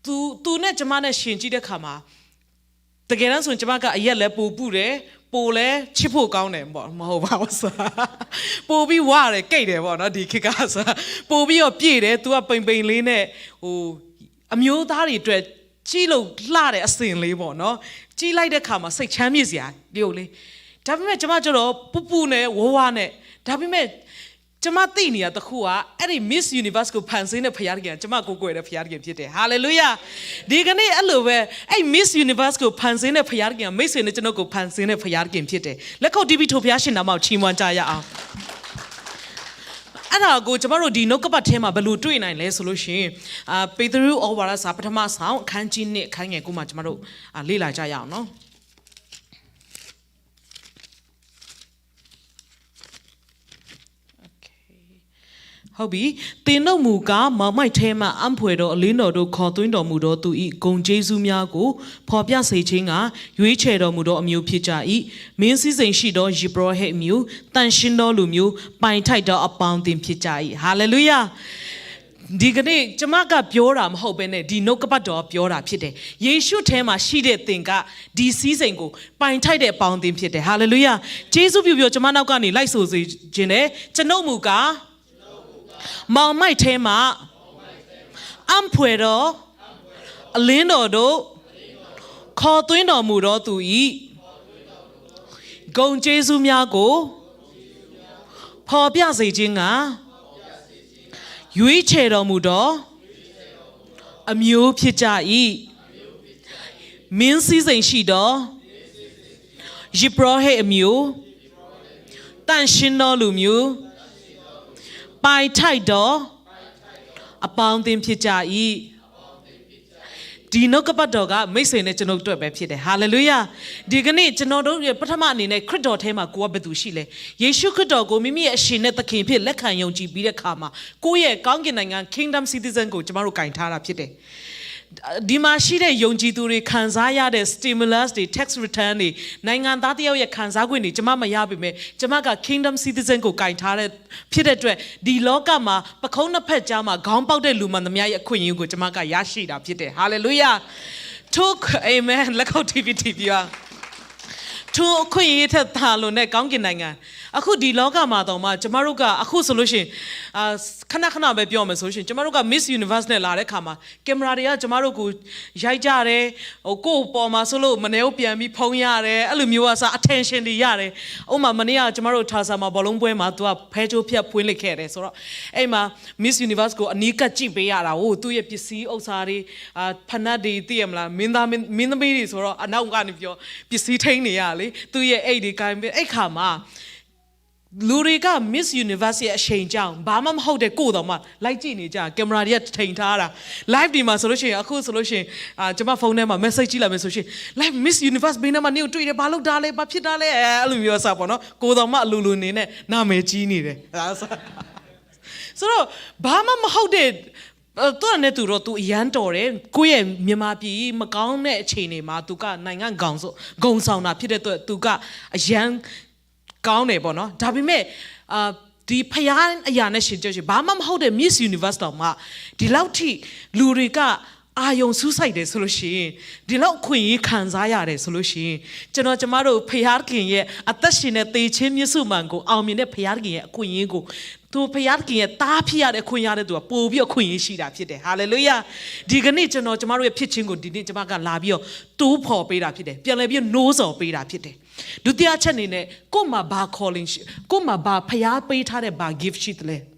သူ၊ သူနဲ့ ကျွန်မနဲ့ ယှဉ်ကြည့်တဲ့အခါမှာ တကယ်တမ်းဆိုရင် ကျွန်မက အရက်လည်း ပိုပုတယ်၊ ပိုလည်း ချစ်ဖို့ကောင်းတယ်ပေါ့၊ မဟုတ်ပါဘူး။ ပိုပြီး ဝတယ်၊ ကိတ်တယ်ပေါ့နော်၊ ဒီခေတ်ကဆို ပိုပြီးတော့ ပြည့်တယ်။ သူက ပိန်ပိန်လေးနဲ့၊ ဟို၊ အမျိုးသားတွေအတွက် ကြည့်လို့လှတဲ့ အဆင်လေးပေါ့နော်။ ကြည့်လိုက်တဲ့အခါမှာ စိတ်ချမ်းမြေ့စရာ တရုပ်လေး။ ဒါပေမဲ့ ကျွန်မကျတော့ ပုပုနဲ့ ဝဝနဲ့၊ ဒါပေမဲ့ ကျွန်မသိနေတာတစ်ခုက အဲ့ဒီ Miss Universe ကို ဖန်ဆင်းတဲ့ ဘုရားသခင်က ကျွန်မကို ကိုးကွယ်တဲ့ ဘုရားသခင် ဖြစ်တယ်။ Hallelujah. ဒီကနေ့ အဲ့လိုပဲ၊ အဲ့ Miss Universe ကို ဖန်ဆင်းတဲ့ ဘုရားသခင်က မိတ်ဆွေနဲ့ ကျွန်တော်ကို ဖန်ဆင်းတဲ့ ဘုရားသခင် ဖြစ်တယ်။ လက်ခုပ်တီးပြီး ထိုဘုရားရှင်နာမကို ချီးမွမ်းကြရအောင်။ အဲ့ဒါကို ကျွန်မတို့ ဒီနှုတ်ကပတ်ထဲမှာ ဘယ်လိုတွေ့နိုင်လဲဆိုလို့ရှိရင်၊ အာ၊ ပေတရု ဩဝါဒစာ ပထမဆောင် အခန်းကြီးနှစ် အခန်းငယ်ကိုမှ ကျွန်မတို့၊ အာ၊ လေ့လာကြရအောင်နော်။ Okay. ဟုတ်ပြီ။ သင်တို့မူကား မှောင်မိုက်ထဲမှ အံ့ဖွယ်သော အလင်းတော်သို့ ခေါ်သွင်းတော်မူသော သူ၏ ဂုဏ်ကျေးဇူးများကို ဖော်ပြစေခြင်းငှာ ရွေးချယ်တော်မူသော အမျိုးဖြစ်ကြ၏။ မင်းစည်းစိမ်ရှိသော ယဇ်ပုရောဟိတ်အမျိုး၊ သန့်ရှင်းသောလူမျိုး၊ ပိုင်ထိုက်သော အပေါင်းအသင်း ဖြစ်ကြ၏။ Hallelujah. ဒီကနေ့ ကျွန်မက ပြောတာ မဟုတ်ဘဲနဲ့ ဒီနှုတ်ကပတ်တော်က ပြောတာ ဖြစ်တယ်။ ယေရှုထဲမှာရှိတဲ့ သင်က ဒီစည်းစိမ်ကို ပိုင်ထိုက်တဲ့ အပေါင်းအသင်း ဖြစ်တယ်။ Hallelujah. ကျေးဇူးပြုပြီးတော့ ကျွန်မနောက်ကနေ လိုက်ဆိုစေချင်တယ်။ ကျွန်ုပ်မူကား မှောင်မိုက်ထဲမှ အံ့ဖွယ်သော အလင်းတော်သို့ ခေါ်သွင်းတော်မူသော သူ၏ ဂုဏ်ကျေးဇူးများကို ဖော်ပြစေခြင်းငှာ ရွေးချယ်တော်မူသော အမျိုးဖြစ်ကြ၏။ မင်းစည်းစိမ်ရှိသော ယဇ်ပုရောဟိတ်အမျိုး၊ သန့်ရှင်းသောလူမျိုး၊ ပိုင်ထိုက်သော အပေါင်းအသင်း ဖြစ်ကြ၏။ ဒီနှုတ်ကပတ်တော်က မိတ်ဆွေနဲ့ ကျွန်ုပ်အတွက်ပဲ ဖြစ်တယ်။ Hallelujah. ဒီကနေ့ ကျွန်တော်တို့ရဲ့ ပထမအနေနဲ့ ခရစ်တော်ထဲမှာ ကိုယ်က ဘယ်သူရှိလဲ။ ယေရှုခရစ်တော်ကို မိမိရဲ့ အရှင်နဲ့ သခင်အဖြစ် လက်ခံယုံကြည်ပြီးတဲ့အခါမှာ ကိုယ့်ရဲ့ ကောင်းကင်နိုင်ငံ Kingdom Citizen ကို ကျွန်မတို့ ကိုင်ထားတာ ဖြစ်တယ်။ ဒီမှာရှိတဲ့ ယုံကြည်သူတွေ ခံစားရတဲ့ stimulus တွေ၊ tax return တွေ၊ နိုင်ငံသားတစ်ယောက်ရဲ့ ခံစားခွင့်တွေ ကျွန်မ မရပေမဲ့၊ ကျွန်မက Kingdom Citizen ကို ကိုင်ထားတဲ့ ဖြစ်တဲ့အတွက်၊ ဒီလောကမှာ ပခုံးနှစ်ဖက်ကြားမှာ ခေါင်းပေါက်တဲ့ လူမှန်သမျှရဲ့ အခွင့်အရေးကို ကျွန်မက ရရှိတာ ဖြစ်တယ်။ Hallelujah. ထို၊ Amen. လက်ခုပ်တီးပြီး တီးပြီးပါ။ ထိုအခွင့်အရေးထက်သာလွန်တဲ့ကောင်းကင်နိုင်ငံ။ အခုဒီလောကမှာတောင်မှကျမတို့ကအခုဆိုလို့ရှိရင်အာခဏခဏပဲပြောမယ်ဆိုလို့ရှိရင်ကျမတို့က Miss Universe နဲ့လာတဲ့ခါမှာကင်မရာတွေကကျမတို့ကိုရိုက်ကြတယ်ဟိုကိုယ့်အပေါ်မှာဆိုလို့မနေကိုပြန်ပြီးဖုံးရတယ်အဲ့လိုမျိုးအစား attention တွေရတယ်ဥပမာမနေ့ကကျမတို့ Tarzan မှာဘောလုံးပွဲမှာသူကဖဲချိုးဖြတ်ဖွင့်လှစ်ခဲ့တယ်ဆိုတော့အဲ့မှာ Miss Universe ကိုအနီးကပ်ကြည့်ပေးရတာဟိုသူ့ရဲ့ပစ္စည်းဥစ္စာတွေအာဖနတ်တွေသိရမလားမင်းသားမင်းမင်းသမီးတွေဆိုတော့အနောက်ကနေပြောပစ္စည်းထိန်းနေရလေသူ့ရဲ့အိတ်တွေကိုင်ပြီးအဲ့ခါမှာလူတွေက Miss Universe ရဲ့အရှိန်ကြောင့်ဘာမှမဟုတ်တဲ့ကိုယ်တော်မှလိုက်ကြည့်နေကြကင်မရာတွေကထိန်ထားတာ live ဒီမှာဆိုလို့ရှိရင်အခုဆိုလို့ရှိရင်အာကျွန်မဖုန်းထဲမှာ message ကြည့်လိုက်မယ်ဆိုရှင် live Miss Universe ဘင်းထဲမှာနင့်ကိုတွေ့တယ်ဘာလို့ဒါလဲဘာဖြစ်တာလဲအဲအဲ့လိုမျိုးအစားပေါ့နော်ကိုယ်တော်မှအလိုလိုနေနဲ့နာမည်ကြီးနေတယ်အဲ့ဒါဆိုဆိုတော့ဘာမှမဟုတ်တဲ့အဲ့တော့နဲ့သူတော့သူအရမ်းတော်တယ်ကိုယ့်ရဲ့မြန်မာပြည်မကောင်းတဲ့အခြေအနေမှာသူကနိုင်ငံခေါင်းဆောင်ခေါင်းဆောင်တာဖြစ်တဲ့အတွက်သူကအရမ်းကောင်းတယ်ပေါ့နော်ဒါပေမဲ့အာဒီဖျားအရာနဲ့ရှင်ကြည့်ရှင်ဘာမှမဟုတ်တဲ့ Miss Universe တောင်မှဒီလောက်ထိလူတွေကအာယုံစူးစိုက်တယ်ဆိုလို့ရှိရင်ဒီလောက်အခွင့်အရေးခံစားရတယ်ဆိုလို့ရှိရင်ကျွန်တော်ကျမတို့ဖျားခင်ရဲ့အသက်ရှင်တဲ့သေခြင်းမျက်စိမှန်ကိုအောင်မြင်တဲ့ဖျားခင်ရဲ့အခွင့်အရေးကိုသူဘုရားသခင်ရဲ့သားဖြစ်ရတဲ့အခွင့်အရေးတဲ့သူကပိုပြီးအခွင့်အရေးရှိတာဖြစ်တယ်။ Hallelujah. ဒီကနေ့ကျွန်တော်ကျမတို့ရဲ့ဖြစ်ခြင်းကိုဒီနေ့ကျမကလာပြီးတော့တိုးဖော်ပေးတာဖြစ်တယ်။ပြန်လည်ပြီးတော့နှိုးဆော်ပေးတာဖြစ်တယ်။ဒုတိယအချက်အနေနဲ့ကိုယ့်မှာဘာ calling ရှိကိုယ့်မှာဘာဘုရားပေးထားတဲ့ဘာ gift ရှိသလဲ။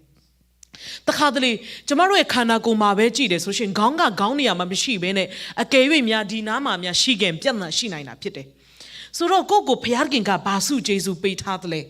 တခါတလေကျမတို့ရဲ့ခန္ဓာကိုယ်မှာပဲကြည့်တယ်ဆိုရှင်ခေါင်းကခေါင်းနေရမှာမရှိဘဲနဲ့အကယ်၍များဒီနားမှာများရှိခဲ့ရင်ပြဿနာရှိနိုင်တာဖြစ်တယ်။ဆိုတော့ကိုယ့်ကိုဘုရားသခင်ကဘာဆုကျေးဇူးပေးထားသလဲ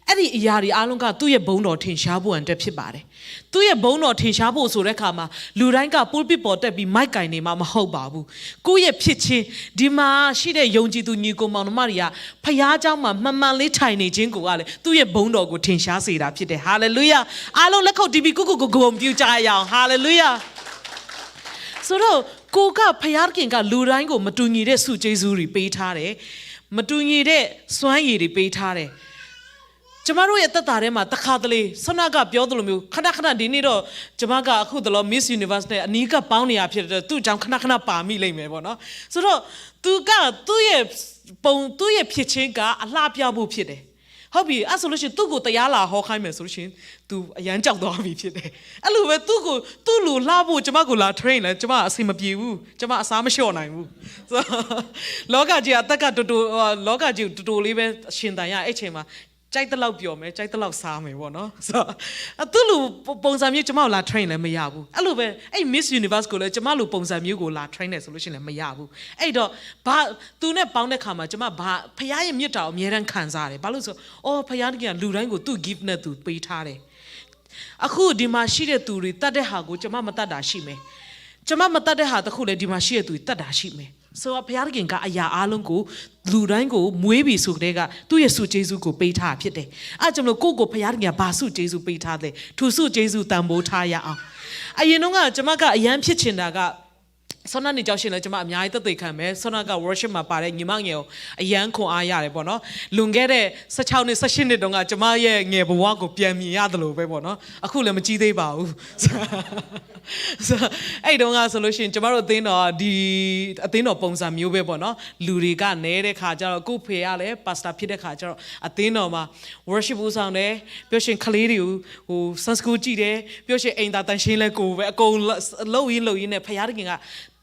အဲ့ဒီအရာတွေအားလုံးကသူ့ရဲ့ဘုန်းတော်ထင်ရှားဖို့အတွက်ဖြစ်ပါတယ်သူ့ရဲ့ဘုန်းတော်ထင်ရှားဖို့ဆိုတဲ့အခါမှာလူတိုင်းက pulpit ပေါ်တက်ပြီး mic ကိုင်နေမှာမဟုတ်ပါဘူးကိုယ့်ရဲ့ဖြစ်ခြင်းဒီမှာရှိတဲ့ယုံကြည်သူညီကိုမောင်နှမတွေကဘုရားကျောင်းမှာမှန်မှန်လေးထိုင်နေခြင်းကိုကလည်းသူ့ရဲ့ဘုန်းတော်ကိုထင်ရှားစေတာဖြစ်တယ်။ Hallelujah. အားလုံးလက်ခုပ်တီးပြီးကိုယ့်ကိုယ်ကိုဂုဏ်ပြုကြရအောင်။ Hallelujah. ဆိုတော့ကိုကဘုရားသခင်ကလူတိုင်းကိုမတူညီတဲ့ဆုကျေးဇူးတွေပေးထားတယ်။မတူညီတဲ့စွမ်းရည်တွေပေးထားတယ်။ကျမတို့ရဲ့သက်တာထဲမှာတခါတလေဆနကပြောသလိုမျိုးခဏခဏဒီနေ့တော့ကျမကအခုတလော Miss Universe နဲ့အနီးကပ်ပေါင်းနေရဖြစ်တဲ့သူ့အကြောင်းခဏခဏပါမိလိမ့်မယ်ပေါ့နော်။ဆိုတော့သူကသူ့ရဲ့ပုံသူ့ရဲ့ဖြစ်ခြင်းကအလှပြဖို့ဖြစ်တယ်။ဟုတ်ပြီအဲ့ဆိုလို့ရှိရင်သူ့ကိုတရားလာဟောခိုင်းမယ်ဆိုလို့ရှိရင်သူအရမ်းကြောက်သွားပြီဖြစ်တယ်အဲ့လိုပဲသူ့ကိုသူ့လူလှဖို့ကျမကိုလာ train လဲကျမအဆင်မပြေဘူးကျမအစားမလျှော့နိုင်ဘူးဆိုတော့လောကကြီးအသက်ကတူတူလောကကြီးတူတူလေးပဲရှင်သန်ရအဲ့ချိန်မှာကြိုက်တဲ့လောက်ပျော်မယ်ကြိုက်တဲ့လောက်စားမယ်ပေါ့နော်ဆိုတော့အသူ့လူပုံစံမျိုးကျမကိုလာ train လဲမရဘူးအဲ့လိုပဲအဲ့ Miss Universe ကိုလည်းကျမလူပုံစံမျိုးကိုလာ train တယ်ဆိုလို့ရှိရင်လည်းမရဘူးအဲ့တော့ဘာသူနဲ့ပေါင်းတဲ့ခါမှာကျမဘာဖခင်ရဲ့မြတ်တာကိုအမြဲတမ်းခံစားရတယ်ဘာလို့ဆိုအော်ဖခင်တကယ်လူတိုင်းကိုသူ့ gift နဲ့သူပေးထားတယ်အခုဒီမှာရှိတဲ့သူတွေတတ်တဲ့ဟာကိုကျမမတတ်တာရှိမယ်ကျမမတတ်တဲ့ဟာတစ်ခုလည်းဒီမှာရှိတဲ့သူတွေတတ်တာရှိမယ်ဆိုတော့ဘုရားသခင်ကအရာအားလုံးကိုလူတိုင်းကိုမွေးပြီဆိုကတည်းကသူ့ရဲ့ဆုကျေးဇူးကိုပေးထားဖြစ်တယ်အဲကြောင့်မလို့ကိုယ့်ကိုဘုရားသခင်ကဘာဆုကျေးဇူးပေးထားလဲထူဆုကျေးဇူးတန်ဖိုးထားရအောင်အရင်တော့ကကျမကအရမ်းဖြစ်ချင်တာကဆောနာနေကြောက်ရှင်လဲကျမအများကြီးသက်သေခံမယ်ဆောနာက worship မှာပါတဲ့ညီမငယ်ကိုအရမ်းခွန်အားရတယ်ပေါ့နော်လွန်ခဲ့တဲ့16နှစ်18နှစ်တုန်းကကျမရဲ့ငယ်ဘဝကိုပြန်မြင်ရသလိုပဲပေါ့နော်အခုလည်းမကြီးသေးပါဘူးဆိုအဲ့တုန်းကဆိုလို့ရှိရင်ကျမတို့အသင်းတော်ဒီအသင်းတော်ပုံစံမျိုးပဲပေါ့နော်လူတွေကနဲတဲ့ခါကျတော့ကို့ဖေကလည်း pastor ဖြစ်တဲ့ခါကျတော့အသင်းတော်မှာ worship ဦးဆောင်တယ်ပြောရှင်ကလေးတွေကိုဟို Sunday school ကြည့်တယ်ပြောရှင်အိမ်သာတန်ရှင်းလဲကိုပဲအကုန်လုံးရင်းလုံးရင်းနဲ့ဖခင်တခင်က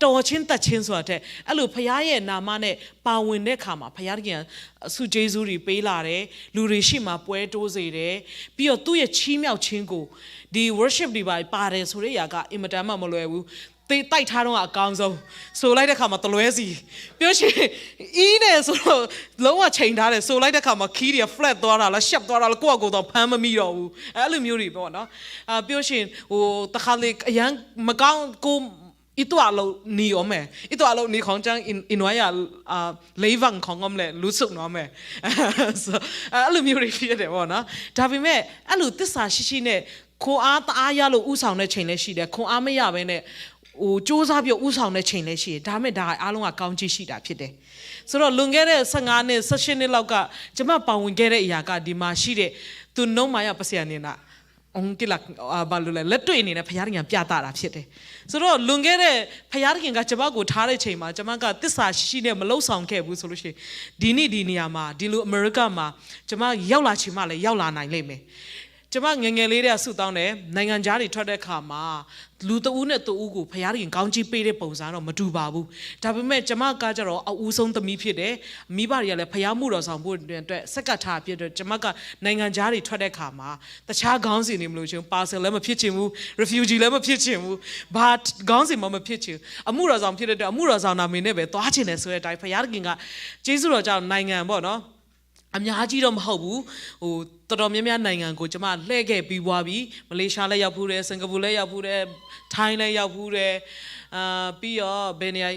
တော်ချင်းတတ်ချင်းဆိုတာတဲ့အဲ့လိုဖခင်ရဲ့နာမနဲ့ပါဝင်တဲ့ခါမှာဖခင်တခင်ကဆုကျေးဇူးတွေပေးလာတယ်လူတွေရှိမှပွဲတိုးစေတယ်ပြီးတော့သူ့ရဲ့ချီးမြှောက်ခြင်းကိုဒီ worship တွေပါပါတယ်ဆိုတဲ့အရာကအင်မတန်မှမလွယ်ဘူးသိတိုက်ထားတော့အကောင်းဆုံးဆိုလိုက်တဲ့ခါမှာတလွဲစီပြောရှင်အီးနဲ့ဆိုတော့လုံးဝချိန်ထားတယ်ဆိုလိုက်တဲ့ခါမှာ key တွေက flat သွားတာလား sharp သွားတာလားကိုယ့်အကိုယ်တော့ဖမ်းမမိတော့ဘူးအဲ့လိုမျိုးတွေပေါ့နော်အာပြောရှင်ဟိုတခါလေအရန်မကောင်းကို itwa lo ni ome itwa lo ni khong chang in inwaya a leivang khong om le lusuk no me အဲ့လိုမျိုးတွေဖြစ်တယ်ပေါ့နော်ဒါပေမဲ့အဲ့လိုသစ္စာရှိရှိနဲ့ခွန်အားတအားရလို့ဥဆောင်တဲ့ချိန်လည်းရှိတယ်ခွန်အားမရဘဲနဲ့ဟိုစူးစမ်းပြီးဥဆောင်တဲ့ချိန်လည်းရှိတယ်ဒါပေမဲ့ဒါအားလုံးကကောင်းချီးရှိတာဖြစ်တယ်ဆိုတော့လွန်ခဲ့တဲ့15နှစ်18နှစ်လောက်ကကျွန်မပါဝင်ခဲ့တဲ့အရာကဒီမှာရှိတဲ့သူနှုံးမာရပစယနေနာ အောင်ကြည့်လား၊ အာ၊ ဘာလို့လဲ၊ လက်တွေ့အနေနဲ့ ဘုရားသခင်က ပြသတာဖြစ်တယ်။ ဆိုတော့ လွန်ခဲ့တဲ့ ဘုရားသခင်က ကျွန်မကို ထားတဲ့အချိန်မှာ ကျွန်မက သစ္စာရှိရှိနဲ့ မလုပ်ဆောင်ခဲ့ဘူးဆိုလို့ရှိရင် ဒီနေ့ ဒီနေရာမှာ၊ ဒီလို အမေရိကမှာ ကျွန်မ ရောက်လာချင်မှလည်း ရောက်လာနိုင်လိမ့်မယ်။ ကျွန်မ ငယ်ငယ်လေးတည်းက ဆုတောင်းတယ်။ နိုင်ငံခြားတွေ ထွက်တဲ့အခါမှာ လူတဦးနဲ့တဦးကို ဘုရားသခင် ကောင်းချီးပေးတဲ့ ပုံစံတော့ မတူပါဘူး။ ဒါပေမဲ့ ကျွန်မက ကျတော့ အဦးဆုံးသမီးဖြစ်တယ်။ မိဘတွေကလည်း ဘုရားမှုတော်ဆောင်ဖို့အတွက် ဆက်ကပ်ထားတာဖြစ်တဲ့အတွက် ကျွန်မက နိုင်ငံခြားတွေ ထွက်တဲ့အခါမှာ တခြားခေါင်းစဉ်တွေ မလိုချင်ဘူး။ ပါဆယ်လည်း မဖြစ်ချင်ဘူး။ ရဖျူဂျီလည်း မဖြစ်ချင်ဘူး။ ဘာခေါင်းစဉ်မှ မဖြစ်ချင်ဘူး။ အမှုတော်ဆောင် ဖြစ်တဲ့အတွက် အမှုတော်ဆောင်နာမည်နဲ့ပဲ သွားချင်တယ်ဆိုတဲ့အတိုင်း ဘုရားသခင်က ကျေးဇူးတော်ကြောင့် နိုင်ငံပေါ့နော်၊ အများကြီးတော့ မဟုတ်ဘူး၊ ဟို၊ တော်တော်များများ နိုင်ငံကို ကျွန်မ လှည့်ခဲ့ပြီးသွားပြီ။ မလေးရှားလည်း ရောက်ဖူးတယ်၊ စင်ကာပူလည်း ရောက်ဖူးတယ်၊ ထိုင်းလည်း ရောက်ဖူးတယ်၊ အာ၊ ပြီးတော့ ဘယ်နေရ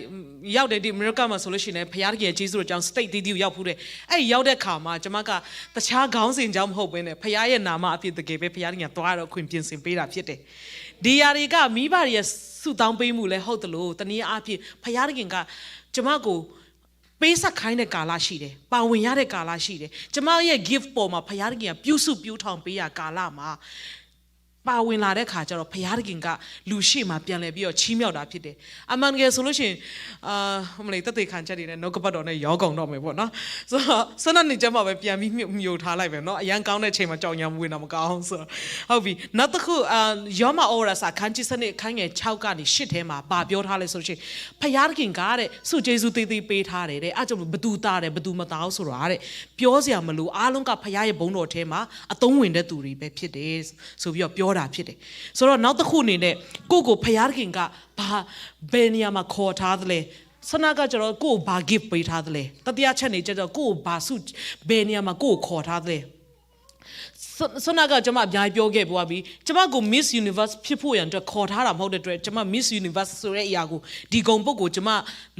ာရောက်တယ်၊ ဒီအမေရိကမှာဆိုလို့ရှိရင်လည်း ဘုရားသခင်ရဲ့ ကျေးဇူးတော်ကြောင့် state သီးသီးကို ရောက်ဖူးတယ်။ အဲ့ဒီရောက်တဲ့အခါမှာ ကျွန်မက တခြားခေါင်းစဉ်ကြောင့် မဟုတ်ဘဲနဲ့ ဘုရားရဲ့နာမအဖြစ် တကယ်ပဲ ဘုရားသခင်က သွားရတော့ ခွင့် ပြင်ဆင်ပေးတာဖြစ်တယ်။ ဒီຢာတွေက မိဘတွေရဲ့ ဆုတောင်းပေးမှုလည်း ဟုတ်သလို တနည်းအားဖြင့် ဘုရားသခင်က ကျွန်မကို ပေးဆပ်ခိုင်းတဲ့ ကာလရှိတယ်။ ပါဝင်ရတဲ့ ကာလရှိတယ်။ ကျွန်မရဲ့ gift ပေါ်မှာ ဘုရားသခင်က ပြုစုပျိုးထောင်ပေးရာ ကာလမှာ ပါဝင်လာတဲ့အခါကျတော့ ဘုရားသခင်က လူရှေ့မှာ ပြန်လည်ပြီးတော့ ချီးမြှောက်တာဖြစ်တယ်။ အမှန်တကယ်ဆိုလို့ရှိရင်၊ အာ၊ ဟိုမလေး၊ သက်သေခံချက်တွေနဲ့ နှုတ်ကပတ်တော်နဲ့ ရောကုန်တော့မယ်ပေါ့နော်။ ဆိုတော့ ဆယ့်နှစ်နှစ်ကျမှပဲ ပြန်ပြီးမြှုပ်၊ မြှုပ်ထားလိုက်မယ်နော်။ အရမ်းကောင်းတဲ့အချိန်မှာ ကြောင်ညာဝင်တာ မကောင်းဆိုတော့။ ဟုတ်ပြီ။ နောက်တစ်ခု၊ အာ၊ ယောမဩဝါဒစာ အခန်းကြီးဆယ့်နှစ် အခန်းငယ်ခြောက်ကနေရှစ်ထဲမှာ ဘာပြောထားလဲဆိုလို့ရှိရင် ဘုရားသခင်ကတဲ့ ဆုကျေးဇူးသီးသီး ပေးထားတယ်တဲ့။ အဲ့ဒါကြောင့် ဘယ်သူသာတယ်၊ ဘယ်သူမသာဘူးဆိုတာတဲ့ ပြောစရာမလို၊ အားလုံးက ဘုရားရဲ့ဘုန်းတော်ထဲမှာ အသုံးဝင်တဲ့သူတွေပဲ ဖြစ်တယ်ဆိုပြီးတော့ ပြောတာဖြစ်တယ်။ ဆိုတော့ နောက်တစ်ခုအနေနဲ့ ကိုယ့်ကို ဘုရားသခင်က ဘာ၊ ဘယ်နေရာမှာ ခေါ်ထားသလဲ။ ဆယ့်နှစ်က ကျတော့ ကိုယ့်ကို ဘာ gift ပေးထားသလဲ။ တတိယအချက်အနေနဲ့ကျတော့ ကိုယ့်ကို ဘာဆု၊ ဘယ်နေရာမှာ ကိုယ့်ကို ခေါ်ထားသလဲ။ ဆယ့်၊ ဆယ့်နှစ်က ကျွန်မ အများကြီးပြောခဲ့ပြီးသွားပြီ။ ကျွန်မကို Miss Universe ဖြစ်ဖို့ရန်အတွက် ခေါ်ထားတာ မဟုတ်တဲ့အတွက် ကျွန်မ Miss Universe ဆိုတဲ့အရာကို ဒီဂုဏ်ပုဒ်ကို ကျွန်မ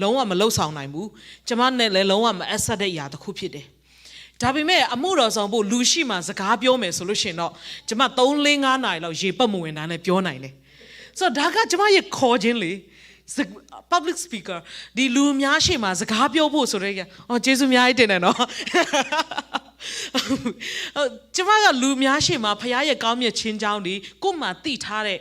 လုံးဝ မလုပ်ဆောင်နိုင်ဘူး။ ကျွန်မနဲ့လည်း လုံးဝ မအပ်စပ်တဲ့အရာတစ်ခုဖြစ်တယ်။ ဒါပေမဲ့ အမှုတော်ဆောင်ဖို့ လူရှေ့မှာ စကားပြောမယ်ဆိုလို့ရှိရင်တော့ ကျွန်မ သုံး၊ လေး၊ ငါးနာရီလောက် ရေပက်မဝင်တာနဲ့ ပြောနိုင်တယ်။ ဆိုတော့ ဒါက ကျွန်မရဲ့ ခေါ်ခြင်းလေ။ စ၊ public speaker၊ ဒီလူအများရှေ့မှာ စကားပြောဖို့ဆိုတဲ့၊ အော်၊ ကျေးဇူးအများကြီးတင်တယ်နော်။ ကျွန်မက လူအများရှေ့မှာ ဘုရားရဲ့ ကောင်းမြတ်ခြင်းကြောင်းတွေ၊ ကိုယ့်မှာသိထားတဲ့၊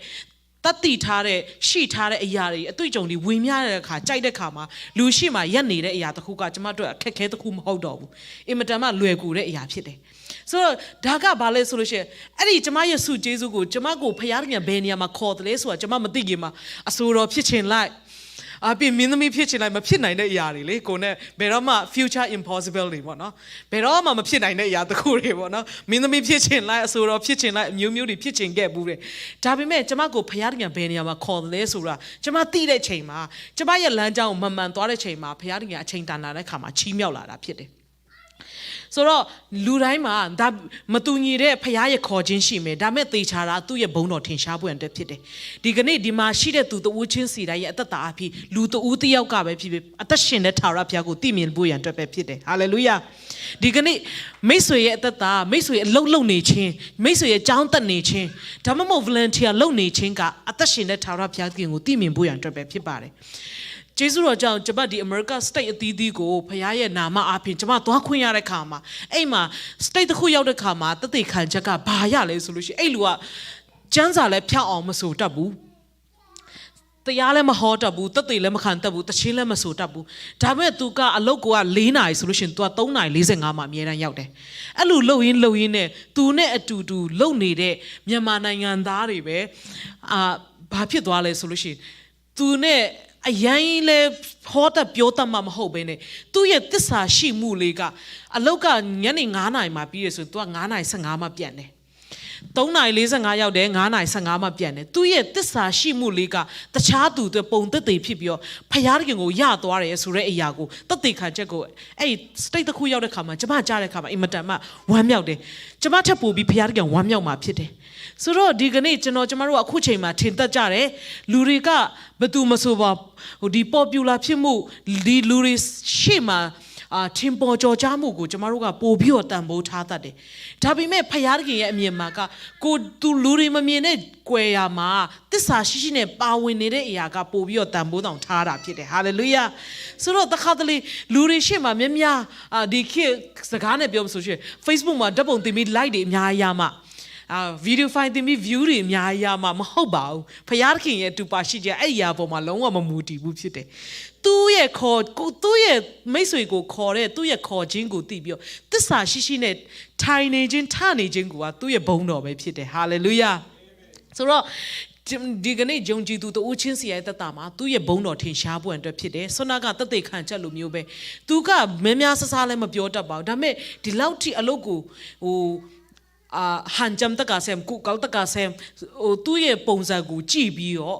တတ်သိထားတဲ့၊ ရှိထားတဲ့အရာတွေ၊ အတွေ့အကြုံတွေ ဝေမျှတဲ့အခါ၊ ကြိုက်တဲ့အခါမှာ လူရှေ့မှာ ရပ်နေတဲ့အရာတစ်ခုက ကျွန်မအတွက် အခက်အခဲတစ်ခု မဟုတ်တော့ဘူး။ အင်မတန်မှ လွယ်ကူတဲ့အရာဖြစ်တယ်။ ဆိုတော့ ဒါက ဘာလဲဆိုလို့ရှိရင် အဲ့ဒီ ကျွန်မရဲ့ ဆုကျေးဇူးကို ကျွန်မကို ဘုရားသခင် ဘယ်နေရာမှာ ခေါ်သလဲဆိုတာ ကျွန်မ မသိခင်မှာ အဆိုတော်ဖြစ်ချင်လိုက်၊ အာ၊ ပြီးရင် မင်းသမီးဖြစ်ချင်လိုက်၊ မဖြစ်နိုင်တဲ့အရာတွေလေ။ ကိုယ်နဲ့ ဘယ်တော့မှ future impossible တွေပေါ့နော်။ ဘယ်တော့မှ မဖြစ်နိုင်တဲ့အရာတစ်ခုတွေပေါ့နော်။ မင်းသမီးဖြစ်ချင်လိုက်၊ အဆိုတော်ဖြစ်ချင်လိုက်၊ အမျိုးမျိုးတွေ ဖြစ်ချင်ခဲ့ဘူးတယ်။ ဒါပေမဲ့ ကျွန်မကို ဘုရားသခင် ဘယ်နေရာမှာ ခေါ်သလဲဆိုတာ ကျွန်မ သိတဲ့အချိန်မှာ၊ ကျွန်မရဲ့ လမ်းကြောင်းကို မမှန်သွားတဲ့အချိန်မှာ ဘုရားသခင် အချိန်တန်လာတဲ့အခါမှာ ချီးမြှောက်လာတာဖြစ်တယ်။ ဆိုတော့ လူတိုင်းမှာ ဒါ၊ မတူညီတဲ့ ဘုရားရဲ့ ခေါ်ခြင်းရှိမယ်။ ဒါပေမဲ့ သေချာတာ သူ့ရဲ့ဘုန်းတော် ထင်ရှားဖို့ရန်အတွက် ဖြစ်တယ်။ ဒီကနေ့ ဒီမှာရှိတဲ့သူ တစ်ဦးချင်းစီတိုင်းရဲ့ အသက်တာအဖြစ် လူတစ်ဦးတစ်ယောက်ကပဲဖြစ်ဖြစ် အသက်ရှင်တဲ့ ထာဝရဘုရားကို သိမြင်ဖို့ရန်အတွက်ပဲ ဖြစ်တယ်။ ဟာလေလုယာ။ ဒီကနေ့ မိတ်ဆွေရဲ့အသက်တာ၊ မိတ်ဆွေအလုပ်လုပ်နေခြင်း၊ မိတ်ဆွေရဲ့ကျောင်းတက်နေခြင်း၊ ဒါမှမဟုတ် volunteer လုပ်နေခြင်းက အသက်ရှင်တဲ့ ထာဝရဘုရားသခင်ကို သိမြင်ဖို့ရန်အတွက်ပဲ ဖြစ်ပါတယ်။ ကျေးဇူးတော်ကြောင့် ကျွန်မ ဒီအမေရိက state အသီးသီးကို ဘုရားရဲ့နာမအားဖြင့် ကျွန်မ သွားခွင့်ရတဲ့အခါမှာ၊ အဲ့မှာ state တစ်ခု ရောက်တဲ့အခါမှာ သက်သေခံချက်က ဘာရလဲဆိုလို့ရှိရင်၊ အဲ့လူက ကျမ်းစာလည်း ဖတ်အောင် မဆိုတတ်ဘူး၊ တရားလည်း မဟောတတ်ဘူး၊ သက်သေလည်း မခံတတ်ဘူး၊ သီချင်းလည်း မဆိုတတ်ဘူး။ ဒါပေမဲ့ သူက အလုပ်ကိုက လေးနာရီဆိုလို့ရှိရင် သူက သုံးနာရီ လေးဆယ့်ငါးမှာ အမြဲတမ်းရောက်တယ်။ အဲ့လို လုပ်ရင်းလုပ်ရင်းနဲ့ သူနဲ့အတူတူလုပ်နေတဲ့ မြန်မာနိုင်ငံသားတွေပဲ၊ အာ၊ ဘာဖြစ်သွားလဲဆိုလို့ရှိရင် သူနဲ့ အရမ်းကြီးလည်း ဟောတတ်ပြောတတ်မှ မဟုတ်ဘဲနဲ့ သူ့ရဲ့သစ္စာရှိမှုလေးက အလုပ်က ညနေငါးနာရီမှာ ပြီးတယ်ဆိုရင် သူက ငါးနာရီ ဆယ့်ငါးမှ ပြန်တယ်။ သုံးနာရီ လေးဆယ့်ငါးရောက်တယ်၊ ငါးနာရီ ဆယ့်ငါးမှ ပြန်တယ်။ သူ့ရဲ့သစ္စာရှိမှုလေးက တခြားသူအတွက် ပုံသက်သေဖြစ်ပြီးတော့ ဘုရားသခင်ကို ရသွားတယ်ဆိုတဲ့အရာကို သက်သေခံချက်ကို အဲ့ဒီ state တစ်ခု ရောက်တဲ့အခါမှာ ကျွန်မ ကြားတဲ့အခါမှာ အင်မတန်မှ ဝမ်းမြောက်တယ်။ ကျွန်မထက်ပိုပြီး ဘုရားသခင် ဝမ်းမြောက်မှာဖြစ်တယ်။ ဆိုတော့ ဒီကနေ့ ကျွန်တော်၊ ကျွန်မတို့က အခုချိန်မှာ ထင်တတ်ကြတယ်။ လူတွေက ဘယ်သူမဆိုပါ၊ ဟို၊ ဒီ popular ဖြစ်မှု၊ ဒီလူတွေရှေ့မှာ၊ အာ၊ ထင်ပေါ်ကျော်ကြားမှုကို ကျွန်မတို့က ပိုပြီးတော့ တန်ဖိုးထားတတ်တယ်။ ဒါပေမဲ့ ဘုရားသခင်ရဲ့ အမြင်မှာက ကိုယ်၊ သူ၊ လူတွေမမြင်တဲ့ ကွယ်ရာမှာ သစ္စာရှိရှိနဲ့ ပါဝင်နေတဲ့အရာက ပိုပြီးတော့ တန်ဖိုးတောင် ထားတာဖြစ်တယ်။ ဟာလေလုယာ။ ဆိုတော့ တခါတလေ လူတွေရှေ့မှာ များများ၊ အာ၊ ဒီခေတ်စကားနဲ့ ပြောမယ်ဆိုရင် Facebook မှာ ဓာတ်ပုံတင်ပြီး like တွေ အများကြီးရမှ အာ၊ video file တင်ပြီး view တွေအများကြီးရမှာမဟုတ်ပါဘူး။ ဘုရားသခင်ရဲ့တူပါရှိခြင်းအဲ့ဒီအရာပေါ်မှာလုံးဝမမူတည်ဘူးဖြစ်တယ်။ သူ့ရဲ့ခေါ်ကိုသူ့ရဲ့မိတ်ဆွေကိုခေါ်တဲ့သူ့ရဲ့ခေါ်ခြင်းကိုသိပြီးတော့သစ္စာရှိရှိနဲ့ထိုင်နေခြင်း၊ ထနေခြင်းကိုကသူ့ရဲ့ဘုန်းတော်ပဲဖြစ်တယ်။ Hallelujah. ဆိုတော့ဒီကနေ့ယုံကြည်သူတဦးချင်းစီရဲ့သက်တာမှာသူ့ရဲ့ဘုန်းတော်ထင်ရှားဖို့အတွက်ဖြစ်တယ်။ ဆွမ်းနာကသက်သေခံချက်လိုမျိုးပဲ။ သူကများများဆဆလည်းမပြောတတ်ပါဘူး။ ဒါပေမဲ့ဒီလောက်ထိအလုပ်ကိုဟိုအာဟန်ကြမ်းတက္ကဆမ်၊ ကုကလတက္ကဆမ်၊ ဟိုသူ့ရဲ့ပုံစံကိုကြည့်ပြီးတော့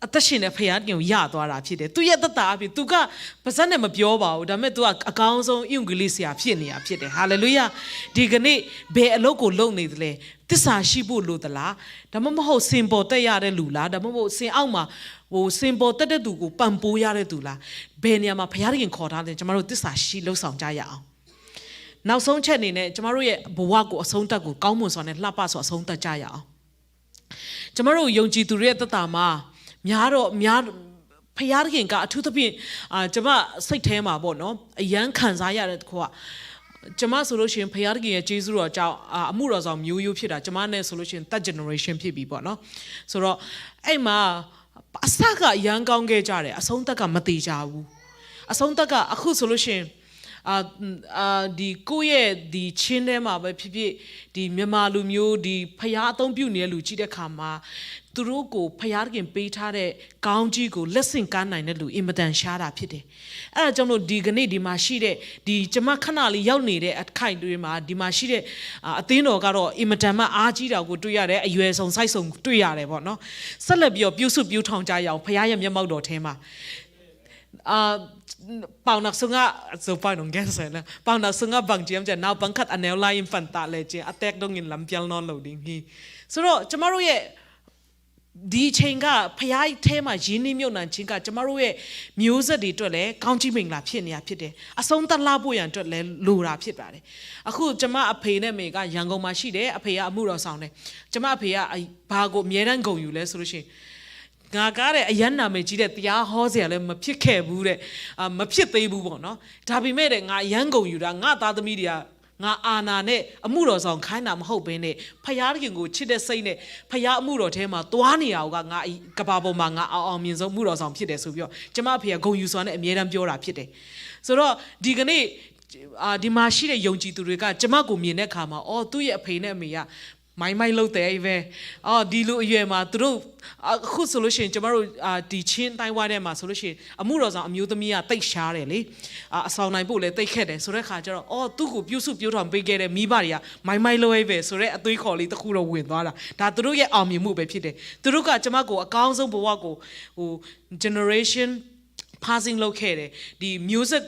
အသက်ရှင်တဲ့ဘုရားသခင်ကိုရသွားတာဖြစ်တယ်။ သူ့ရဲ့သက်တာအပြင်သူကပါးစပ်နဲ့မပြောပါဘူး။ ဒါပေမဲ့သူကအကောင်းဆုံးအင်္ဂလိပ်ဆရာဖြစ်နေတာဖြစ်တယ်။ Hallelujah. ဒီကနေ့ဘယ်အလုပ်ကိုလုပ်နေသလဲ။ သစ္စာရှိဖို့လိုသလား။ ဒါမှမဟုတ်စင်ပေါ်တက်ရတဲ့လူလား။ ဒါမှမဟုတ်စင်အောက်မှာဟိုစင်ပေါ်တက်တဲ့သူကိုပံ့ပိုးရတဲ့သူလား။ ဘယ်နေရာမှာဘုရားသခင်ခေါ်ထားလဲ။ ကျွန်တော်တို့သစ္စာရှိလုပ်ဆောင်ကြရအောင်။ နောက်ဆုံးချက်အနေနဲ့ကျွန်တော်တို့ရဲ့ဘဝကိုအဆုံးသတ်ကိုကောင်းမွန်စွာနဲ့လှပစွာအဆုံးသတ်ကြရအောင်။ ကျွန်တော်တို့ယုံကြည်သူတွေရဲ့သက်တာမှာများတော့များဘုရားသခင်ကအထူးသဖြင့်အာကျွန်မစိတ်ထဲမှာပေါ့နော်အရမ်းခံစားရတဲ့တစ်ခုကကျွန်မဆိုလို့ရှိရင်ဘုရားသခင်ရဲ့ကျေးဇူးတော်ကြောင့်အာအမှုတော်ဆောင်မျိုးရိုးဖြစ်တာကျွန်မနဲ့ဆိုလို့ရှိရင် third generation ဖြစ်ပြီပေါ့နော်ဆိုတော့အဲ့မှာအစကအရမ်းကောင်းခဲ့ကြတယ်အဆုံးသက်ကမသေးကြဘူးအဆုံးသက်ကအခုဆိုလို့ရှိရင်အာအာဒီကိုယ့်ရဲ့ဒီချင်းထဲမှာပဲဖြစ်ဖြစ်ဒီမြန်မာလူမျိုးဒီဖျားအသုံးပြုနေတဲ့လူကြည့်တဲ့ခါမှာသူတို့ကိုဖျားတခင်ပေးထားတဲ့ကောင်းကြီးကိုလက်ဆင့်ကမ်းနိုင်တဲ့လူအင်မတန်ရှားတာဖြစ်တယ်။အဲ့ဒါကြောင့်မလို့ဒီကနေ့ဒီမှာရှိတဲ့ဒီကျမခဏလေးရောက်နေတဲ့အခိုင်အတန့်တွေမှာဒီမှာရှိတဲ့အာအသင်းတော်ကတော့အင်မတန်မှအားကြီးတာကိုတွေ့ရတယ်အရွယ်စုံစိုက်စုံတွေ့ရတယ်ပေါ့နော်။ဆက်လက်ပြီးတော့ပြုစုပြောင်းထောင်ကြရအောင်ဖျားရဲ့မျက်မှောက်တော်ထဲမှာအာပေါင်နောက်ဆုံးကဆိုပေါင်တော့ငယ်ဆယ်နော်ပေါင်နောက်ဆုံးကဘန်ကျင်းကျန်နောက်ဘန်ခတ်အနဲလိုက်ပန်တာလေကျင်းအတက်တော့ငင်လမ်းပြလနော်လို့ဒင်းဟီဆိုတော့ကျမတို့ရဲ့ဒီအချိန်ကဖျားထဲမှာရင်းနှီးမြုပ်နှံခြင်းကကျမတို့ရဲ့မျိုးဆက်တွေအတွက်လည်းကောင်းချီးမင်္ဂလာဖြစ်နေတာဖြစ်တယ်။အဆုံးသတ်လှဖို့ရန်အတွက်လည်းလိုတာဖြစ်ပါတယ်။အခုကျမအဖေနဲ့မေကရန်ကုန်မှာရှိတယ်။အဖေကအမှုတော်ဆောင်တယ်။ကျမအဖေကဘာကိုအမြဲတမ်းဂုဏ်ယူလဲဆိုလို့ရှိရင်ငါကတဲ့အရမ်းနာမည်ကြီးတဲ့တရားဟောဆရာလည်းမဖြစ်ခဲ့ဘူးတဲ့အာမဖြစ်သေးဘူးပေါ့နော်။ဒါပေမဲ့တဲ့ငါအရမ်းဂုဏ်ယူတာငါသားသမီးတွေကငါအာဏာနဲ့အမှုတော်ဆောင်ခိုင်းတာမဟုတ်ဘဲနဲ့ဖယားတခင်ကိုချစ်တဲ့စိတ်နဲ့ဖယားအမှုတော်ထဲမှာသွားနေတာကငါကဘာပေါ်မှာငါအောင်အောင်မြင်ဆုံးအမှုတော်ဆောင်ဖြစ်တယ်ဆိုပြီးတော့ကျမအဖေကဂုဏ်ယူစွာနဲ့အမြဲတမ်းပြောတာဖြစ်တယ်ဆိုတော့ဒီကနေ့အာဒီမှာရှိတဲ့ယုံကြည်သူတွေကကျမကိုမြင်တဲ့အခါမှာအော်သူ့ရဲ့အဖေနဲ့အမေကမိုင်းမိုင်းလုပ်တဲ့အီးပဲအော်ဒီလိုအရွယ်မှာသူတို့အခုဆိုလို့ရှိရင်ကျမတို့အာဒီချင်းတိုင်းဝါထဲမှာဆိုလို့ရှိရင်အမှုတော်ဆောင်အမျိုးသမီးကတိတ်ရှားတယ်လေအာအဆောင်နိုင်ဖို့လည်းတိတ်ခက်တယ်ဆိုတဲ့ခါကျတော့အော်သူ့ကိုပြုစုပြောထောင်ပေးခဲ့တဲ့မိဘတွေကမိုင်းမိုင်းလုပ်အီးပဲဆိုတဲ့အသွေးခေါ်လေးတစ်ခုတော့ဝင်သွားတာဒါသူတို့ရဲ့အောင်မြင်မှုပဲဖြစ်တယ်သူတို့ကကျမကိုအကောင်းဆုံးဘဝကိုဟို generation passing လုပ်ခဲ့တယ်ဒီမျိုးဆက်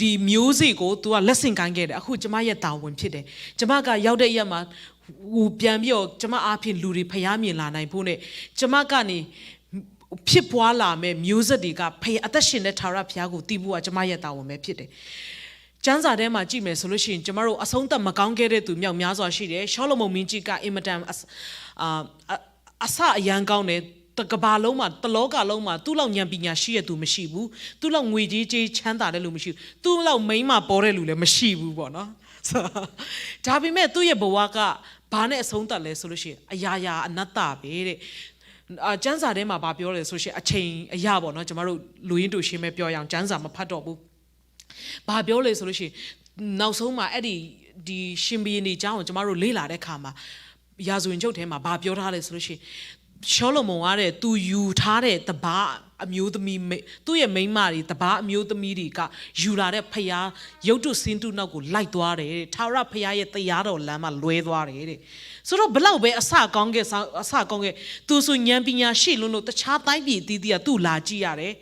ဒီမျိုးစေ့ကိုသူကလက်ဆင့်ကမ်းခဲ့တယ်အခုကျမရဲ့တာဝန်ဖြစ်တယ်ကျမကရောက်တဲ့ရက်မှာဟိုပြန်ပြီးတော့ကျမအားဖြင့်လူတွေဖျားမြင်လာနိုင်ဖို့နဲ့ကျမကနေဖြစ်ပွားလာမဲ့မျိုးဆက်တွေကဖျားအသက်ရှင်တဲ့ထာဝရဘုရားကိုသိဖို့ကကျမရဲ့တာဝန်ပဲဖြစ်တယ်ကျမ်းစာထဲမှာကြည့်မယ်ဆိုလို့ရှိရင်ကျမတို့အဆုံးသတ်မကောင်းခဲ့တဲ့သူမြောက်များစွာရှိတယ်ရှောလမုန်မင်းကြီးကအင်မတန်အအာအ အစအရမ်းကောင်းတယ်တကမ္ဘာလုံးမှာတလောကလုံးမှာသူ့လောက်ဉာဏ်ပညာရှိတဲ့သူမရှိဘူးသူ့လောက်ငွေကြေးချမ်းသာတဲ့လူမရှိဘူးသူ့လောက်မိန်းမပေါ်တဲ့လူလည်းမရှိဘူးပေါ့နော်ဒါပေမဲ့သူ့ရဲ့ဘဝကဘာနဲ့အဆုံးသတ်လဲဆိုလို့ရှိရင်အရာရာအနတ္တပဲတဲ့အာကျမ်းစာထဲမှာဘာပြောလဲဆိုလို့ရှိရင်အချိန်အရပေါ့နော်ကျမတို့လူရင်းတူရှင်းပဲပြောရအောင်ကျမ်းစာမဖတ်တော့ဘူးဘာပြောလဲဆိုလို့ရှိရင်နောက်ဆုံးမှာအဲ့ဒီဒီရှင်ဘုရင်တွေအကြောင်းကိုကျမတို့လေ့လာတဲ့အခါမှာရာဇဝင်ချုပ်ထဲမှာဘာပြောထားလဲဆိုလို့ရှိရင်ရှောလမုန်ကတဲ့သူယူထားတဲ့တပါးအမျိုးသမီးမိသူ့ရဲ့မိန်းမတွေတပါးအမျိုးသမီးတွေကယူလာတဲ့ဖျားရုပ်တုဆင်းတုနောက်ကိုလိုက်သွားတယ်တဲ့ထာဝရဘုရားရဲ့တရားတော်လမ်းမှာလွဲသွားတယ်တဲ့ဆိုတော့ဘလောက်ပဲအစကောင်းကင်အစကောင်းကင်သူဆိုဉာဏ်ပညာရှိလွန်းလို့တခြားတိုင်းပြည်အသီးသီးကသူ့လာကြည့်ရတယ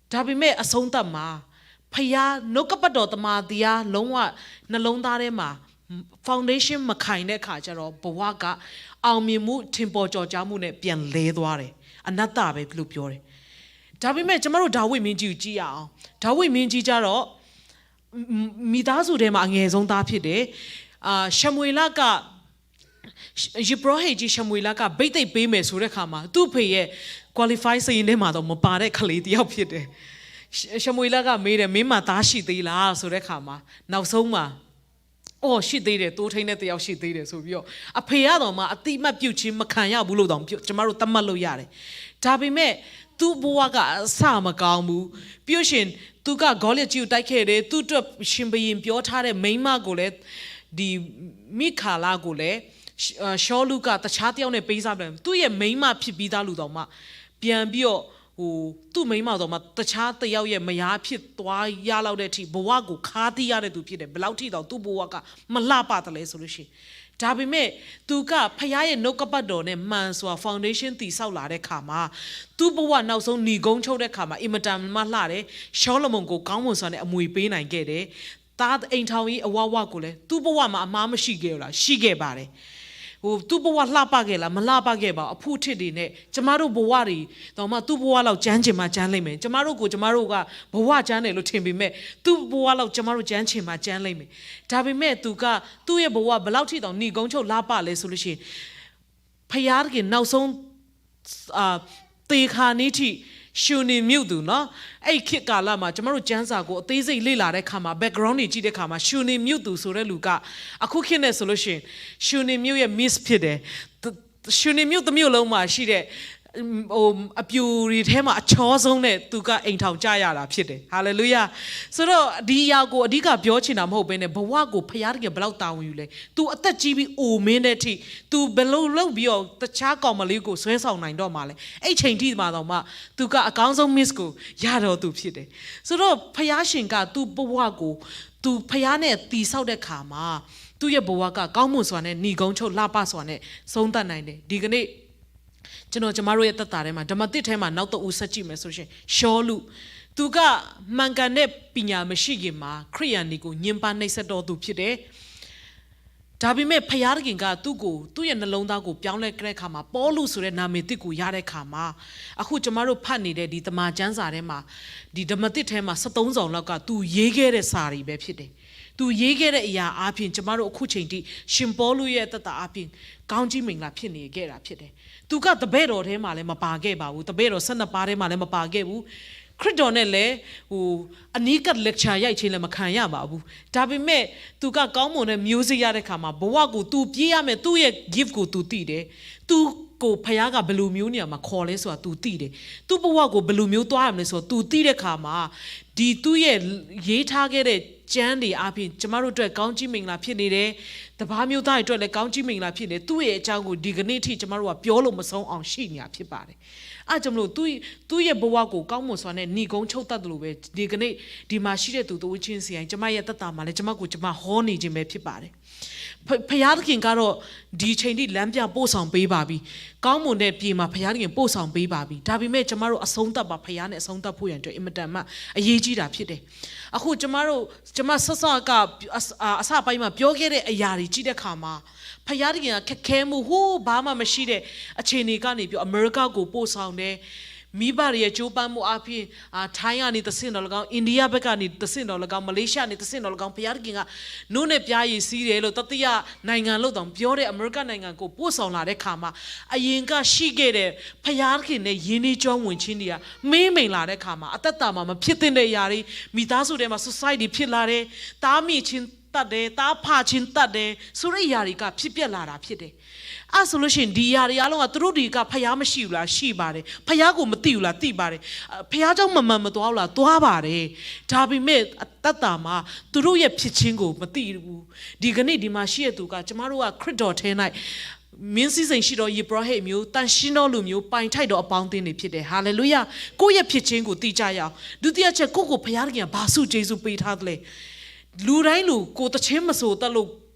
်ဒါပေမဲ့အဆုံးသတ်မှာဖျားနှုတ်ကပတ်တော်တမန်တရားလုံးဝနှလုံးသားထဲမှာ foundation မခိုင်တဲ့အခါကျတော့ဘဝကအောင်မြင်မှုထင်ပေါ်ကျော်ကြားမှုနဲ့ပြန်လဲသွားတယ်အနတ္တပဲလို့ပြောတယ်ဒါပေမဲ့ကျမတို့ဒါဝိဒ်မင်းကြီးကိုကြည့်ရအောင်ဒါဝိဒ်မင်းကြီးကျတော့မိသားစုထဲမှာအငယ်ဆုံးသားဖြစ်တယ်အာရှမွေလကယပရောဟိတ်ကြီးရှမွေလကဘိတ်သိက်ပေးမယ်ဆိုတဲ့ခါမှာသူ့ဖေရဲ့ qualify စာရင်းထဲမှာတော့မပါတဲ့ကလေးတစ်ယောက်ဖြစ်တယ်ရှမွေလကမေးတယ်မင်းမှာသားရှိသေးလားဆိုတဲ့ခါမှာနောက်ဆုံးမှာ အော်ရှိသေးတယ်၊ သိုးထိန်းတဲ့တယောက်ရှိသေးတယ်ဆိုပြီးတော့၊ အဖေကတောင်မှအသိအမှတ်ပြုခြင်းမခံရဘူးလို့တောင်ပြော၊ ကျွန်မတို့သတ်မှတ်လို့ရတယ်။ ဒါပေမဲ့သူ့ဘဝကအစမကောင်းဘူး။ ပြီးလို့ရှိရင်သူကဂေါလိယက်ကြီးကိုတိုက်ခဲ့တယ်။ သူ့အတွက်ရှင်ဘုရင်ပြောထားတဲ့မိန်းမကိုလည်း၊ ဒီမိခါလကိုလည်း၊ ရှောလူကတခြားတယောက်နဲ့ပေးစားပြန်၊ သူ့ရဲ့မိန်းမဖြစ်ပြီးသားလူတောင်မှပြန်ပြီးတော့၊ ဟို၊ သူ့မိန်းမတောင်မှတခြားတယောက်ရဲ့မယားဖြစ်သွားရလောက်တဲ့အထိဘဝကိုခါသီးရတဲ့သူဖြစ်တယ်။ ဘယ်လောက်ထိတောင်သူ့ဘဝကမလှပသလဲဆိုလို့ရှိရင်၊ ဒါပေမဲ့သူကဖခင်ရဲ့နှုတ်ကပတ်တော်နဲ့မှန်စွာ foundation တည်ဆောက်လာတဲ့ခါမှာ၊ သူ့ဘဝနောက်ဆုံးနိဂုံးချုပ်တဲ့ခါမှာအင်မတန်မှလှတယ်။ ရှောလမုန်ကိုကောင်းမွန်စွာနဲ့အမွေပေးနိုင်ခဲ့တယ်။ သားအိမ်ထောင်ကြီးအဝဝကိုလည်းသူ့ဘဝမှာအမှားမရှိခဲ့ဘူးလား? ရှိခဲ့ပါတယ်။ ဟို၊ သူ့ဘဝလှပခဲ့လား? မလှပခဲ့ပါဘူး။ အဖုအထစ်တွေနဲ့ကျမတို့ဘဝတွေတောင်မှသူ့ဘဝလောက်ကြမ်းချင်မှကြမ်းလိမ့်မယ်။ ကျမတို့ကိုကျမတို့ကဘဝကြမ်းတယ်လို့ထင်ပေမဲ့၊ သူ့ဘဝလောက်ကျမတို့ကြမ်းချင်မှကြမ်းလိမ့်မယ်။ ဒါပေမဲ့သူကသူ့ရဲ့ဘဝဘယ်လောက်ထိတောင်နိဂုံးချုပ်လှပလဲဆိုလို့ရှိရင်၊ ဖခင်တခင်နောက်ဆုံး၊ အာ၊ သေခါနေ့ထိရှုနေမြုပ်သူနော်။ အဲ့ခေတ်ကာလမှာကျမတို့ကျမ်းစာကိုအသေးစိတ်လေ့လာတဲ့ခါမှာ၊ background တွေကြည့်တဲ့ခါမှာ၊ ရှုနေမြုပ်သူဆိုတဲ့လူကအခုခေတ်နဲ့ဆိုလို့ရှိရင်ရှုနေမြုပ်ရဲ့ miss ဖြစ်တယ်။ ရှုနေမြုပ်တစ်မြို့လုံးမှာရှိတဲ့၊ ဟို၊ အပြူတွေထဲမှာအချောဆုံးနဲ့သူကအိမ်ထောင်ကျရတာဖြစ်တယ်။ Hallelujah. ဆိုတော့ဒီအရာကိုအဓိကပြောချင်တာမဟုတ်ဘဲနဲ့၊ ဘဝကိုဖခင်တခင်ဘယ်လောက်တာဝန်ယူလဲ။ သူအသက်ကြီးပြီးအိုမင်းတဲ့အထိသူဘယ်လိုလုပ်ပြီးတော့တခြားကောင်မလေးကိုဆွဲဆောင်နိုင်တော့မှလဲ။ အဲ့ချိန်ထိမှာတော့မှသူကအကောင်းဆုံး miss ကိုရတော့သူဖြစ်တယ်။ ဆိုတော့ဖခင်ရှင်ကသူ့ဘဝကိုသူဖခင်နဲ့တည်ဆောက်တဲ့ခါမှာ၊ သူ့ရဲ့ဘဝကကောင်းမွန်စွာနဲ့နိဂုံးချုပ်လှပစွာနဲ့ဆုံးသတ်နိုင်တယ်။ ဒီကနေ့ကျွန်တော်ကျမတို့ရဲ့သက်တာထဲမှာ၊ ဓမ္မသစ်ထဲမှာနောက်တစ်ဦးဆက်ကြည့်မယ်ဆိုရှင်၊ ရှောလူ၊ သူကမှန်ကန်တဲ့ပညာမရှိခင်မှာခရိယန်တွေကိုညှဉ်းပန်းနှိပ်စက်တော်သူဖြစ်တယ်။ ဒါပေမဲ့ဖခင်တခင်ကသူ့ကို၊ သူ့ရဲ့နှလုံးသားကိုပြောင်းလဲတဲ့အခါမှာ၊ ပေါလုဆိုတဲ့နာမည်သစ်ကိုရတဲ့အခါမှာ၊ အခုကျမတို့ဖတ်နေတဲ့ဒီတမန်ကျမ်းစာထဲမှာ၊ ဒီဓမ္မသစ်ထဲမှာဆယ့်သုံးစောင်လောက်ကသူရေးခဲ့တဲ့စာတွေပဲဖြစ်တယ်။ သူရေးခဲ့တဲ့အရာအားဖြင့်ကျမတို့အခုချိန်ထိရှင်ပေါလုရဲ့သက်တာအားဖြင့်ကောင်းကြီးမင်္ဂလာဖြစ်နေခဲ့တာဖြစ်တယ်။ သူကတပည့်တော်ထဲမှာလည်းမပါခဲ့ပါဘူး။ တပည့်တော်ဆယ့်နှစ်ပါးထဲမှာလည်းမပါခဲ့ဘူး။ ခရစ်တော်နဲ့လည်း၊ ဟို၊ အနီးကပ် lecture ရိုက်ခြင်းလည်းမခံရပါဘူး။ ဒါပေမဲ့သူကကောင်းမွန်တဲ့မျိုးစေ့ရတဲ့အခါမှာ၊ ဘဝကိုသူပြေးရမယ်၊ သူ့ရဲ့ gift ကိုသူသိတယ်။ သူ့ကိုဖခင်ကဘယ်လိုမျိုးနေရာမှာခေါ်လဲဆိုတာသူသိတယ်။ သူ့ဘဝကိုဘယ်လိုမျိုးသွားရမလဲဆိုတာသူသိတဲ့အခါမှာ၊ ဒီသူ့ရဲ့ရေးထားခဲ့တဲ့ကျမ်းတွေအားဖြင့်ကျမတို့အတွက်ကောင်းကြီးမင်္ဂလာဖြစ်နေတယ်။ တပါးမျိုးသားတွေအတွက်လည်းကောင်းကြီးမင်္ဂလာဖြစ်နေတယ်။ သူ့ရဲ့အကြောင်းကိုဒီကနေ့ထိကျမတို့ကပြောလို့မဆုံးအောင်ရှိနေတာဖြစ်ပါတယ်။ အဲ့ဒါကြောင့်မလို့သူ့၊ သူ့ရဲ့ဘဝကိုကောင်းမွန်စွာနဲ့နိဂုံးချုပ်သတ်သလိုပဲ၊ ဒီကနေ့ဒီမှာရှိတဲ့သူတဦးချင်းစီတိုင်း၊ ကျမရဲ့သက်တာမှာလည်းကျမကိုကျမဟောနေခြင်းပဲဖြစ်ပါတယ်။ ဖ၊ ဖခင်တခင်ကတော့ဒီချိန်ထိလမ်းပြပို့ဆောင်ပေးပါပြီ။ ကောင်းမွန်တဲ့ပြည်မှာဖခင်တခင်ပို့ဆောင်ပေးပါပြီ။ ဒါပေမဲ့ကျမတို့အဆုံးသတ်ပါ၊ ဖခင်နဲ့အဆုံးသတ်ဖို့ရန်အတွက်အင်မတန်မှအရေးကြီးတာဖြစ်တယ်။ အခုကျမတို့၊ ကျမဆဆကအစ၊ အာ၊ အစပိုင်းမှာပြောခဲ့တဲ့အရာတွေကြည့်တဲ့အခါမှာ၊ ဖခင်တခင်ကခက်ခဲမှု၊ ဟို၊ ဘာမှမရှိတဲ့အခြေအနေကနေပြီးအမေရိကကိုပို့ဆောင်တယ်။ မိဘတွေရဲ့ကြိုးပမ်းမှုအားဖြင့်၊ အာ၊ ထိုင်းကနေတစ်ဆင့်တော်လည်းကောင်း၊ အိန္ဒိယဘက်ကနေတစ်ဆင့်တော်လည်းကောင်း၊ မလေးရှားကနေတစ်ဆင့်တော်လည်းကောင်း၊ ဘုရားသခင်ကနို့နဲ့ပြားရည်စီးတယ်လို့၊ တတိယနိုင်ငံလို့တောင်ပြောတဲ့အမေရိကနိုင်ငံကိုပို့ဆောင်လာတဲ့ခါမှာ၊ အရင်ကရှိခဲ့တဲ့ဘုရားသခင်နဲ့ရင်းနှီးကြောင်းဝင်ခြင်းတွေကမေ့မိန်လာတဲ့ခါမှာ၊ အသက်တာမှာမဖြစ်သင့်တဲ့အရာတွေ၊ မိသားစုထဲမှာ society ဖြစ်လာတယ်၊ သားမိခြင်းတတ်တယ်၊ သားဖာခြင်းတတ်တယ်ဆိုတဲ့အရာတွေကဖြစ်ပျက်လာတာဖြစ်တယ်။ အဲ့ဆိုလို့ရှိရင်ဒီအရာတွေအားလုံးကသူတို့တွေကဘုရားမရှိဘူးလား? ရှိပါတယ်။ ဘုရားကိုမသိဘူးလား? သိပါတယ်။ အာ၊ ဘုရားကျောင်းမမှန်မသွားဘူးလား? သွားပါတယ်။ ဒါပေမဲ့အသက်တာမှာသူတို့ရဲ့ဖြစ်ခြင်းကိုမသိဘူး။ ဒီကနေ့ဒီမှာရှိတဲ့သူကကျမတို့ကခရစ်တော်ထဲ၌မင်းစည်းစိမ်ရှိသောယဇ်ပုရောဟိတ်မျိုး၊ သန့်ရှင်းသောလူမျိုး၊ ပိုင်ထိုက်သောအပေါင်းအသင်းတွေဖြစ်တယ်။ Hallelujah. ကိုယ့်ရဲ့ဖြစ်ခြင်းကိုသိကြရအောင်။ ဒုတိယအချက်၊ ကိုယ့်ကိုဘုရားသခင်ကဘာဆုကျေးဇူးပေးထားသလဲ။ လူတိုင်းလူကိုယ်သီချင်းမဆိုတတ်လို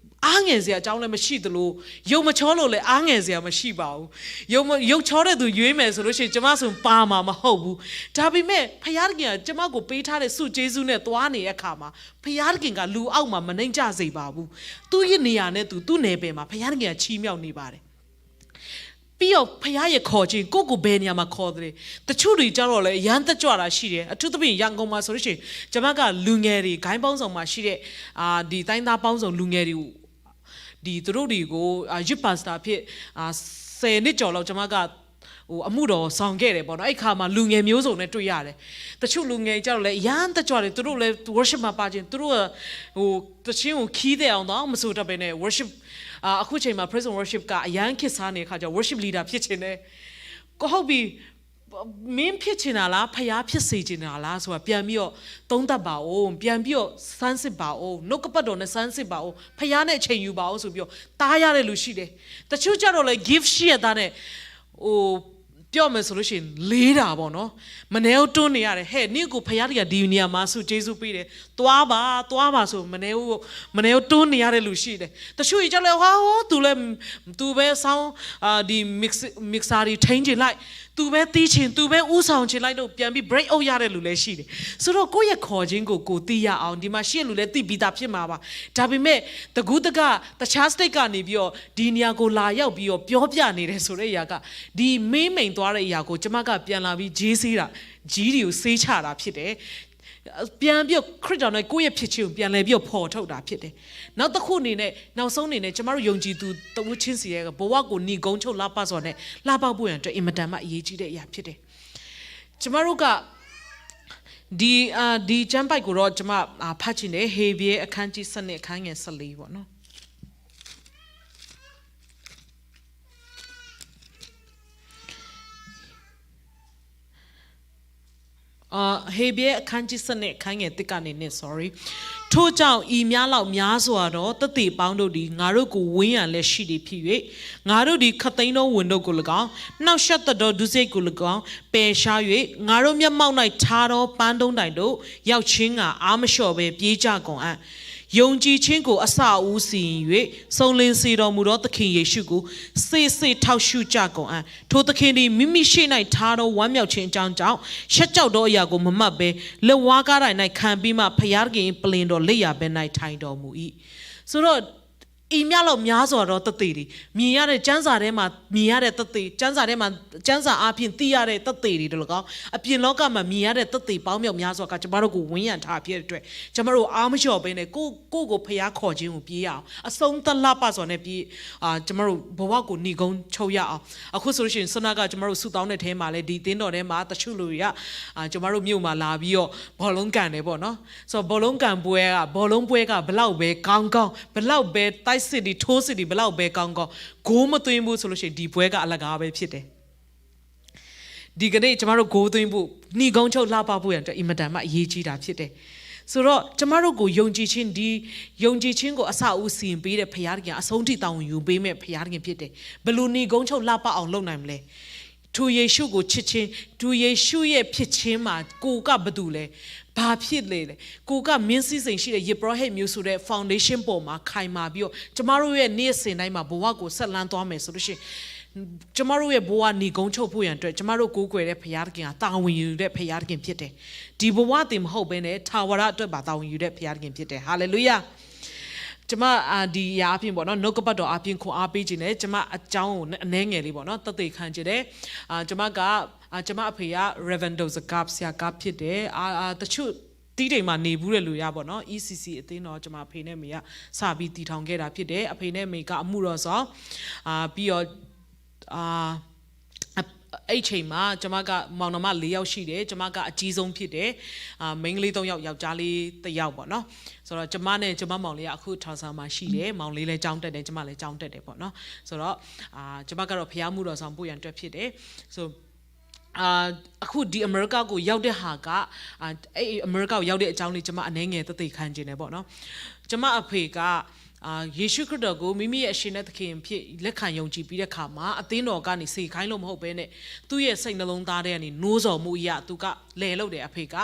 ့အားငယ်စရာအကြောင်းလည်းမရှိသလို၊ ရုပ်မချောလို့လည်းအားငယ်စရာမရှိပါဘူး။ ရုပ်မ၊ ရုပ်ချောတဲ့သူရွေးမယ်ဆိုလို့ရှိရင်ကျမဆိုရင်ပါမှာမဟုတ်ဘူး။ ဒါပေမဲ့ဘုရားသခင်ကကျမကိုပေးထားတဲ့ဆုကျေးဇူးနဲ့သွားနေတဲ့အခါမှာ၊ ဘုရားသခင်ကလူအောက်မှာမနှိမ့်ကျစေပါဘူး။ သူ့ရဲ့နေရာနဲ့သူ၊ သူ့နယ်ပယ်မှာဘုရားသခင်ကချီးမြှောက်နေပါတယ်။ ပြီးတော့ဘုရားရဲ့ခေါ်ခြင်း၊ ကိုယ့်ကိုဘယ်နေရာမှာခေါ်သလဲ။ တချို့တွေကျတော့လည်းအရမ်းတက်ကြွတာရှိတယ်။ အထူးသဖြင့်ရန်ကုန်မှာဆိုလို့ရှိရင်ကျမကလူငယ်တွေ၊ ဂိုဏ်းပေါင်းစုံမှာရှိတဲ့၊ အာ၊ ဒီတိုင်းသားပေါင်းစုံလူငယ်တွေကို၊ ဒီသူတို့တွေကို၊ အာ၊ youth pastor အဖြစ်၊ အာ၊ ဆယ်နှစ်ကျော်လောက်ကျမက ဟိုအမှုတော်ဆောင်ခဲ့တယ်ပေါ့နော်။ အဲ့ခါမှာလူငယ်မျိုးစုံနဲ့တွေ့ရတယ်။ တချို့လူငယ်ကြတော့လည်းအရမ်းတက်ကြွတယ်။ သူတို့လည်း worship မှာပါခြင်း၊ သူတို့ကဟိုသီချင်းကိုချီးတဲ့အောင်တောင်မဆိုတတ်ဘဲနဲ့ worship အာအခုချိန်မှာ praise and worship ကအရမ်းခေတ်စားနေတဲ့ခါကျတော့ worship leader ဖြစ်ချင်တယ်။ ကိုဟုတ်ပြီ၊ မင်းဖြစ်ချင်တာလား၊ ဖယားဖြစ်စေချင်တာလားဆိုတာ ပြန်ပြီးတော့သုံးသပ်ပါဦး၊ ပြန်ပြီးတော့ဆန်းစစ်ပါဦး၊ နှုတ်ကပတ်တော်နဲ့ဆန်းစစ်ပါဦး၊ ဖယားနဲ့အချိန်ယူပါဦးဆိုပြီးတော့တားရတဲ့လူရှိတယ်။ တချို့ကြတော့လည်း gift ရှိရတာနဲ့ဟိုပြောမယ်ဆိုလို့ရှိရင်လေးတာပေါ့နော်။ မနဲကိုတွန်းနေရတယ်။ ဟဲ့၊ နင့်ကိုဖယားတကဒီနေရာမှာဆုကျေးဇူးပေးတယ်၊ သွားပါသွားပါဆိုမနဲကိုမနဲကိုတွန်းနေရတဲ့လူရှိတယ်။ တချို့ကြီးကြလည်းဟာဟိုသူလည်းသူပဲ sound အာဒီ mix mixer တွေထိန်းချင်လိုက်၊ သူပဲတီးချင်၊ သူပဲဥဆောင်ချင်လိုက်လို့ပြန်ပြီး break out ရတဲ့လူလည်းရှိတယ်။ ဆိုတော့ကိုယ့်ရဲ့ခေါ်ခြင်းကိုကိုသိရအောင်၊ ဒီမှာရှိတဲ့လူလည်းသိပြီးသားဖြစ်မှာပါ။ ဒါပေမဲ့တကူးတကတခြား state ကနေပြီးတော့ဒီနေရာကိုလာရောက်ပြီးတော့ပြောပြနေတယ်ဆိုတဲ့အရာကဒီမင်းမိန်သွားတဲ့အရာကိုကျမကပြန်လာပြီးဂျေးစေးတာ၊ ကြီးတွေကိုစေးချတာဖြစ်တယ်။ ပြန်ပြီးတော့ခရစ်တော်နဲ့ကိုယ့်ရဲ့ဖြစ်ခြင်းကိုပြန်လည်ပြီးတော့ဖော်ထုတ်တာဖြစ်တယ်။ နောက်တစ်ခုအနေနဲ့နောက်ဆုံးအနေနဲ့ကျမတို့ယုံကြည်သူတဦးချင်းစီရဲ့ဘဝကိုနေကုန်းချုပ်လှပစွာနဲ့လှပဖို့ရန်အတွက်အင်မတန်မှအရေးကြီးတဲ့အရာဖြစ်တယ်။ ကျမတို့ကဒီအာဒီကျမ်းပိုဒ်ကိုတော့ကျမအာဖတ်ချင်တယ်။ ဟေဗြဲအခန်းကြီးဆယ့်နှစ်အခန်းငယ်ဆယ့်လေးပေါ့နော်။ အာ၊ ဟေဗြဲအခန်းကြီးဆယ့်နှစ်အခန်းငယ်တစ်ကနေနဲ့ sorry။ ထို့ကြောင့်၊ ဤမျှလောက်များစွာသောသက်သေပေါင်းတို့သည်ငါတို့ကိုဝန်းရံလျက်ရှိသည်ဖြစ်၍၊ ငါတို့သည်ခပ်သိမ်းသောဝန်တို့ကို၎င်း၊ နှောင့်ယှက်တတ်သောဒုစရိုက်ကို၎င်းပယ်ရှား၍၊ ငါတို့မျက်မှောက်၌ထားသောပန်းတုံးတိုင်သို့ရောက်ခြင်းငှာအားမလျှော့ဘဲပြေးကြကုန်အံ့။ ယုံကြည်ခြင်းကိုအစအဦးစီရင်၍စုံလင်စေတော်မူသောသခင်ယေရှုကိုစေ့စေ့ထောက်ရှုကြကုန်အံ့။ ထိုသခင်သည်မိမိရှေ့၌ထားသောဝမ်းမြောက်ခြင်းအကြောင်းကြောင့်ရှက်ကြောက်သောအရာကိုမမှတ်ဘဲ၊ လက်ဝါးကပ်တိုင်၌ခံပြီးမှဘုရားသခင်၏ပလ္လင်တော်လက်ျာဘက်၌ထိုင်တော်မူ၏။ ဆိုတော့၊ အီမျှလောက်များစွာသောသက်သေတွေ၊ မြင်ရတဲ့ကျမ်းစာထဲမှာမြင်ရတဲ့သက်သေ၊ ကျမ်းစာထဲမှာကျမ်းစာအားဖြင့်သိရတဲ့သက်သေတွေလည်းကောင်း၊ အပြင်လောကမှာမြင်ရတဲ့သက်သေပေါင်းမြောက်များစွာကကျွန်မတို့ကိုဝန်းရံထားဖြစ်တဲ့အတွက်ကျွန်မတို့အားမလျော့ဘဲနဲ့ကိုယ့်ကိုယ်ကိုဘုရားခေါ်ခြင်းကိုပြေးရအောင်၊ အဆုံးသတ်လှပစွာနဲ့ပြေး၊ အာ၊ ကျွန်မတို့ဘဝကိုနေကုန်းချုပ်ရအောင်။ အခုဆိုလို့ရှိရင်ခုနကကျွန်မတို့ဆုတောင်းတဲ့ထဲမှာလည်းဒီအသင်းတော်ထဲမှာသချို့လူတွေကအာကျွန်မတို့မြို့မှာလာပြီးတော့ဘောလုံးကန်တယ်ပေါ့နော်။ ဆိုတော့ဘောလုံးကန်ပွဲကဘောလုံးပွဲကဘယ်လောက်ပဲကောင်းကောင်း၊ ဘယ်လောက်ပဲတိုက်စစ်တွေထိုးစစ်တွေဘယ်လောက်ပဲကောင်းကောင်း၊ ဂိုးမသွင်းဘူးဆိုလို့ရှိရင်ဒီပွဲကအလကားပဲဖြစ်တယ်။ ဒီကနေ့ကျွန်မတို့ဂိုးသွင်းဖို့၊ နေကုန်းချုပ်လှပဖို့ရန်အတွက်အင်မတန်မှအရေးကြီးတာဖြစ်တယ်။ ဆိုတော့ကျွန်မတို့ကိုယုံကြည်ခြင်း၊ ဒီယုံကြည်ခြင်းကိုအစအဦးစီရင်ပေးတဲ့ဘုရားသခင်၊ အဆုံးထိတာဝန်ယူပေးမဲ့ဘုရားသခင်ဖြစ်တယ်။ ဘယ်လိုနေကုန်းချုပ်လှပအောင်လုပ်နိုင်မလဲ။ ထိုယေရှုကိုချစ်ခြင်း၊ ထိုယေရှုရဲ့ဖြစ်ခြင်းမှာကိုယ်ကဘယ်သူလဲ၊ ဘာဖြစ်လဲလဲ၊ ကိုယ်ကမင်းစည်းစိမ်ရှိတဲ့ယစ်ဘရဟိတ်မျိုးဆိုတဲ့ foundation ပေါ်မှာခိုင်မာပြီးတော့ကျွန်မတို့ရဲ့နေ့စဉ်တိုင်းမှာဘဝကိုဆက်လှမ်းသွားမယ်ဆိုလို့ရှိရင်၊ ကျွန်မတို့ရဲ့ဘဝနေကုန်းချုပ်ဖို့ရန်အတွက်ကျွန်မတို့ကိုးကွယ်တဲ့ဘုရားသခင်ဟာတာဝန်ယူတဲ့ဘုရားသခင်ဖြစ်တယ်။ ဒီဘဝတင်မဟုတ်ဘဲနဲ့ထာဝရအတွက်ပါတာဝန်ယူတဲ့ဘုရားသခင်ဖြစ်တယ်။ ဟာလေလုယာ။ ကျွန်မအာဒီအရာအပြင်ပေါ့နော်၊ နှုတ်ကပတ်တော်အပြင်ခွန်အားပေးခြင်းနဲ့ကျွန်မအကြောင်းကိုအနည်းငယ်လေးပေါ့နော်၊ သက်သေခံခြင်းနဲ့အာကျွန်မကအာကျွန်မအဖေက Reverend ဒိုစကားဆရာကဖြစ်တယ်။ အာအာတချို့တီးတိမ်မှာနေဘူးတဲ့လူရပေါ့နော်။ E C C အသင်းတော်ကျွန်မအဖေနဲ့မေကစပြီးတည်ထောင်ခဲ့တာဖြစ်တယ်။ အဖေနဲ့မေကအမှုတော်ဆောင်အာပြီးတော့အာအဲ့ချိန်မှာကျွန်မကမောင်နှမ၄ယောက်ရှိတယ်။ ကျွန်မကအကြီးဆုံးဖြစ်တယ်။ အာမိန်းကလေး၃ယောက်ယောက်ျားလေးတစ်ယောက်ပေါ့နော်။ ဆိုတော့ကျွန်မနဲ့ကျွန်မမောင်လေးကအခုထောင်ဆောင်မှာရှိတယ်။ မောင်လေးလည်းကျောင်းတက်တယ်၊ ကျွန်မလည်းကျောင်းတက်တယ်ပေါ့နော်။ ဆိုတော့အာကျွန်မကတော့ဖျားမှုတော်ဆောင်ဖို့ရန်အတွက်ဖြစ်တယ်။ ဆိုအာအခုဒီအမေရိကကိုရောက်တဲ့ဟာကအာအဲ့အမေရိကကိုရောက်တဲ့အကြောင်းလေးကျွန်မအနည်းငယ်သက်သေခံခြင်းနဲ့ပေါ့နော်။ ကျွန်မအဖေကအာယေရှုခရစ်တော်ကိုမိမိရဲ့အရှင်နဲ့သခင်ဖြစ်လက်ခံယုံကြည်ပြီးတဲ့ခါမှာအသင်းတော်ကနေစေခိုင်းလို့မဟုတ်ဘဲနဲ့သူ့ရဲ့စိတ်နှလုံးသားထဲကနေနှိုးဆော်မှုအရာသူကလဲလုပ်တယ်။ အဖေက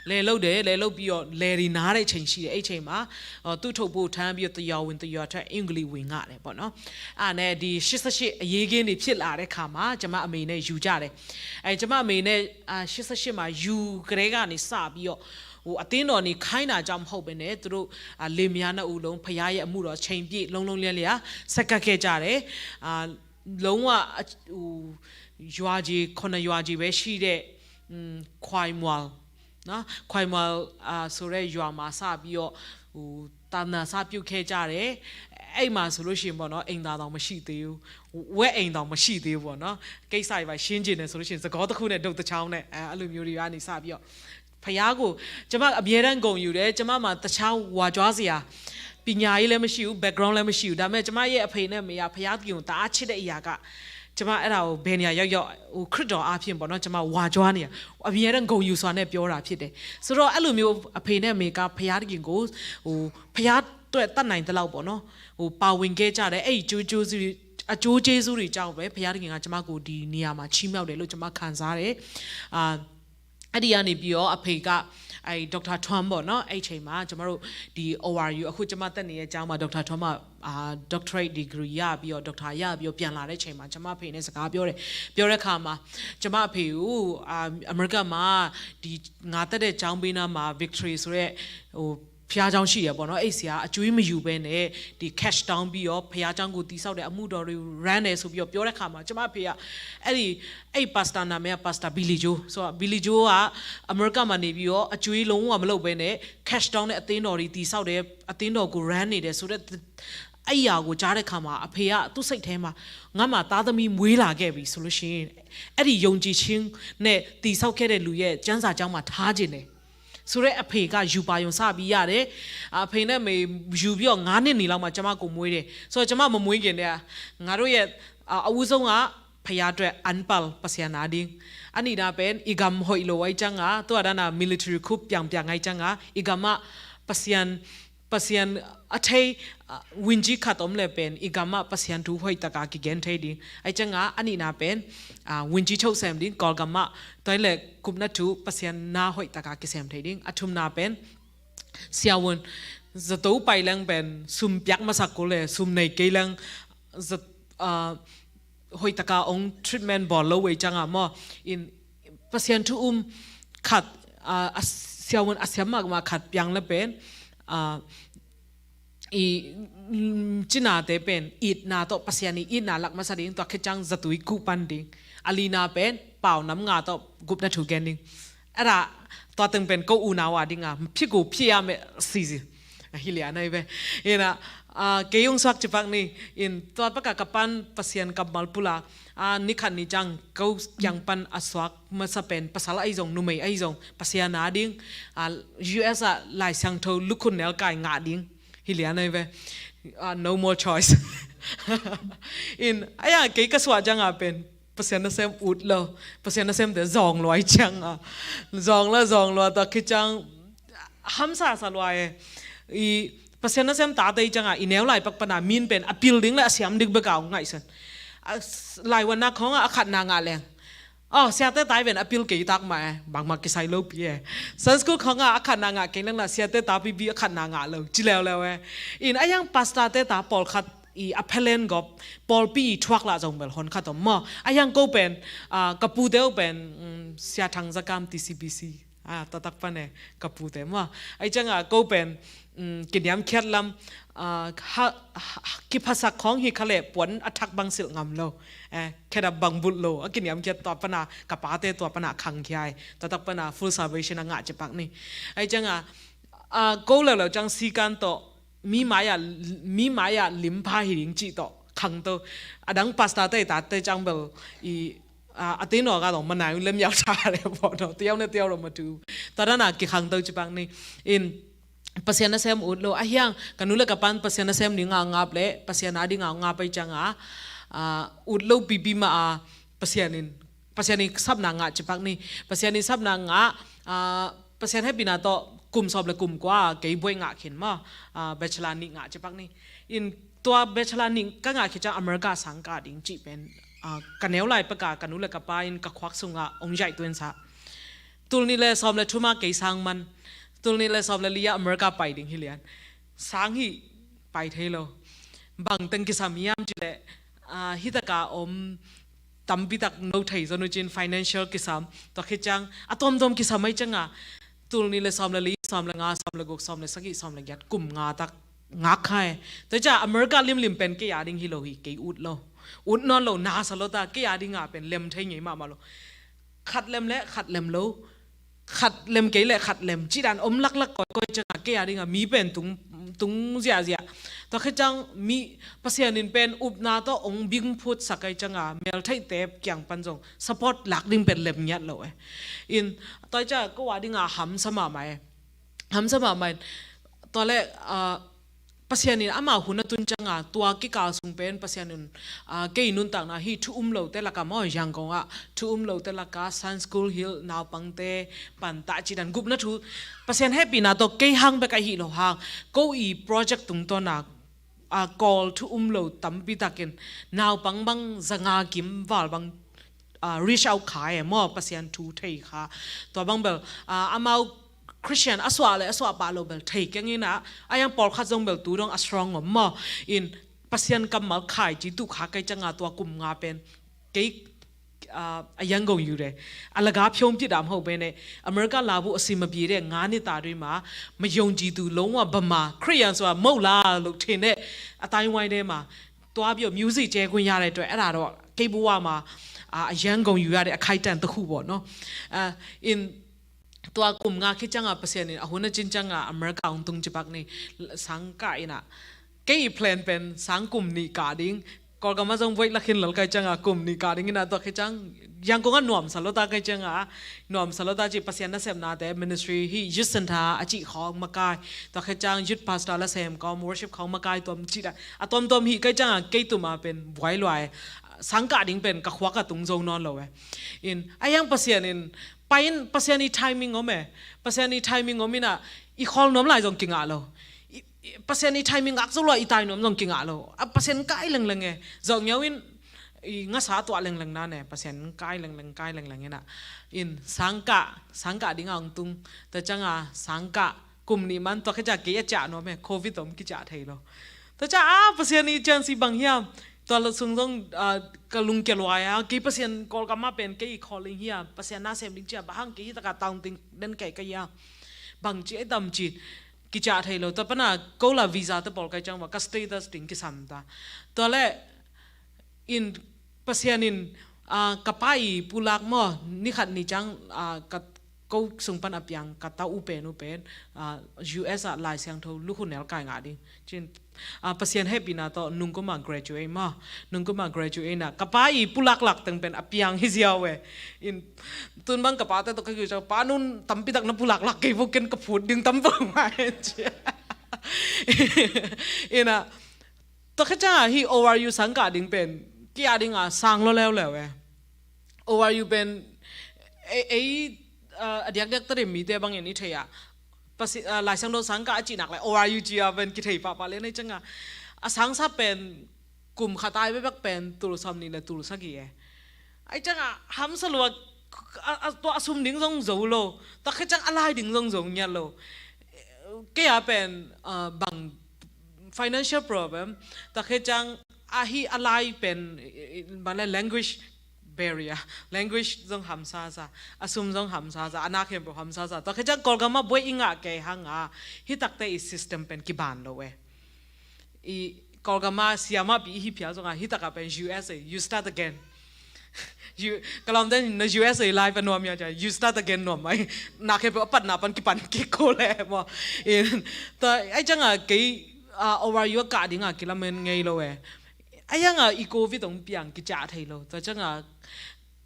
လဲလုပ်တယ်၊ လဲလုပ်ပြီးတော့လဲဒီနားတဲ့ချိန်ရှိတယ်။ အဲ့ချိန်မှာသူ့ထုတ်ပိုးထမ်းပြီးတော့တယော်ဝင်တယော်ထွက်အင်္ဂလိပ်ဝင်ငါတယ်ပေါ့နော်။ အာနဲ့ဒီရှစ်ဆယ့်ရှစ်အရေးကင်းတွေဖြစ်လာတဲ့ခါမှာကျွန်မအမေနဲ့ယူကြတယ်။ အဲကျွန်မအမေနဲ့အာရှစ်ဆယ့်ရှစ်မှာယူကလေးကနေစပြီးတော့ဟိုအသင်းတော်နေခိုင်းတာကြောင့်မဟုတ်ဘဲနဲ့သူတို့အာလင်မယားနှစ်ဦးလုံးဖခင်ရဲ့အမှုတော်ချိန်ပြည့်လုံးလုံးလျားလျားဆက်ကပ်ခဲ့ကြတယ်။ အာလုံးဝဟိုရွာကြီးခုနှစ်ရွာကြီးပဲရှိတဲ့ခွိုင်မွာလ်နော်၊ ခွိုင်မွာလ်အာဆိုတဲ့ရွာမှာစပြီးတော့ ဟိုတာနာစပြုတ်ခဲ့ကြတယ်။ အဲ့မှာဆိုလို့ရှိရင်ပေါ့နော် အိမ်သာတောင်မရှိသေးဘူး။ ဝက်အိမ်တောင်မရှိသေးဘူးပေါ့နော်။ ကိစ္စတွေပါရှင်းချင်တယ်ဆိုလို့ရှိရင် သကောတခုနဲ့ဒုတ်တစ်ချောင်းနဲ့အဲအဲ့လိုမျိုးတွေကနေစပြီးတော့ ဘုရားကိုကျမအမြဲတမ်းဂုဏ်ယူတယ်။ ကျမမှာတခြားဝါကြွားစရာပညာရေးလည်းမရှိဘူး။ background လည်းမရှိဘူး။ ဒါပေမဲ့ကျမရဲ့အဖေနဲ့အမေကဘုရားသခင်ကိုတအားချစ်တဲ့အရာကကျမအဲ့ဒါကိုဘယ်နေရာရောက်ရောက်ဟိုခရစ်တော်အားဖြင့်ပေါ့နော်ကျမဝါကြွားနေတာအမြဲတမ်းဂုဏ်ယူစွာနဲ့ပြောတာဖြစ်တယ်။ ဆိုတော့အဲ့လိုမျိုးအဖေနဲ့အမေကဘုရားသခင်ကိုဟိုဘုရားအတွက်တတ်နိုင်သလောက်ပေါ့နော်ဟိုပါဝင်ခဲ့ကြတယ်။ အဲ့ဒီအကျိုးကျေးဇူးတွေအကျိုးကျေးဇူးတွေကြောင့်ပဲဘုရားသခင်ကကျမကိုဒီနေရာမှာချီးမြှောက်တယ်လို့ကျမခံစားတယ်။အာအဲ့ဒီကနေပြီးတော့အဖေကအဲဒေါက်တာထွမ်ပေါ့နော်အဲ့ချိန်မှာကျမတို့ဒီ O R U အခုကျမတက်နေတဲ့အကြောင်းမှာဒေါက်တာထွမ်ကအာ doctorate degree ရပြီးတော့ doctor ရပြီးတော့ပြန်လာတဲ့ချိန်မှာကျမအဖေနဲ့စကားပြောတယ်ပြောတဲ့အခါမှာကျမအဖေကိုအာအမေရိကမှာဒီငါတက်တဲ့ကျောင်းပေးနားမှာ Victory ဆိုတဲ့ဟိုဖျားကျောင်းရှိရပေါ့နော်အဲ့ဆရာအကျွေးမယူဘဲနဲ့ဒီ cash တောင်းပြီးတော့ဖျားကျောင်းကိုတီးဆောက်တယ်အမှုတော်တွေ run တယ်ဆိုပြီးတော့ပြောတဲ့ခါမှာကျမအဖေကအဲ့ဒီအဲ့ pastor နာမည်က pastor Billy Joe ဆိုတော့ Billy Joe ကအမေရိကမှာနေပြီးတော့အကျွေးလုံးဝမလုပ်ဘဲနဲ့ cash တောင်းတဲ့အသင်းတော်တွေတီးဆောက်တယ်အသင်းတော်ကို run နေတယ်ဆိုတဲ့အဲ့အရာကိုကြားတဲ့ခါမှာအဖေကသူ့စိတ်ထဲမှာငါ့မှာသားသမီးမွေးလာခဲ့ပြီဆိုလို့ရှိရင်အဲ့ဒီယုံကြည်ခြင်းနဲ့တည်ဆောက်ခဲ့တဲ့လူရဲ့စံစာကျောင်းမှာထားခြင်းတယ်ဆိုတော့အဖေကယူပါယုံစပြီးရတယ်အဖေနဲ့မေယူပြီးတော့ငါးနှစ်နေလောက်မှာကျမကိုမွေးတယ်ဆိုတော့ကျမမမွေးခင်တည်းကငါတို့ရဲ့အဦးဆုံးကဖယားအတွက်အန်ပလ်ပစယနာဒင်းအနိဒါပင်အီဂမ်ဟိုအီလိုဝိုင်ကျန်းကသူအဒနာ military coup ပြန်ပြန်ငိုင်ကျန်းကအီဂမ်မပစယန် Pasian a thei winji khat om le pen i gam ah Pasian thu hoih taka kigen thei ding. Ai cianga a nihna pen winji thosem ding Kawlgam ah toi le kupna thu Pasian na hoih taka kisem thei ding. A thumna pen siawun zato pai leng pen sum piak masak ko le sum nei kei leng hoih taka ong treatment bawl lo wei cianga maw in Pasian thu um khat a siawun a siam mahmah khat piang le pen i cinate pen itna tawh Pasian i itna lak masa ding tua khiciang zatui kuh pan ding a lina pen pau nam nga tawh gupna thu gen ding. Ara tua teng pen ko unau a dinga phiku phia me sisi. Hilian ai ve ina kei ung suak cipak ni in tua paka kapan Pasian kammal pula a nikhat ni ciang ko kiang pan a suak masa pen pasal ai zong numei ai zong Pasian a ding a U S a lai siangtho lukhun nel kai ngah ding. Hilian ai ve no more choice. In aya kei ka suah cianga pen Pasian nasem ut lo Pasian nasemte zong luai cianga zong la zong lua ta khiciang hamsa sa luai i Pasian nasem tate cianga i neu lai pak pana min pen a pil ding le a siam ding beka ngaihsan. Lai wan na khonga a khatna ngah leng. Oh siate tai pen a pil kei tak ma e bangma kisai lo pi e. San school khonga a khatna ngah kei leng la siate ta pipi a khatna ngah lo ci leuleu e. In a yang pastor te ta pawlkhat i a phelen gop pawlpi i thuak lah zong bel hon khat om maw a yang ko pen ka pute uh pen sia thang zakam T C B C a tatak pan e ka pute maw ai cianga ko pen kiniam khiat lam kiphasak khawng hi kha le puan a thak bang silh ngam lo khedap bang bulh lo a kiniam khiat tua pana ka pate tua pana khang khia e tatak pana full salvation a ngah cipak ni ai cianga ko leuleu ciang sikan tawh mi mai-ah mi mai-ah limpha hi ding cih tawh khangto a dang pastor te i tate cang bel i a te nawk a dong manai lem yau ta le pawh dong tiau ne tiau lo matu ta dana kikhangto cipak ni in Pasian nasem ut lo a hiang ka nu le ka pan Pasian nasem ding a ngap le Pasian a ding a ngap ai canga ut lo pipi ma a Pasian in Pasian i sapna ngah cipak ni Pasian i sapna ngah Pasian hepina tawh kum sawm le kum kua kei buai ngah khin maw bachelor nih ngah cipak ni in tua bachelor nih ka ngah khiciang America sang ka ding cih pen ka neu lai peka ka nu le ka pa in ka khuak sunga ong yaih tuensa tul nih le sawm le thuma kei sang man tul nih le sawm le lia America pai ding hilian sang hi pai thei lo bang teng kisam hiam cile hitaka om tampitak no thei zon uh cin financial kisam tua khiciang a tuamtuam kisam ai cianga tul nih le sawm le li sawm le nga sawm le guk sawm le sagih sawm le giat kum nga tak ngak khai tua cia America limlim pen kei a ding hi lo hi kei ut lo ut nawn lo nasa lo ta kei a dinga pen lem thei ngei mahmah lo khat lem le khat lem lo khat lem kei le khat lem cih dan om laklak kawikawi cianga kei a dinga mi pen tung, tung ziahziah. Tua khit ciang mi Pasian in pen upna tawh ong bing phutsak kei cianga meltheihte kiang pan zong support lak ding pen lem ngiat lo e. In tua cianga ko a dinga hamsa mahmah e. Hamsa mahmah in tua le, ah, Pasian in ama hun a tun cianga tua kikal sung pen Pasian in, ah, kei nuntakna hi thu um lote laka maw, Yangon ah thu um lote laka Sunday School hi naupangte pantah cih dan gupna thu Pasian hehpihna tawh kei hang bek ahi lo hang ko i project tungtawna, ah, kawl thu um lo tampi takin naupang bang zanga kim val bang, ah, reach out kha e maw, Pasian thu thei kha. Tua bang bel, ah, amau Christian a suah le a suah pah lo bel thei keng ina, a yang pawlkhat zong bel tu dong a strong om maw. In Pasian kammal khai ci tu kha kei cianga tua kum nga pen kei, ah, a Yangon yu de a laga phiong pi dam ho bene America labu a sima bi de nga ni ta dui ma, ma yong ji tu long wa ba ma Christian sua mo la lo thei ne a tai wai de ma. Tua bio music ce kun ya le twe a da do kei bu wa ma, ah, a Yangon yu ya de a khai tan ta khu bo no. Ah, in tua kum nga khit cianga Pasian in a hun a cin cianga America ong tung cipak ni sangkah ina. Kei i plan pen sang kum nih kah ding. Kawlgam a zong voih lakhin lal kai cianga kum nih kah ding ina tua khit ciang Yangon a nuamsa lo ta kai cianga nuamsa lo ta ci Pasian nasepnate ministry hi youth center a cih khawng makai. Tua khit ciang youth pastor la sem kawm worship khawng makai tuam cih da. A tuamtuam hi kai cianga kei tuma pen buai luai. Sangkah ding pen ka khuak a tung zo nawn lo e. In a yang Pasian in pain Pasian i timing om e. Pasian i timing om ina i khawl nuam lai zong kingah lo. I, i, Pasian i timing ngak zo lo i tai nuam zong kingah lo. A Pasian kai lengleng e. Zawh ngiau in i ngasa tuah lengleng na ne. Pasian kai lengleng kai lengleng ina. In sangkah, sangkah dinga ong tung. Ta cianga sangkah kum nih man tua khit ciang kei a ciah nuam e. Covid om kiciah thei lo. Tua ciang a Pasian i cian si bang hiam. Tua lo sung zong, ah, ka lungkia luai a kei Pasian Kawlgam a pen kei i calling hi a Pasian nasem ding cia bang hang kei hi taka taung ting den kei ka hi a bang ci ai tam ci kiciah thei lo tua pana ko la visa te pawl kai ciang va ka status ding kisam ta. Tua le in Pasian in, ah, ka pa i pulak maw ni khat ni ciang, ah, ka ko sung pan a piang ka ta u pen u pen, ah, U S a Lai Siangtho lukhunel kai ngah ding cin. Ah, Pasian hehpihna tawh nungkuma graduate maw. Nungkuma graduate na ka pa i pulaklak teng pen a piang hi ziau e. In tun bang ka pa te tawh ka kiu ciang pa nun tampi tak na pulaklak kei vo ken ka phut ding tam bang mai ci. Ina tua khit cianga hi O R U sangkah ding pen kia dinga sang lo leuleu e. O R U pen ei, ei, ah, a diakdiak ta ding mite bangin i thei a Pasi-, ah, Lai Siangtho sangkah a cihnak le O R U ci a pen kithei pahpah le nei cianga a sangsa pen kum khat ai bebek pen tul sawm nih le tul sagih e. Ai cianga hamsa lua a, a, tua a sum ding zong zo lo. Tua khit ciang a lai ding zong zo ngiat lo. Kei a pen, ah, bang financial problem. Tua khit ciang ahi a lai pen, i, i, bang le language barrier. Language zong hamsa sa. A sum zong hamsa sa. A na khempeuh hamsa sa. Tua khit ciang Kawlgam a buai i ngah kei hanga hi takte i system pen kiban lo e. I Kawlgam a siama pi i hi phial zonga hi taka pen U S A, you start again. You, ka lawm den na U S A life a nuam ya cia, you start again nuam mai. Na khempeuh a patna pan kipan kik ko le maw. In, ta, ai cianga kei, ah, O R U a kah dinga kilamen ngei lo e. Ai cianga i Covid ong piang kiciah thei lo. Ta cianga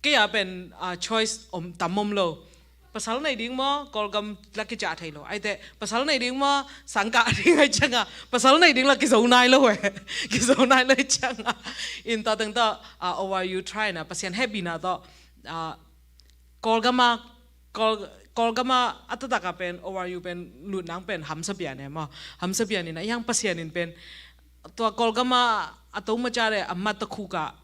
kei a pen, ah, choice om, tam om lo. Pasal nei ding maw, Kawlgam la kiciah thei lo. Aite, pasal nei ding maw, sangkah ding ai cianga. Pasal nei ding la kizo nai lo e. Kizo nai lo ai cianga. In ta teng ta, ah, O R U try na, Pasian hehpihna tawh, ah, Kawlgam a, Kawl-, Kawlgam a a taktak a pen, O R U pen, lut nang pen, hamsa pian e maw. Hamsa pian in a yang Pasian in pen, tua Kawlgam a, a to ma cia le, a mat ta khu ka,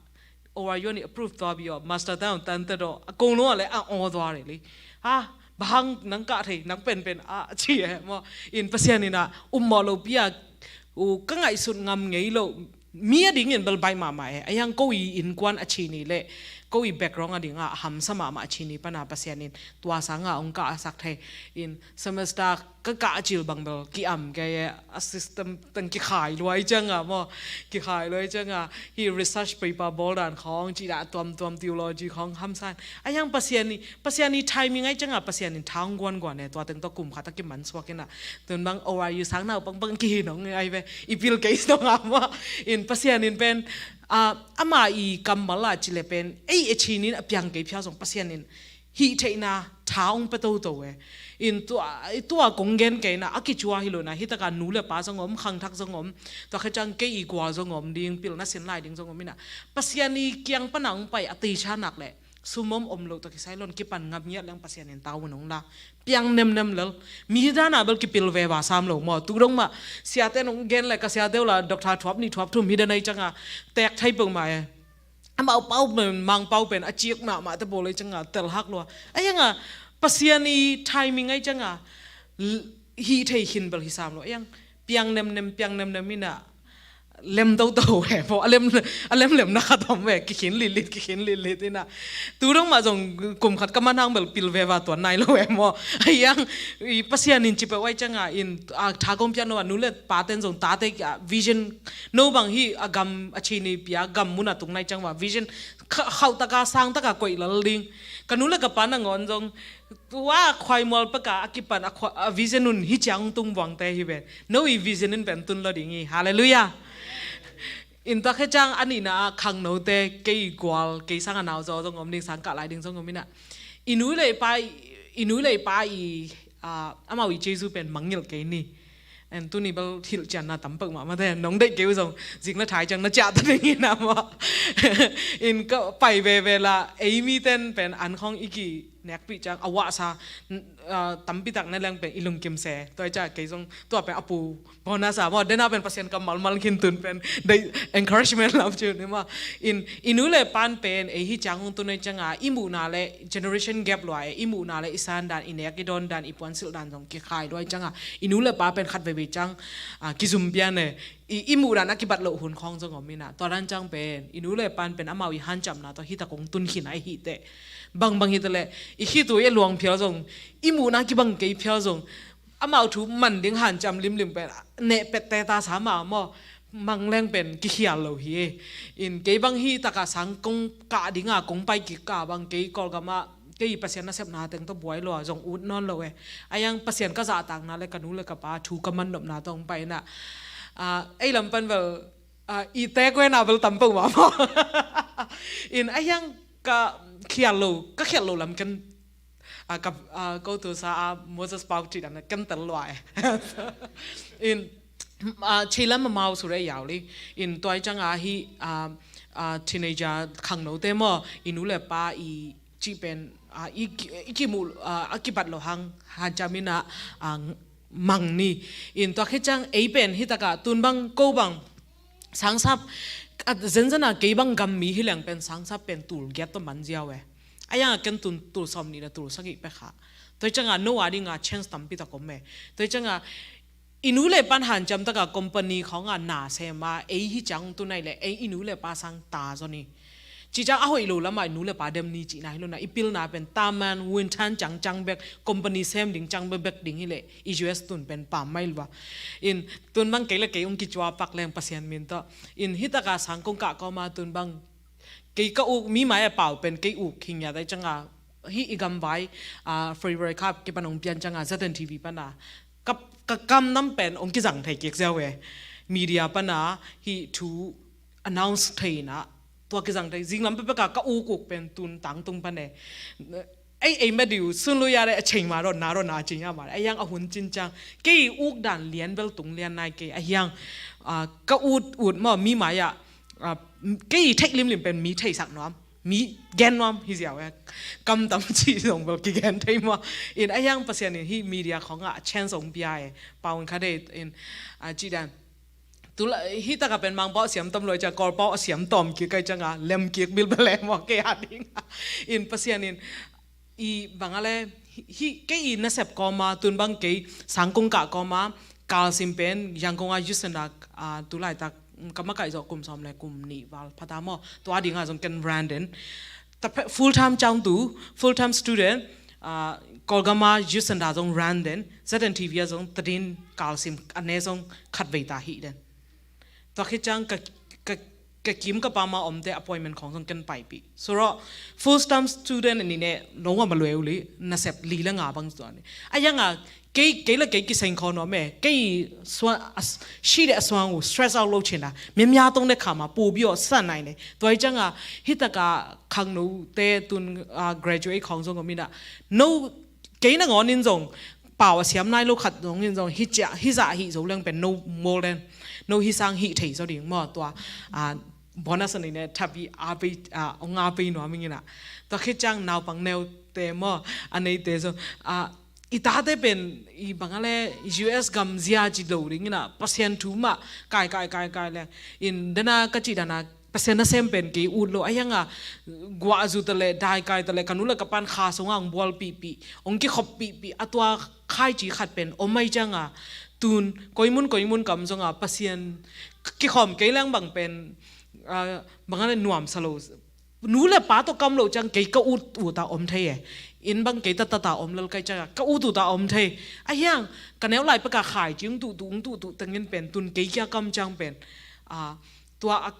O R U ni approve tua bi aw, master down tan ta daw, a kong lo le a aw tua le li. Ha, bang hang nang kah thei, nang pen pen a ci e maw. In Pasian in a um maw lo pi a, u ka ngaihsut ngam ngei lo. Mi a dingin bel baih mahmah e. A yang ko i innkuan a ci ni le. ko i background a dingah hamsa mahmah a chini pana Pasian in tua sanga hong kahsak thei in semester ka kah cil bang bel ki-am kei e, a system teng kikhai luai cianga maw, kikhai luai cianga hi research paper bawl dan khawng cih dah tuamtuam theology khawng hamsa in a hiang Pasian i, Pasian i timing ai cianga Pasian in tha hong guanguan e, tua teng tua kum khat a kiman suak inah tun bang O R U sang nau pangpang kihin hong ai ve, i pil kei song a maw in Pasian in pen ama i kammal a cile pen ei e chinin a piang kei phial zong Pasian in hih theihna tha hong pe toto e. In tua, tua kong gen kei na a kicua hi lo na, hi taka nu le pa zong om, khangthak zong om, tua khe ciang kei i gual zong om ding, pilna sin lai ding zong om ina Pasian i kiang pana hong pai a teicha nak le sum om om lo tua kisai lon kipan ngap ngiat leng Pasian in tau nong la piang nemnem lel. Mi dana bel kipil ve va sam lo maw, tu dong mah siate nong gen le ka siate uh la Doctor Thuap ni Thuap Thum hi den ai cianga tek thei peuh mah e. Amau pau pen, mang pau pen a ciak mahmah te bawl ai cianga tel hak lua. A hianga Pasian i timing ai cianga hih thei khin bel hi sam lo. A hiang piang nemnem, piang nemnem ina lem toto e maw, a lem, a lemlemna khat om e, kikhin litlit, kikhin litlit ina tu dong mah zong kum khat ka man hang bel pil ve va tuan nai lo e maw. A hiang i Pasian in ci peuh ai cianga in a tha kong pian lo a nu le pa ten zong tate a vision no bang hi a gam a chini pia gam mun a tung nai ciang va vision khauh taka sang taka koih lal ding. Ka nu le ka pa nangawn zong tua khuaimual peka a kipan a vision un hi ciang tung buangte hi ve. No i vision in pen tun lo ding hi. Halleluiah. In tua khe ciang a nihna a khangnote kei gual kei sang a nau zaw zong om ding sang kah lai ding zong om ina i nu le i pa i, i nu le i pa i amau i Jesu pen mangngilh kei ni. En tuni bel hilh cianna tam peuh mahmah te nong deih kei uh zong zing le thai ciang na ciah ta ding ina maw. In ka pai veve la ei mi ten pen an khawng i ki nekpih ciang a wahsa tampi tak ne leng pen i lungkim se. Tua i ciah kei zong tua pen a pu bonus a maw, dena pen Pasian kammal mal khin tun pen dei encouragement lam ciu ni maw. In i nu le pan pen ei hi ciang hong tun ai cianga i muhna le generation gap lua e, i muhna le i san dan, i nek i dawn dan, i puansilh dan zong kikhai lua ai cianga i nu le pa pen khat veve ciang kizum pian e. I, i muh dan a kibat loh hun khawng zong om ina tua dan ciang pen i nu le pan pen amau i hanciamna tawh hi tak kong tun khin a i hih teh bangbang hi ta le i khitui a luang phial zong i muhna kibang kei phial zong amau thu man ding hanciam limlim pen neh pette ta sa ma maw. Mang leng pen kikhial lo hi e. In kei bang hi taka sang kong kah dinga kong pai kik ka bang kei Kawlgam ah kei Pasian nasepna teng tawh buai lo a zong ut nawn lo e. A hiang Pasian ka zahtakna le ka nu le ka pa thu ka man nopna tawh hong pai ina ei lam pan bel i tek wena bel tam peuh mah maw. In a hiang ka khial lo, ka khial lo lam ken a ka a ko tu sa a Moses Pau ci dan ken tel lua e. In a chilam mau sure yau li. In tuai cianga hi a a teenager khangnote maw i nu le pa i ci pen a i i kimu a a kibat lo hang hanciam ina a mang ni. In tua khe ciang ei pen hi taka tun bang ko bang sangsap a zenzana kei bang gam mi hi leng pen sangsap pen tul giat tawh man ziau e. A hianga ken tun tul sawm nihna tul sagih pekha. Tua cianga no a dinga chance tampi tak om e. Tua cianga i nu le pan hanciam taka company khawnga na sema ei hi ciang tun ai le ei i nu le pa sang ta zaw ni. Ci ciang a hoih lo lama i nu le pa dem ni cihna hi lo na i pilna pen taman winthan ciangciang bek company sem ding ciang bekbek ding hi le i U S tun pen pam mai lua. In tun bang kei le kei ung kicua pak leng Pasian min tawh. In hi taka sang kong kah kawma tun bang kei ka uk mi mai a pau pen kei uk hing ya dai cianga hi i gamvai a February kha kipan ong pian cianga Z N T V pana ka ka kam nam pen ong kizang thei kik ziau e. Media pana hi thu announce thei na tua kizang thei zinglam pepeka ka uk uk pen tun tangtung pane. Ei ei mediu sun lu ya le a cheng ma ron na ron na ching ya ma a hiang a hun cin ciang kei uk dan lian bel tung lian nai kei a hiang ka ut ut maw mi mai ah kei theih limlim pen mi theisak nuam mi gen nuam hi ziau e. Kam tam ci zong bel kigen thei maw. In a hiang Pasian in hi media khong ah a chance ong pia e. Pau in kha dei in a ci dan tu la hi taka pen Mangpau a siam tam loi cia Kawlpau a siam tawm kik kai cianga lem kik bilbel e maw kei a ding. In Pasian in i bang a le hi kei i nasep kawma tun bang kei sangkung kah kawma kalsim pen Yangon a Houston a tu laitak ka makaih zawh kum sawm le kum nih val phata maw tua dinga zong ken branden Full time changtu, full time student, ah, Kawlgam ah youth centre zong run den, Z N T V ah zong tadin kalsim a ne zong khatvei ta hi den. Tua khit ciang ka, ka, ka kim ka pam a omte appointment khawng zong ken paipih. Suraw full time student a ni ne, lo ngam a lueu li, nasep li le nga bang zuan ni. A yang a, kei, kei le kei kiseng khawng nuam e, kei sua, a, si de a suang uh, stress out lo chin a, mia mia tong de kham a, pu bi aw sa nai ne. Tua hi ciang a, hi tak a khangnote tun, ah, graduate khawng zong om in a, no, kei nangawn in zong, pau a siam nai lo khat zong in zong, hi cia, hi zah hi zo leng pen no more than, no hi sang hi thei zo ding maw, tua, ah, bonus a nei ne, thapi a pei, ah, ong a pei nuam ing in a. Tua khit ciang naupang neute maw, a neite zong, ah, i tate pen, i bang a le, U S gam zia ci lo ding in a, Pasian thu mah, kai, kai, kai, kai le, in dana ka ci dana, Pasian nasem pen kei ut lo, a yang a, guah zu ta le, dai kai ta le, ka nu le ka pan kha song ang bual pihpih, ong kikhop pihpih, a tua khaici khat pen, om mai ciang a, tun, koimun, koimun kam zong a, Pasian, kikhawm kei leng bang pen, ah, bang a le nuam sa lo, nu le pa tawh kam lo ciang kei ka ut ut a om thei e, in bang kei ta ta ta om lal kai ciang a, ka ut ut a om thei, a yang, ka neu lai pek a khaici, ung tu tu, ung tu tu, tengin pen, tun kei kia kam ciang pen, ah, tua a,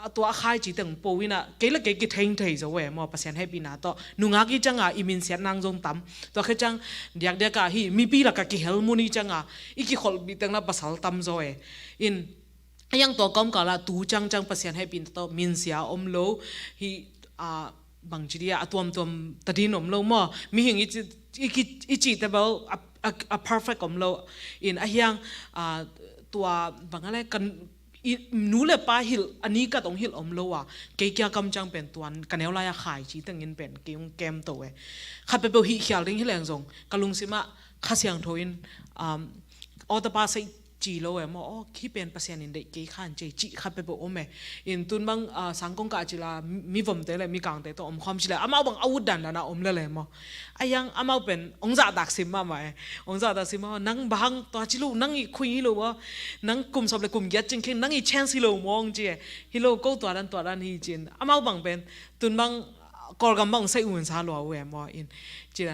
a, tua a khaici teng po in a, kei le kei kitheng thei zo e maw, Pasian hehpihna tawh. Nungak i ciang a, i minsiat nang zong tam. Tua khit ciang, diakdiak a hi, mipi lak a kihel mun i ciang a, i kikholhpih teng la pasal tam zo e. In, a yang tua kawmkal ah tu ciangciang Pasian hehpihna tawh, minsia om lo, hi, a, bang ci dia, a tuamtuam tadin om lo maw. Mihing i ci, i ki, i cihte bel, a, a, a perfect om lo. In a hiang, a, tua bang a le kan, i, nu le pa hilh, a ni kat ong hilh om lo a, kei kia kam ciang pen tuan, ka neu lai a khaici tengin pen, kei ong kem to e. Khat peuhpeuh hih khial ding hi leng zong, ka lungsim ah, Kha Siangtho in, um, aw tapa sei ci lo e maw, aw, khi pen Pasian in deih kei khan ci, ci khat peuhpeuh om e. In tun bang, ah, sangkong kah ci la, mi vomte le, mi kangte tawh om khawm ci le, amau bang a ut dandan a om le le maw. A yang amau pen, ong zahtak sim mahmah e. Ong zahtak sim mahmah, nang bang, tua ci lo, nang i khui hi lo maw. Nang kum sawm le kum giat cing kheng, nang i chance hi lo maw, ong ci e. Hi lo, ko tua dan, tua dan hi cin. Amau bang pen, tun bang, Kawlgam bang ong sei un sa lua u e maw, in. Ci la,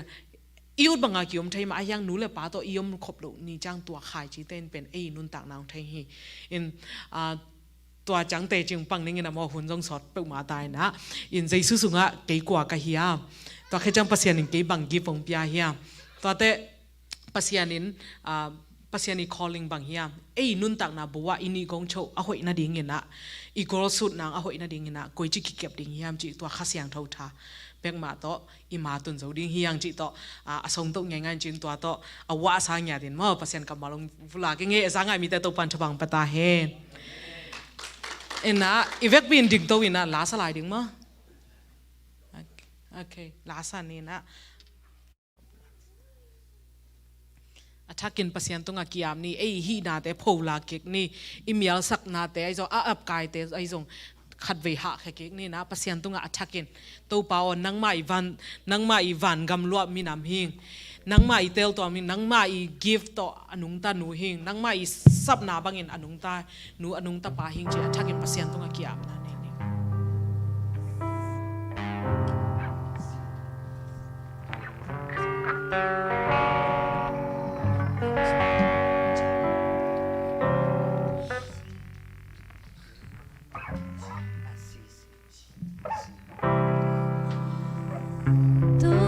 i ut banga ki om thei mah, a hiang nu le pa tawh i om khop loh ni ciang tua khaicite in pen ei nuntakna ong thei hi. In, ah, tua ciang teci ong pang ning in a maw, hun zong sawt peuhmah ta in a. In Jesu sungah kei kua ka hiam. Tua khit ciang Pasian in kei bang gift ong pia hiam. Tuate Pasian in, ah, Pasian i calling bang hiam. Ei nuntakna bo ah i nih gong choh a hoih nading in a. I goal sut nang a hoih nading in a. Koici kikep ding hiam cih tua Kha Siangtho tha. Bek mah tawh i ma tun zo ding hi hang cih tawh, a, a song toh ngeingai in cin tua tawh, a wah sa ngiat in maw, Pasian kammal ong vula kei ngei a za ngai mite Topan thabang pia ta hen. Ina, i vekpi in ding to ina, la sa lai ding maw? Okay, la sa ni ina. A thakin Pasian tungah ki-ap ni, ei i hihnate phola kik ni, i mialsaknate ahi zong, a apkaite ahi zong, khatvei hahkhia kik ni na, Pasian tungah a thakin, Topa aw, nangmah i van, nangmah i vangam luah minam hing, nangmah i teltuam hing, nangmah i gift tawh a nungta nu hing, nangmah i sapna bangin a nungta nu, a nungta pa hing ci a thakin Pasian tungah ki-apna nei ni.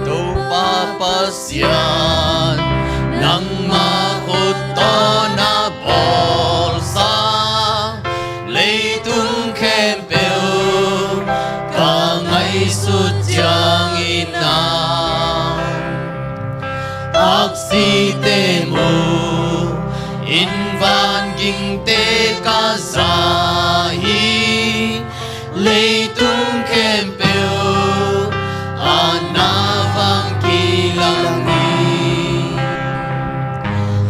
Topa Pasian, nangmah khut tawh na bawlsa leitung khempeuh ka ngaihsut ciangin a, aksite mu in vangingte ka za hi. Leitung khempeuh a na vang kilang hi.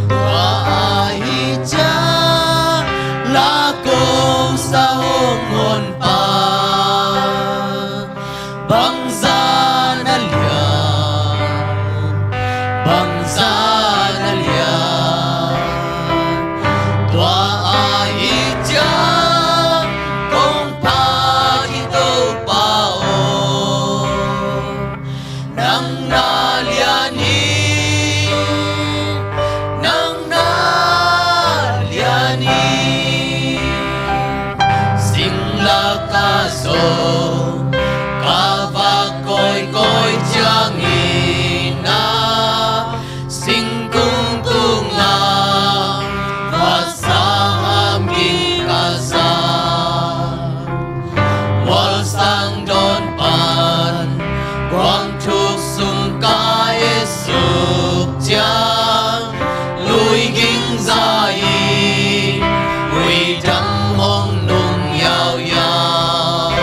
Tua ahi ciang la kong sa hong honpa, bangzah na lian, bangzah na lian. Tua ahi ciang kong phat hi to Sung ka va kawikawi ciangin a, singkung tungah vasa a mi ka sa. Mualsang dawn pan guangthuk sung ka et suk ciang, lui ging za-in huidam hong nung yauyau.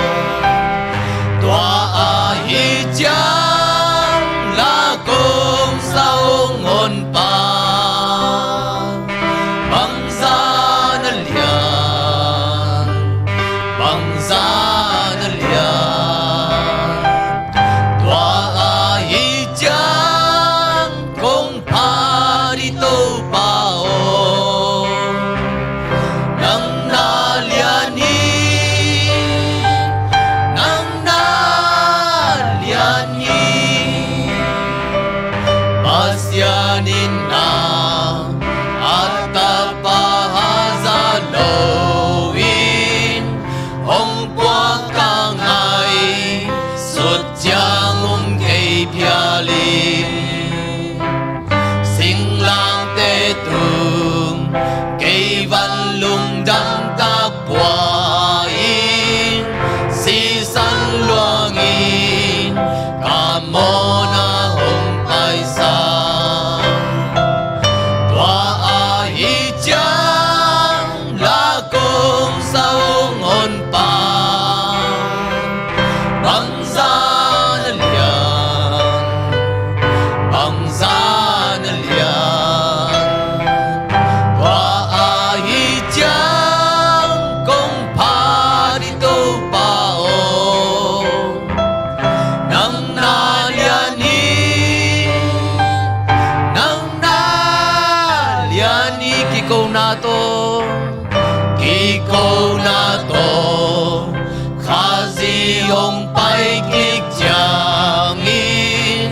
Tua ahi ciang la kong sa hong honpa, bangzah na lian, bangzah na lian. Tua ahi ciang kong phat hi Topa aw, nang na lian hi, nang na lian hi. Pasian in na a tapa haza lo-in hong puak ka ngaihsut ciang hong kei phial hi. Singlangte tung kei van lungdam tak pua-in, sisan luangin ka mawhna hong paisa. Tua ahi ciang la kong sa hong honpa, bangzah na lian, bangzah na lian. Tua ahi ciang kong phat hi Topa aw, nang na lian hi, nang na lian hi. Kikona tawh, kikona tawh Khazih hong pai kik ciangin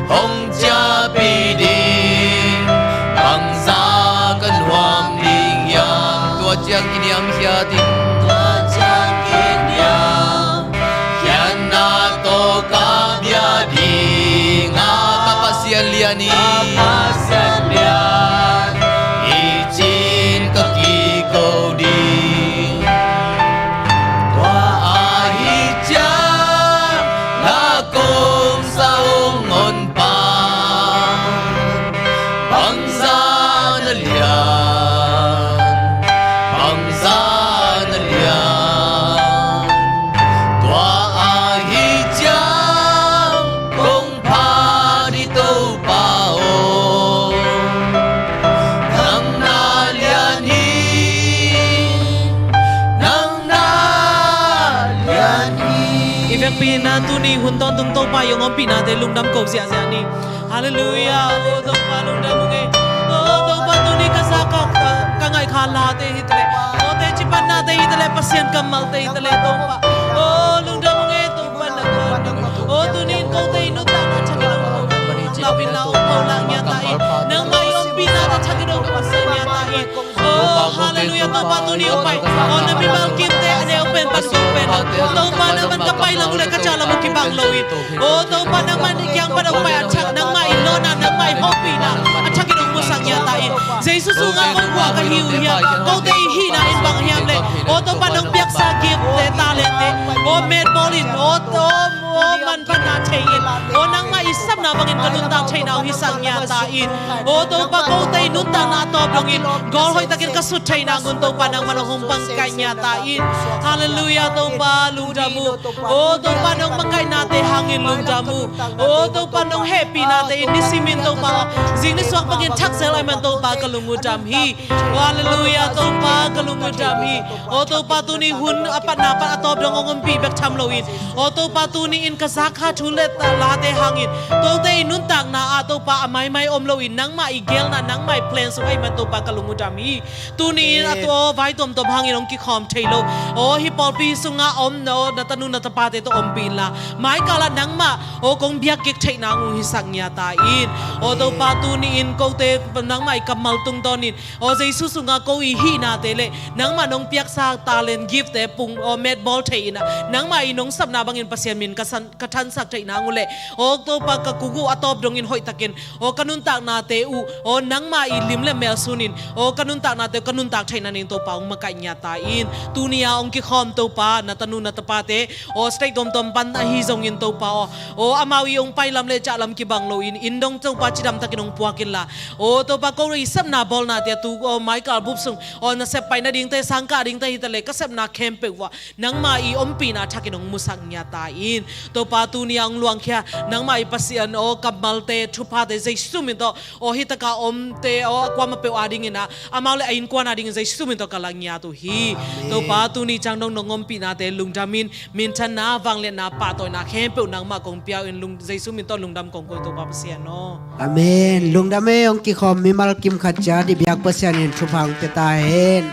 hong ciahpih ding, bangzah ka nuam ding hiam? Tua ciang kiniamkhiat in, tua ciang kiniamkhiatna tawh ka bia ding a, ka Pasian lian hi, ka Pasian lian hi ci-in ka kiko ding. Tua ahi ciang la kong sa hong honpa, bangzah na lian, bangzah na lian. Tua ahi ciang kong phat hi Topa aw, nang na lian hi, nang na lian hi. I vekpi-in ah tuni hun tawntung Topa i hong ompihnate lungdam ko ziahziah ni. Halleluiah. O Topa, lungdam ung e. O Topa, tuni ka za ka, ka, ka ngaih kha late hi ta leh, o teci pannate hi ta leh, Pasian kammalte hi ta leh Topa, o lungdam ung e Topa, nang, o tuni in kote i nuntakna thak in hong, hong lau in, la hong pho lak ngiat ta in, nangmah i ompihnate thak in hong pho lak ngiat ta in. O halleluiah. Topa, tuni hong pai, o na mimal kimte a neu pen pan guk pen, Topa, nangman ka pai lam uh leh ka cah lam uh kibang lo in, o Topa, nangman i kiang pan hong pai a thak, nangmah i lawnna, nangmah i hopihna a thak in hong musak ngiat ta in. Jesu sungah kong guah ka hi uh hiam, kote i hihna in bang hiam leh, o Topa, nong piaksa giftte, talentte, o metbawl in, o, o, o manphatna thei in, o nangmah i sapna bangin ka nuntak theihna uh hisak ngiat ta in. O Topa, kote i nuntakna a tawp dongin gawl hoih takin ka sut theih nangun Topa, nangman hong pangkaih ngiat ta in. Halleluiah. Topa, lungdam uh. O Topa, nong pangkaihnate hangin lungdam uh. O Topa, nong hehpihnate in nisimin Topa, zing nisuak bangin thak zel ahih man Topa, ka lung uh dam hi. Halleluiah. Topa, ka lung uh dam hi. O Topa, tuni hun a patna pan a tawp dong hong ompih bek tham loin, o Topa, tuni Ka zakha thu le ta- late hangin, kote i nuntakna ah Topa a maimai om loin, nangmah i geelna, nangmah i plan sung ahih man Topa ka lung uh dam hi. Tuni-in a, amen, tua vai tuamtuam hangin hong kikhawm thei lo. Aw, hih pawlpi sungah om, aw, na tanu na tapate tawh ompih inla, maikalah nangmah, aw, kong biak kik theih nang uh hisak ngiat ta in. Aw, amen, Topa, tuni-in kote nangmah i kammal tungtawnin, aw, Jesu sungah ko i hihnate le nangmah nong piaksa talent, gift te pung, aw, metbawl thei in ah, nangmah i nong sapna bangin Pasian min ka san, ka thansak theih nang uh le, aw Topa, ka kung uh a tawp dongin hoihtakin, aw, ka nuntaknate uh, aw, nangmah i lim le mel sunin, aw, ka nuntaknate uh ka nuntak theih nading Topa hong makaih ngiat ta in. Tuni-a hong kikhawm Topa, na tanu na tapate, aw, state tuamtuam pan ahi zongin Topa aw, aw, amau i hong pailam le cahlam kibang loin, inn dong Topa cidamtakin hong puak inla, aw Topa, ko i sepna bawlnate ah tu, aw, maikal bup sung, aw, nasep pai nadingte, sangkah dingte hi ta le, ka sepna khempeuh uh ah nangmah i ompihna thakin hong musak ngiat ta in. Topa, tuni-a hong luangkhia nangmah i Pasian, aw, kammalte, thuphate Jesu min tawh, aw, hih taka omte, aw, kuamah peuh adingin ah, amau le a innkuan adingin Jesu min tawh ka la ngiat uh hi. Amen. Topa, tuni ciang dong nong ompihnate lungdamin, minthanna, vangliatna, pahtawina khempeuh nangmah kong pia uh in, lung, Jesu min tawh lungdam kong ko hi, Topa Pasian aw. Amen. Lungdam ei, hong kikhawm mimal kim khat ciat i biak Pasian in thupha hong pia ta hen.